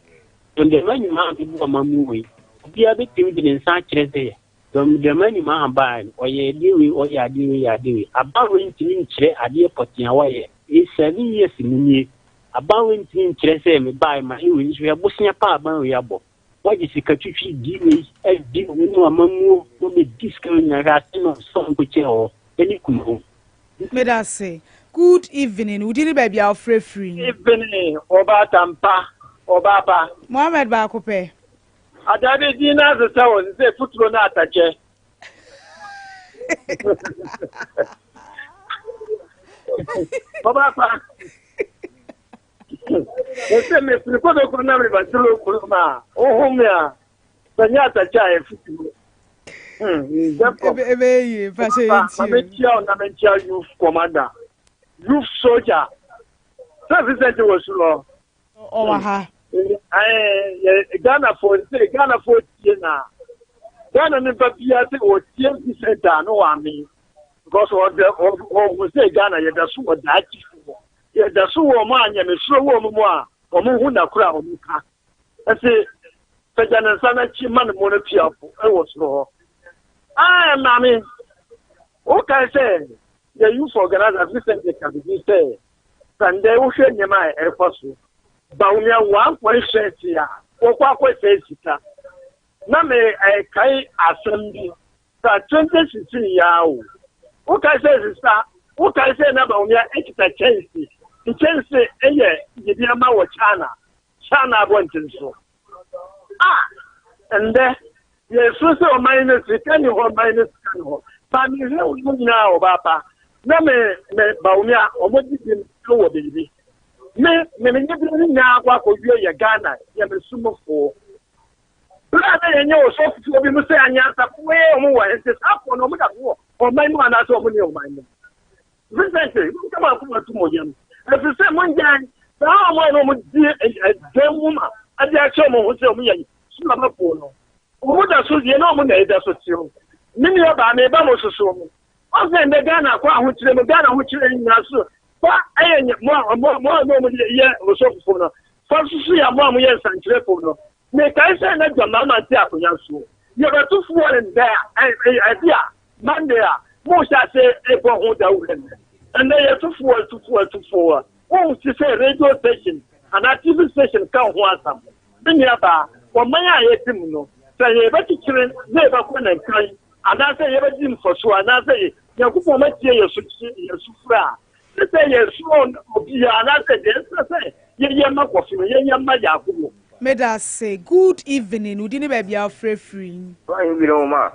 John Dramani Mahama bɛbu amammuo wei obiara bɛtumi de ne nsa akyerɛ sɛ John Dramani Mahama baeɛ no ɔyɛ adeɛ wei ɔyɛ adeɛ wei yɛ adeɛ wei. Aban wei ntumi nkyerɛ adeɛ pɔtee a wayɛ. 7 years mu nie aban wei ntumi nkyerɛ sɛ mebaeɛ mayɛ wei nso hwɛ bosea paa aban wei abɔ. Wagye sika twitwi di wei adi wei mu amammuo na ɔbɛdi sika wei nyinaa hwɛ ase na ɔsɛ ɔnkɔkyɛ hɔ ɛne kunu ho. Medase. Good evening. Wo din ne baabi a wofrɛ firi? Evening, Ɔbaatampa, Ɔbaapa. Mohammed baako pɛ. Adabi din no asesa wɔ sɛ futuro no atakyɛ. Ɔbaapa. Ɛsɛ mefiri kɔtɔkɔ na meba duro kurom a wohu me a sɛ nyɛ atakyɛ a ɛfuturo. Ɛbɛyɛ yie fa hyɛ yɛn tie. Mamekyia wo na menkyia youth commander youth soldier sɛ Vincent wɔ soro. Ɔwɔ ha. Ghana fo sɛ Ghana fo tie na Ghana nipa bia sɛ wɔtie Vincent a no wɔ ame because ɔdɛ ɔhu sɛ Ghana yɛda so wɔ daakye fo yɛda so wɔ ɔmo a nyamesuro wɔ ɔmo mu a ɔmo ho na koro a ɔmo ka ɛse pagya ne nsa n'akyi ma ne mo no tuafo ɛwɔ soro hɔ ɛɛ maame wokae sɛ yɛ youth organizer Vincent ka bibi sɛ Sɛ ndɛ wohwɛ nneɛma a ɛrekɔ so, Bawumia wankɔ nhwɛ a wɔkɔ akɔsɛe sika. Na me ɛkae asɛm bi sa 2016 yi ara o. Wokae sɛ sisa, wokae sɛ na Bawumia ekita kyɛnse. Nkyɛnse yɛ nneɛma wɔ China, China abɔnten so. Ah, ndɛ. Yɛsuro sɛ ɔman no sika ni hɔ, ɔman no sika ni hɔ. Ba mehwɛ wɔn nyinaa ɔbaa pa na me me Bawumia wɔn di bi wɔ baabi. Me me me nyɛ bi no nyinaa akɔ akɔwie yɛ Ghana yɛ me somfoɔ. Bere a na yɛnyɛ ɔsɔfofoɔ bi mu sɛ anyansafoɔ yɛ wɔn wɔ hente saa foɔ no wɔn da so wɔ ɔman mu anaasɛ wɔn ne ɔman mu. Vincent, monka mo akoma to mo yam, ɛfiri sɛ mongyae saa wɔn a na wɔn di ɛdɛm mu ma ɛde akyerɛ wɔn ho sɛ wɔn yɛ suabafoɔ no. Wɔn da so deɛ na wɔn na ɛda so teɛ. Me nua baa meba mo soso mo. Ɔsɛ ndɛ Ghana kɔ ahokyerɛ mu, Ghana ahokyerɛ nyinaa so fa ɛyɛ mo a mo a na wɔn yɛ ɔsɔfofo no, fa soso yɛ mo a mo yɛ nsankyerɛfo no. Mekae sɛ na Dwammaa te akonnwa so. Yɛbɛto fuel ndɛ a, ɛbi a Monday a, mohyɛ ase bɔ ho dawuro nnɛ. Ɛnnɛ yɛto fuel, to fuel, to fuel. Wonte sɛ radio station anaa TV station ka ho asɛm. Me nuabaa, ɔman a yɛte mu no, sɛ yɛbɛkyekyere na yɛbɛkɔ ne nkan anaasɛ yɛbɛdi mfaso anaasɛ Nyankopɔn bɛtie yɛn sufrɛ a, Gye sɛ yɛsuro obiara anaasɛ deɛ ɛsɛ sɛ yɛyɛ ma kɔso no, yɛyɛ ma yɛn akoma. Medase. Good evening, wo din ne baabi a wofrɛ firi? Tuahe bi no ma.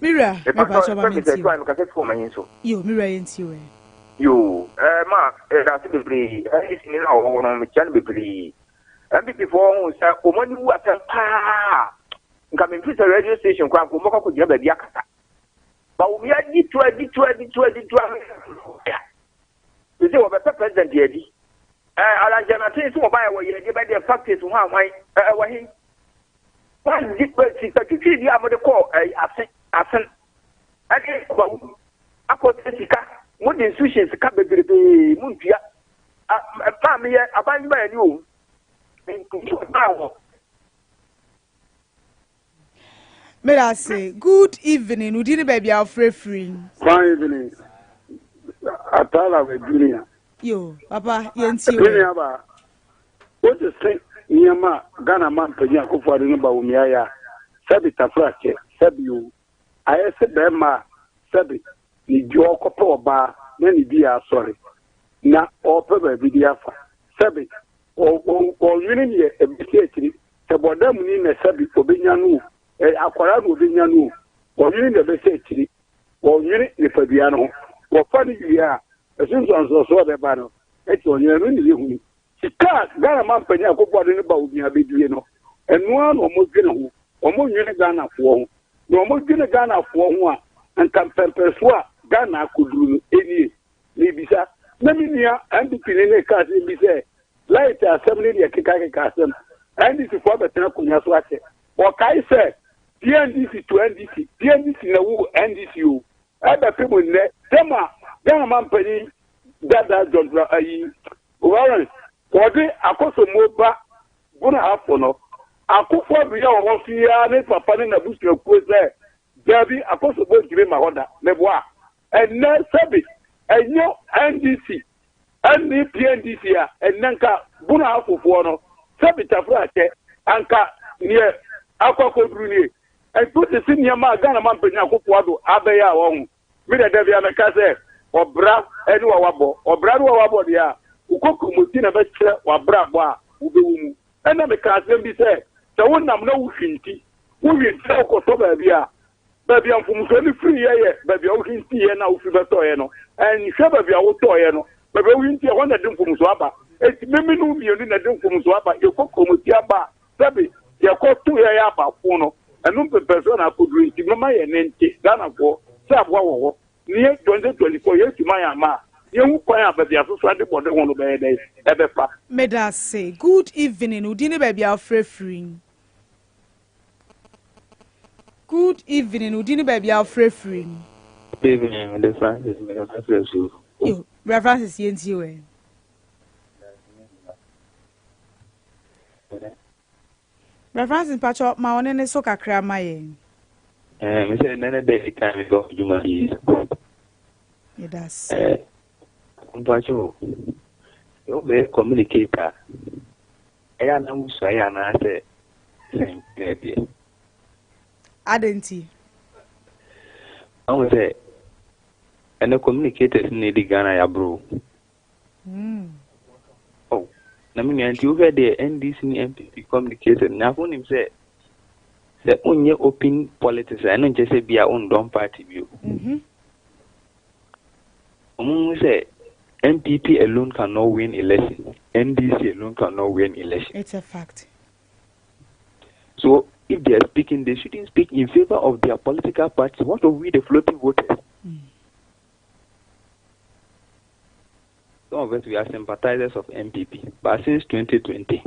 Me wura, me pa kyɛw ma me ntie wo. Mekasa fi ɔman yi so. Yo, me wura yɛ ntie wo ɛ. Yo, eh, ma, yɛda ase bebree. NDC ni na ɔwɔ hɔ no, mekyia no bebree. NPP foɔ ho sɛ wɔn ani wu asɛm paa. Nka memfiri sɛ radio station koraa nka wɔn bɛkɔ akɔgyina baabi akasa. Bawumia di tura di tura di tura di tura te sɛ wɔbɛpɛ president yɛ di ɛɛ alankyɛnate sɛ wɔba yɛ wɔyɛ deɛ bɛdeɛ factories ho ahwan ɛɛ wɔ he wɔn di sika twitwi bi a wɔde kɔɔ ɛɛ ase asen ɛde bawu akɔ sɛ sika mo de nsuhyɛ sika bebrebe mo ntua a maame yɛ aban dwuma yɛ ni o ntu baa wɔ. Medase. Good evening. Wo din ne baabi a wofrɛ firi? Fine evening. Atala wɛ junior. Yo, papa, yɛntie wo. Junior ba, wote se nneɛma a Ghana ma mpanyin Akufo Addo no ba wɔ mmeaeɛ a, sɛbi tafra kyɛ, sɛbi o. Ayɛ se bɛrima a sɛbi ne dua ɔkɔpɛ ɔbaa na ne dua asɔre na ɔrepɛ baabi de afa. Sɛbi ɔnwene neɛ ɛbɛsi akyiri Sɛ bɔdamni na sɛbi obenya no o, ɛyɛ akwadaa na obenya no o, wɔnwene nea ɛbɛsɛ akyiri, wɔnwene nipadua no ho. Wɔfa no wie a, ɛso nsonsonosoɔ a ɛbɛba no, ɛte ɔnwene ɛno na yɛhunu. Sika a Ghana manpanin Akufo Addo ne Bawumia abɛdie no, ɛno ara na wɔdwene ho. Wɔnnwene Ghanafoɔ ho. Na wɔdwene Ghanafoɔ ho a, anka mpɛmpɛnsoɔ a Ghana akɔduru no nie. Mebisa, na me nua NPP ni no reka asɛm bi sɛ, Light asɛm ne deɛ kekakeka asɛm. NDC foɔ abɛtena akonnwa so akyɛ. Wɔkae sɛ PNDC to NDC, PNDC na ɛwoo NDC o. Ɛbɛpem nnɛ, dɛm a Ghana manpanin dada John Dra ayi Lawrence wɔde akɔsɔmmuo ba Gunahafo no, Akufo Addo yɛ wɔn so yi ara ne papa ne n'abusuakuo sɛ daabi akɔsɔmmuo ntumi mma hɔ da. Meboa. Ɛnnɛ sɛbe ɛnyɛ NDC ɛnne PNDC a ɛnnɛ nka Bono afofoɔ no sɛbe tafra akyɛ anka neɛ akɔ akɔduru nie. Ɛnti wote se nneɛma a Ghana manpanyin Akufo Addo abɛyɛ a wahu. Me deɛ da biara meka sɛ ɔbra ne wawabɔ. Ɔbra ne wawabɔ deɛ a wo kokromoti na ɛbɛkyerɛ w'abrabɔ a wobɛwɔ mu. Ɛna meka asɛm bi sɛ sɛ wonam na wohwinti, wohwinti na wokɔtɔ baabi a Baabi a mfomsoɔ no firiiɛ yɛ baabi a wohintiiɛ na wofiri bɛtɔeɛ no. Ɛnhwɛ baabi a wotɔeɛ no. Baabi a wohintiiɛ, ɛhɔ na ɛde mfomsoɔ aba. Enti meme ne wo mmienu na ɛde mfomsoɔ aba. Yɛkɔ kurom ti aba a, sɛbe yɛkɔto yɛn aba fo no, ɛno mpɛmpɛnsoɔ na akɔduru. Enti mɛma yɛn nne nte, Ghanafoɔ, sɛ aboa wɔ hɔ. Neɛ 2024 yɛatu man ama a, yɛhu kwan a baabi a soso ade bɔde ho no bɛyɛ dɛn? Ɛbɛfa. Medase. Good evening, wo din ne baabi a wofrɛ firi? Good evening, wo din ne baabi a wofrɛ firi? Good evening, mede Francis, mede Francis Asuo. Yo, Bra Francis, yɛntie wɛ. Bra Francis, mpakyɛ ma wo ne ne so kakra ma yɛn. Eh, me sɛ nɛnɛ dɛ di kan mebɔ adwuma yi. Yɛda ase. Eh, mpakyɛ o, wobɛyɛ communicator. Ɛyɛ a na wusuae anaasɛ sɛn na ɛteɛ? Adɛn nti? Wahu sɛ ɛnɛ communicators na edi Ghana yɛaboro o. Oh, na me nua nti wohwɛ deɛ NDC ne NPP communicators nyafo nim sɛ Sɛ wonyɛ open politics a, ɛno nkyerɛ sɛ bia wondɔm party bio. Wɔn hu sɛ NPP alone cannot win election, NDC alone cannot win election. It's a fact. So if they are speaking, they shouldn't speak in favor of their political party. What of we, the floating voters? Some of us, we are sympathizers of NPP. But since 2020,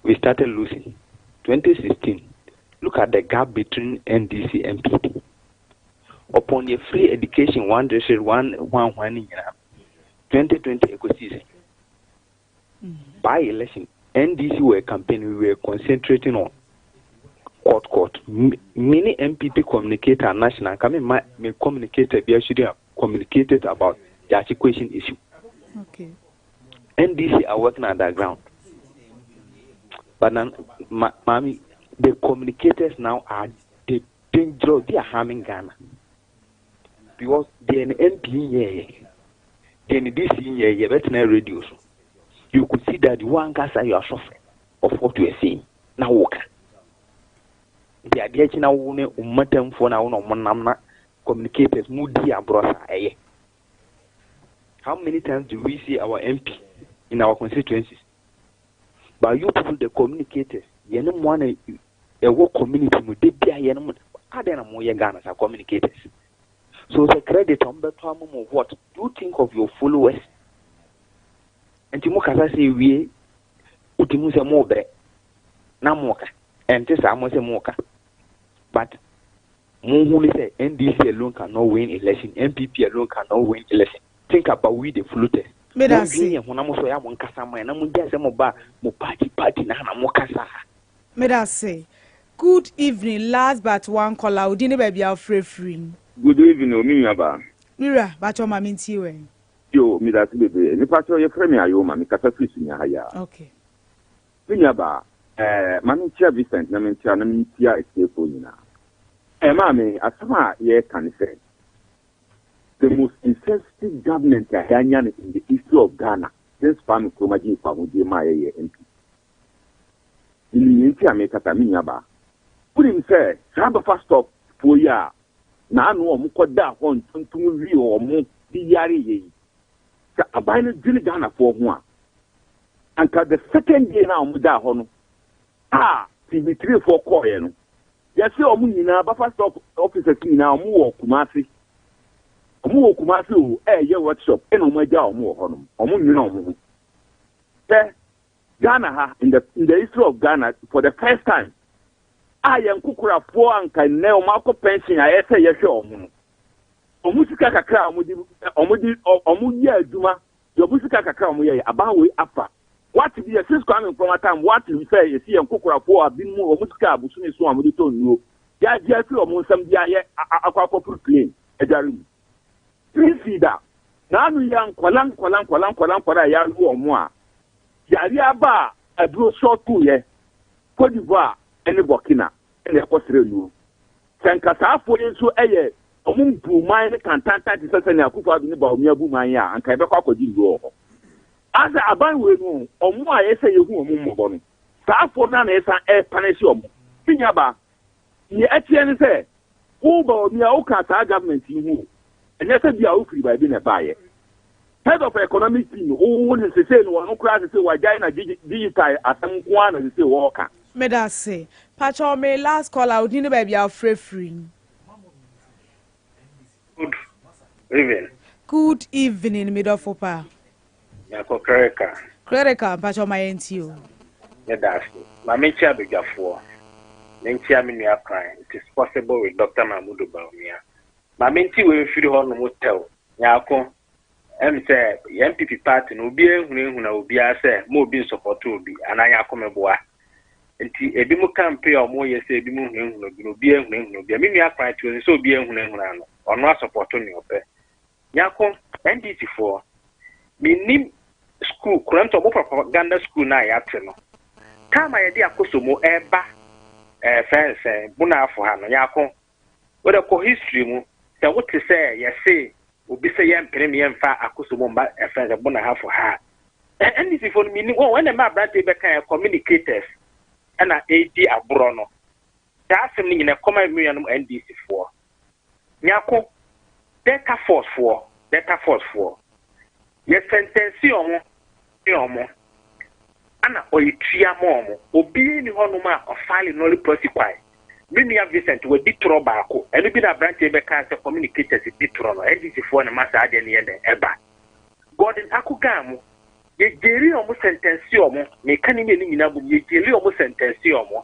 we started losing. 2016, look at the gap between NDC and NPP. Upon your free education, one district, one, one, one, 2020 ecosystem. By election, NDC were campaigning, we were concentrating on court, court. Many NPP communicator national, come my communicator, be should have communicated about the articulation issue. NDC are working underground. But now, mommy, the communicators now are the dangerous, they are harming Ghana. Because they are an MP here, they are DC here, you better radio. So you could see that one guy you are suffering of what you are saying. Now walk. The idea is now only for now no one communicators moody abroad. How many times do we see our MP in our constituencies? But you people, the communicators, you know one a work community, they be a Ghana as communicators. So the credit on what do you think of your followers? And you must say we utimu se mobre na moka and this I must say moka. But who say NDC alone cannot win election, NPP alone cannot win election. Think about we the floaters. Medase. Good evening, last but one caller. Udine baby free free. Good evening, Ominyaba. Mira, bacho mami ntiwe. Yo, medase bebe. Ni pacho ye fremi ayo mami kasa free sunya haya. Okay. Ominyaba, mami ntia Vincent na ntia na ntia esefo nyina. Mami, asama ye kan say the most insensitive government in the history of Ghana since Kwame Nkrumah ji Kwame ma ye MP. Ni nti amekata minyaba. Purim say, Samba first stop for ya. Na anu omu koda ho ntuntum wi omu di yare ye. Sa aban no dwine Ghana fo ho a. Anka the second day na omu da ho no. Ah, TV3 fo call ye no. Yesi omu nyina ba first stop officers nyina omu wo Kumasi. Omu wo Kumasi o ye workshop e na omu agya omu wo ho no. Omu nyina omu ho. Se Ghana ha in the history of Ghana for the first time I am kukura fo anka ne o makọ pension ayese ye hwe omu no. Omu sika kakra omu di omu ye adwuma ye omu sika kakra omu ye aban we afa. What be since Kwame Nkrumah time what we say you see nkukura fo abinu omu sika abusu ne so omu di to nnuo. Ya ji afi omu nsam di aye akwa akwa plane adware mu. Three da na anu ya nkwala nkwala nkwala nkwala nkwala ya ru omu a. Yari aba aduro short ye Cote d'Ivoire ene Burkina ene ekosere nu senka saafo nso eye omu mpu man ne kantantan ti sese ne akufo adu ne ba omi abu man ya anka ebe kwa akɔgye nduo hɔ asa aban we no omu a yese yehu omu mmɔbɔ no saafo na na esa e punish omu binya ba ni etie ne sɛ wo ba omi a wo ka saa government yi hu enye sɛ bia wo firi ba bi na ba ye head of economic team wo ne sese no no kura sese wa jai na digital asem ko ana sese wo ka. Medase. Pacho me last caller odini baby free free. Good evening. Good evening, Midofopa. Nyako Clerical. Clerical Pacho my NTO. Medase. Ma mentia bedwafo. Mentia me nua kran. It is possible with Dr. Mahmoud Bawumia. Ma menti we mfiri ho no motel. Nyako em say NPP party no obi ehunu na obi ase ma obi support obi ananya akomeboa. Nti ebi mu campaign omo yese ebi mu hunhun obi no obi ehunhun obi me nua kran ti so obi ehunhun ano ono asupport ne ope nyako NDC 4 me nim school kuranto obo propaganda school na ya te no time ye de akosomo eba fence buna afo ha no nyako wo de ko history mu se wo te se ye se obi se ye mpere me mfa akosomo mba fence buna hafo ha NDC 4 me nim wo when ma brante be kan communicators na AD abro no Saa asɛm no nyina ɛkɔma me nuanom NDC foɔ. Nyako, Delta Force foɔ, Delta Force foɔ, yɛ sɛntɛnsi ɔmo ne ɔmo, ana ɔyɛ tua ma ɔmo. Obiara nni hɔ nom a ɔfile nolle prosequi. Me nua Vincent wadi torɔ baako, ɛno bi na abranteɛ yi bɛkaa sɛ communicators di torɔ no, NDC foɔ na ɛma saa adeɛ no yɛ dɛn ɛba. Gordon Akugaa mo, yɛ jaili ɔmo sɛntɛnsi ɔmo, meka ne mmienu nyinaa bom, yɛ jaili ɔmo sɛntɛnsi ɔmo.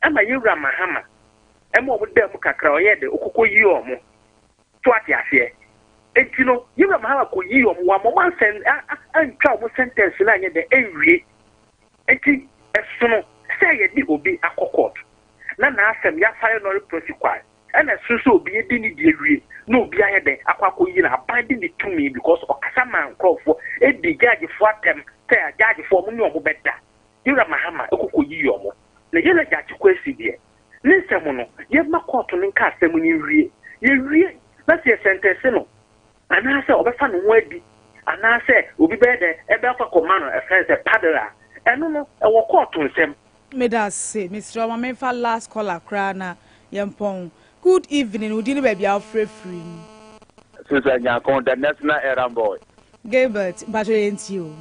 Ɛma yɛwura Mahama ɛma ɔmo daa mu kakra ɔyɛɛ dɛ ɔkɔkɔ yii ɔmo. So wate aseɛ? Enti no yɛwura Mahama kɔ yii ɔmo, wamma ɔmo ansɛn antwa ɔmo sentence no anyɛ dɛ anwie. Enti ɛsono sɛ yɛde obi akɔ court na n'asɛm yɛafile nolle prosequi ɛna ɛsono sɛ obi adi ne deɛ awie na obi ayɛ dɛn akɔ akɔ yi no aban de ne tumi because ɔkasa maa nkorɔfoɔ ɛdi judgefoɔ atɛm sɛ judgefoɔ ɔmo ne ɔmo bɛda. Yɛwura Mahama kɔ kɔ yiyi ɔmo. Na Yɛwura Gyakye Kwasi deɛ, ne nsɛm no, yɛmma kɔɔto no nka asɛm no nwie. Yɛwie na sɛ yɛsɛntɛnse no, anaasɛ ɔbɛfa ne ho adi, anaasɛ obi bɛyɛ dɛn ɛbɛkɔ akɔma no ɛfrɛ no sɛ pardon a, ɛno no, ɛwɔ kɔɔto nsam. Medase, mesrɛ wo ma menfa last caller koraa na yɛmpɔn. Good evening, wo din ne baabi a wofrɛ firi? Susan Nyarko, the national errand boy. Gilbert, mpakyɛ yɛntie o.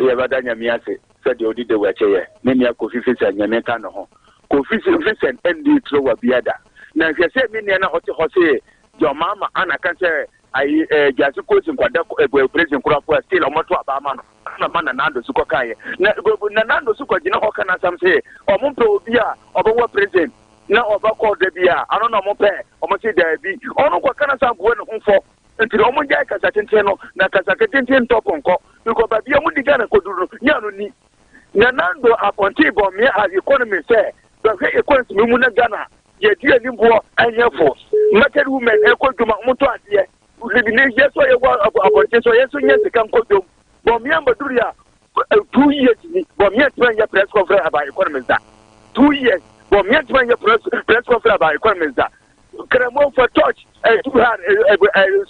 Yɛbɛda Nyame ase sɛ deɛ ɔdi Dawid akyi yɛ ne nua Kofi Fisɛn, Nyame nka ne ho. Kofi Fisɛn ndii Trowa bia da. Na hwɛ sɛ me nua no a ɔte hɔ se John Mahama ana ka sɛ ayi eh, Gyasi Kosi nkɔda eh, prison koraa po a still ɔmo to aba ama no. Ana ma Nana Addo so kɔ kaeɛ. Na Nana Addo so kɔ gyina hɔ ka n'asɛm se ɔmo mpɛ obi a ɔbɛwɔ prison na ɔbɛkɔ da bi a ano na ɔmo pɛ, ɔmo se daabi. Ɔno kɔ ka n'asɛm bue ne ho fɔ. Nti no ɔmo ngyae kasa tenten no na kasa tenten ntɔ pɔnkɔ because baabi a ɔmo di Ghana koduru no nyɛ ano ni. Nana Ando apɔntee Bawumia as economy sɛ bɛhwɛ economy mu na Ghana yɛ aduane boɔ ɛnyɛ fo market women ɛkɔ dwuma ɔmo tɔ adeɛ ne yɛ so yɛ wɔ abɔnten so yɛ so nyɛ sika nkɔ dwom Bawumia mbɛduru yɛ 2 years ni Bawumia ntoma nyɛ press conference about economy da. 2 years Bawumia ntoma nyɛ press conference about economy da. Kramo fa torch ɛdu ha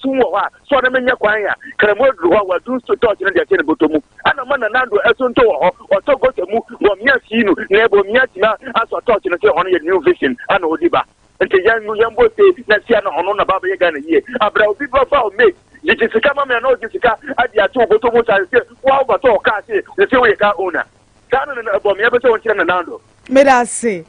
sum wɔ hɔ a sɛ ɔne menyɛ kwan a Kramo aduru hɔ a wadu torch no de ahyɛ ne bɔtɔ mu ɛna ma Nanando ɛso nto wɔ hɔ ɔtɔ gɔta mu Bawumia sii no na Bawumia tumi asɔ torch no sɛ ɔno yɛ new vision ana ɔdi ba nti yɛn no yɛn bɔ se na sia na ɔno na ba bɛyɛ Ghana yie abira obi bɛfa o mate gyegye sika ma me a na ɔgye sika ade ato bɔtɔ mu saa sɛ wa wobɛtɔ ɔkaa se sɛ woyɛ car owner saa na Bawumia bɛ sɛ wɔnkyerɛ Nanando. Meda ase.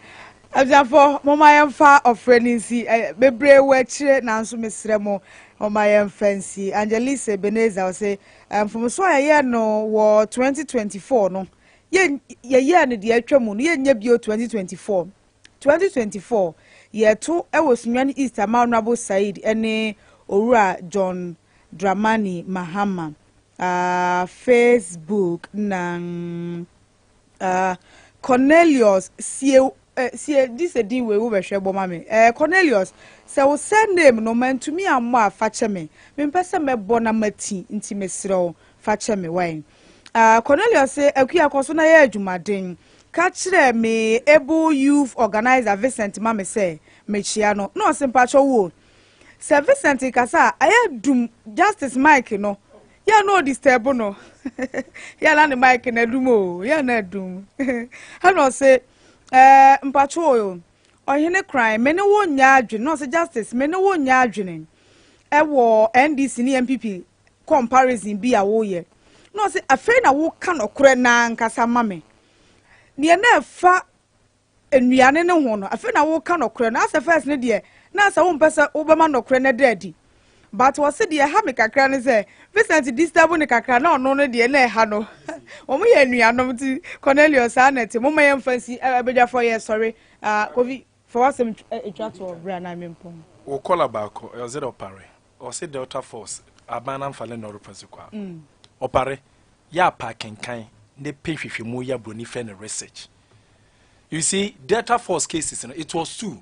Abusuafo, momma yɛmfa ɔfrɛ no nsi. Bebree wɔ akyire, nanso mesrɛ mo, momma yɛmfa nsi. Angelise Ebenezer ɔse, mfomso a yɛyɛɛ no wɔ 2024 no, yɛn yɛyɛɛ no deɛ atwa mu no, yɛnyɛ bio 2024. 2024, yɛto wɔ Sunyani East ama Honourable Said ne Owura John Dramani Mahama. Facebook na Cornelius sie sie di sɛ din wei wobɛhwɛ bɔ ma me. Cornelius, sɛ wo surname no mantumi ammɔ a fa kyɛ me. Mempɛ sɛ mɛbɔ na mati nti mesrɛ wo fa kyɛ me wae. Cornelius se Akua kɔ so na yɛ adwumaden. Ka kyerɛ me able youth organizer Vincent ma me sɛ mekyea no. Na ɔse mpakyɛ wo sɛ Vincent kasa a ɛyɛ dum Justice Mike no yɛ na ɔdisturb no yɛ na ne mic na adum o yɛ na adum ɛna ɔse mpatwo o ɔhene kran me ne wo nyɛ adwene na ɔse Justice me ne wo nyɛ adwene ɛwɔ NDC ne NPP comparison bi a woyɛ na ɔse afei na woka nɔkorɛ na nkasa ma me neɛ na ɛfa nnuane ne ho no afei na woka nɔkorɛ no asɛ first ne deɛ na asɛ wompɛ sɛ wobɛma nɔkorɛ no da adi but wɔse deɛ ɛha me kakra ne sɛ Vincent disturb ne kakra na ɔno no deɛ na ɛha no wɔn yɛ anuanom ti Cornelius saa na ɛte moma yɛmfa nsi abadwafoɔ yɛ sɔre. Kofi fa w'asɛm twa toɔ berɛ a na mempɔn. Wo kɔla baako ɔsɛ dɛ ɔpare ɔsɛ Delta Force aban na nfa ne nɔre pɛsi kwa ɔpare yɛ apa kenkan ne pe hwehwɛmu yɛ aburoni fɛ ne research. You see, Delta Force cases no, it was two.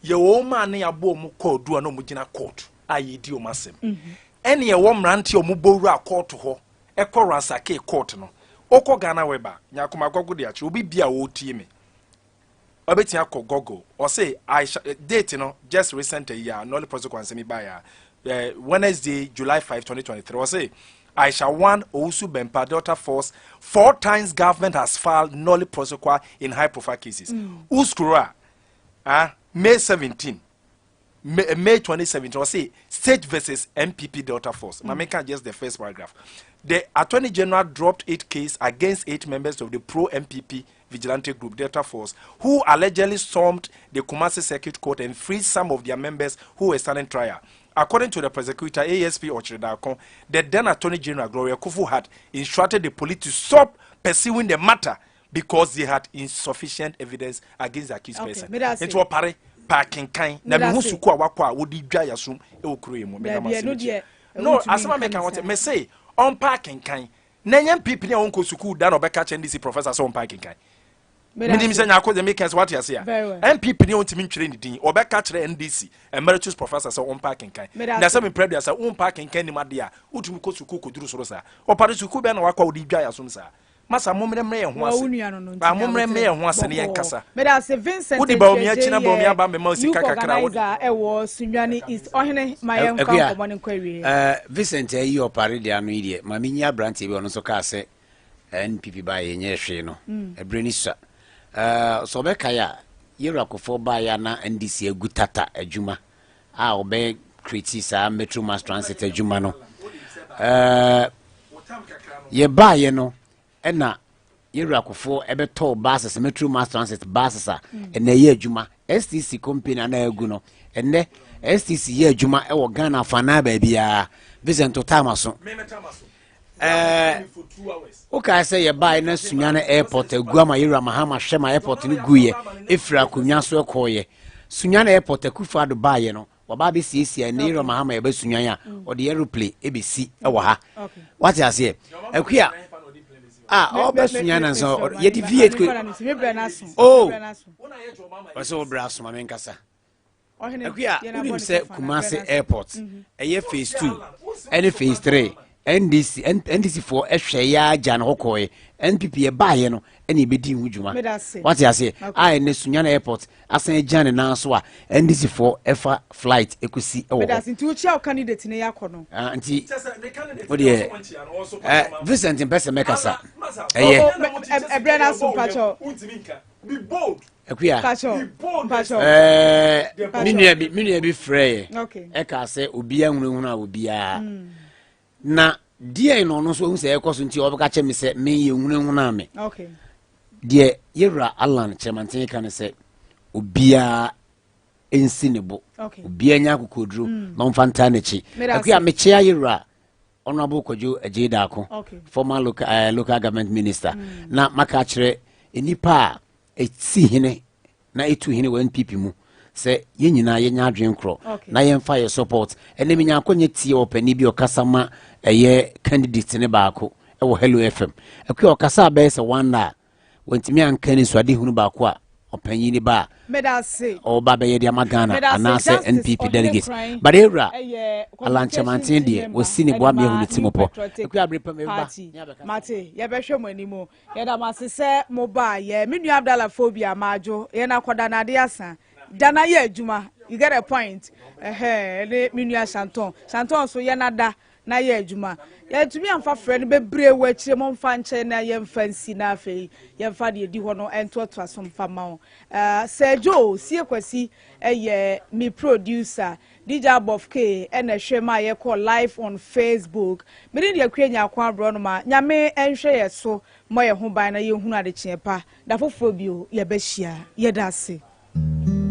Yɛ wɔn maa ne yɛabɔ wɔn kɔɔ du a na wɔn gyina court a yɛdi wɔn asɛm. Ɛne ɛwɔ mmerante a wɔn bɔ wura court hɔ ɛkɔ ransake court no. Okɔ Ghana weba nyakoma Google de akyerɛ obi bi a ɔretie me. Ɔbɛtumi akɔ Google. Ɔse Aisha date no just recent yi a nolle prosequi nsɛm yi baeɛ a Wednesday, July 5, 2023. Ɔse Aisha 1 Owusu Bempa Delta Force four times government has filed nolle prosequi in high profile cases. Uskuro a Ah, May 17, May, eh, May 2017, ɔse State versus NPP Delta Force. Mm. Mameka just the first paragraph. The Attorney General dropped eight case against eight members of the pro-NPP vigilante group Delta Force, who allegedly stormed the Kumasi Circuit Court and freed some of their members who were standing trial. According to the prosecutor, ASP Okyere-Darko, the then Attorney General Gloria Akuffo had instructed the police to stop pursuing the matter because they had insufficient evidence against the accused person. Nti ɔpare paa kenkan na mehu sukuu a wakɔ a wode dwa yasom wɔ kuro yi mu. Meda mo ase mekyi. No, asɛm a meka ho sɛ mese ɔmpa akenkan na ɛnyɛ NPP ni a ɔnkɔ sukuu da na ɔbɛka kyerɛ NDC professor sɛ ɔmpa akenkan. Menim sɛ Nyarko deɛ meka sɛ wate ase a NPP ni a ɔntumi ntwerɛ ne din ɔbɛka kyerɛ NDC emeritus professor sɛ ɔmpa akenkan. Na sɛ mepɛ aduasa wompa akenkan nim adeɛ a wotumi kɔ sukuu kɔduru soro saa. Ɔpare sukuu bɛn na wakɔ a wode dwa yasom saa? Masa mommrɛmrɛ yɛn ho Wa ase. wo nua no no nti Ah, na mommrɛmrɛ wotere yɛn ho ase ne bɔkɔɔ. yɛnkasa. Meda ase Vincent Wode Bawumia Antwi akyi na Adjei Bawumia yɛ aba mmɛma wo youth sika kakra a wode. organizer ɛwɔ Sunyani East. Ɔhene ma yɛmfa Akua, nkɔmmɔ no nkɔ awieɛ. eh, Vincent ayi ɔpare deɛ ano yi deɛ, ma menyi aberanteɛ bi a ɔno nso kaa sɛ NPP baeɛ yɛnyɛɛ hwee no, ɛberɛ no sua. Eh, sɛ ɔbɛkae a, Yɛwura Kufuor baeɛ a na NDC agu Tata adwuma a ɔbɛ create saa Metro Mass Transit adwuma no. Eh, yɛbaeɛ no, ɛna yɛwura Kufuor ɛbɛtɔɔ buses, Metro Mass Transit buses a ɛnɛ ɛyɛ adwuma. STC company ana agu no, ɛnɛ STC yɛ adwuma ɛwɔ Ghana afanaa baabiara. Vincent Otama so. Ɛɛ, wokae sɛ yɛbaeɛ na Sunyani airport agu ama yɛwura Mahama hwɛ ma airport no guiɛ, ɛfiri akonnwa so ɛkɔɔyɛ. Sunyani airport Akufo Addo baeɛ no, waba abɛsiesie a ɛnɛ yɛwura Mahama yɛba Sunyani a, ɔde aeroplane ɛbɛsi ɛwɔ ha. Wate aseɛ? Akua, a ɔba Sunyani na nso yɛde V8 ko. Oh! Ɔsɛ wo brɛ aso ma menkasa. Akua, wonim sɛ Kumasi airport ɛyɛ phase 2 ɛne phase 3 NDC NDC foɔ ɛhwɛ yɛ agya no hɔ kɔɛ NPP ɛbaayɛ no ɛna ɛbɛdi ho dwuma. Wate aseɛ? A ɛnɛ Sunyani airport asan agya ne nan so a NDC foɔ ɛfa flight ɛkɔsi ɛwɔ hɔ. Nti wokyia wo candidate ne yɛakɔ no. Ah, nti wodeɛ eh, Vincent mpɛ sɛ mɛkasa ɛyɛ. Ɛbrɛ no aso mpakyɛw. Akuya, ɛɛ me nua bi me nua bi frɛ yɛ ɛka sɛ obiara hunahuna obiara mm. na deɛ na ɔno nso ohun sɛ ɛkɔ so nti ɔbɛka kyɛ me sɛ me yɛ hunahuna me deɛ yɛwura Alan Kyerɛmanten ka ne sɛ obiara nsi ne bo obiara nya akokoduro mm. na ɔmfa ntaa n'akyi. Akuya mekyea yɛwura Honourable Kwadwo Adjei Darko, okay. former local, uh, local government minister, mm. na maka akyerɛ nnipa a ɛsi hene na ɛtu hene wɔ NPP mu sɛ yɛn nyinaa yɛnya adwene korɔ okay. na yɛmfa yɛ support ɛnɛ menya akɔnyɛ tie ɔpani bi ɔkasa ma ɛyɛ candidate ne baako ɛwɔ Hello FM akua ɔkasa abɛyɛ sɛ one hour Wantumi anka anisoadehunu baako a ɔpanyin no ba a ɔreba bɛyɛ de ama Ghana anaasɛ NPP delegates. But ewura Alan Kyerematen deɛ wasi ne bo ama yɛahu ne timopɔ. Akua bere pa mu ɛbɛba. Mate, yɛbɛhwɛ mo anim. Yɛda mo ase sɛ mo baa yɛ. Me nua Abdallah Phobia, Madwo, yɛn akɔda no ade asa. Da na yɛ adwuma. You get a point? Ɛhɛɛ, ɛne me nua Shanton. Shanton nso yɛn ada. na yɛ adwuma. Yɛantumi amfa frɛ no bebree wɔ akyire, momfa nkyɛ na yɛmfa nsi na afei yɛmfa deɛ ɛdi hɔ no ntoatoa so mfa ma wo. Uh, Sir Joe Sie Kwasi yɛ me producer, DJ Abof K ɛna ɛhwɛ ma yɛkɔ live on Facebook. Mene deɛ Akua Nyarko Aborɔnoma, Nyame nhwɛ yɛ so mmɔ yɛ ho ban na yɛnhunu adekyeɛ pa. Da foforɔ bio yɛbɛhyia. Yɛda ase.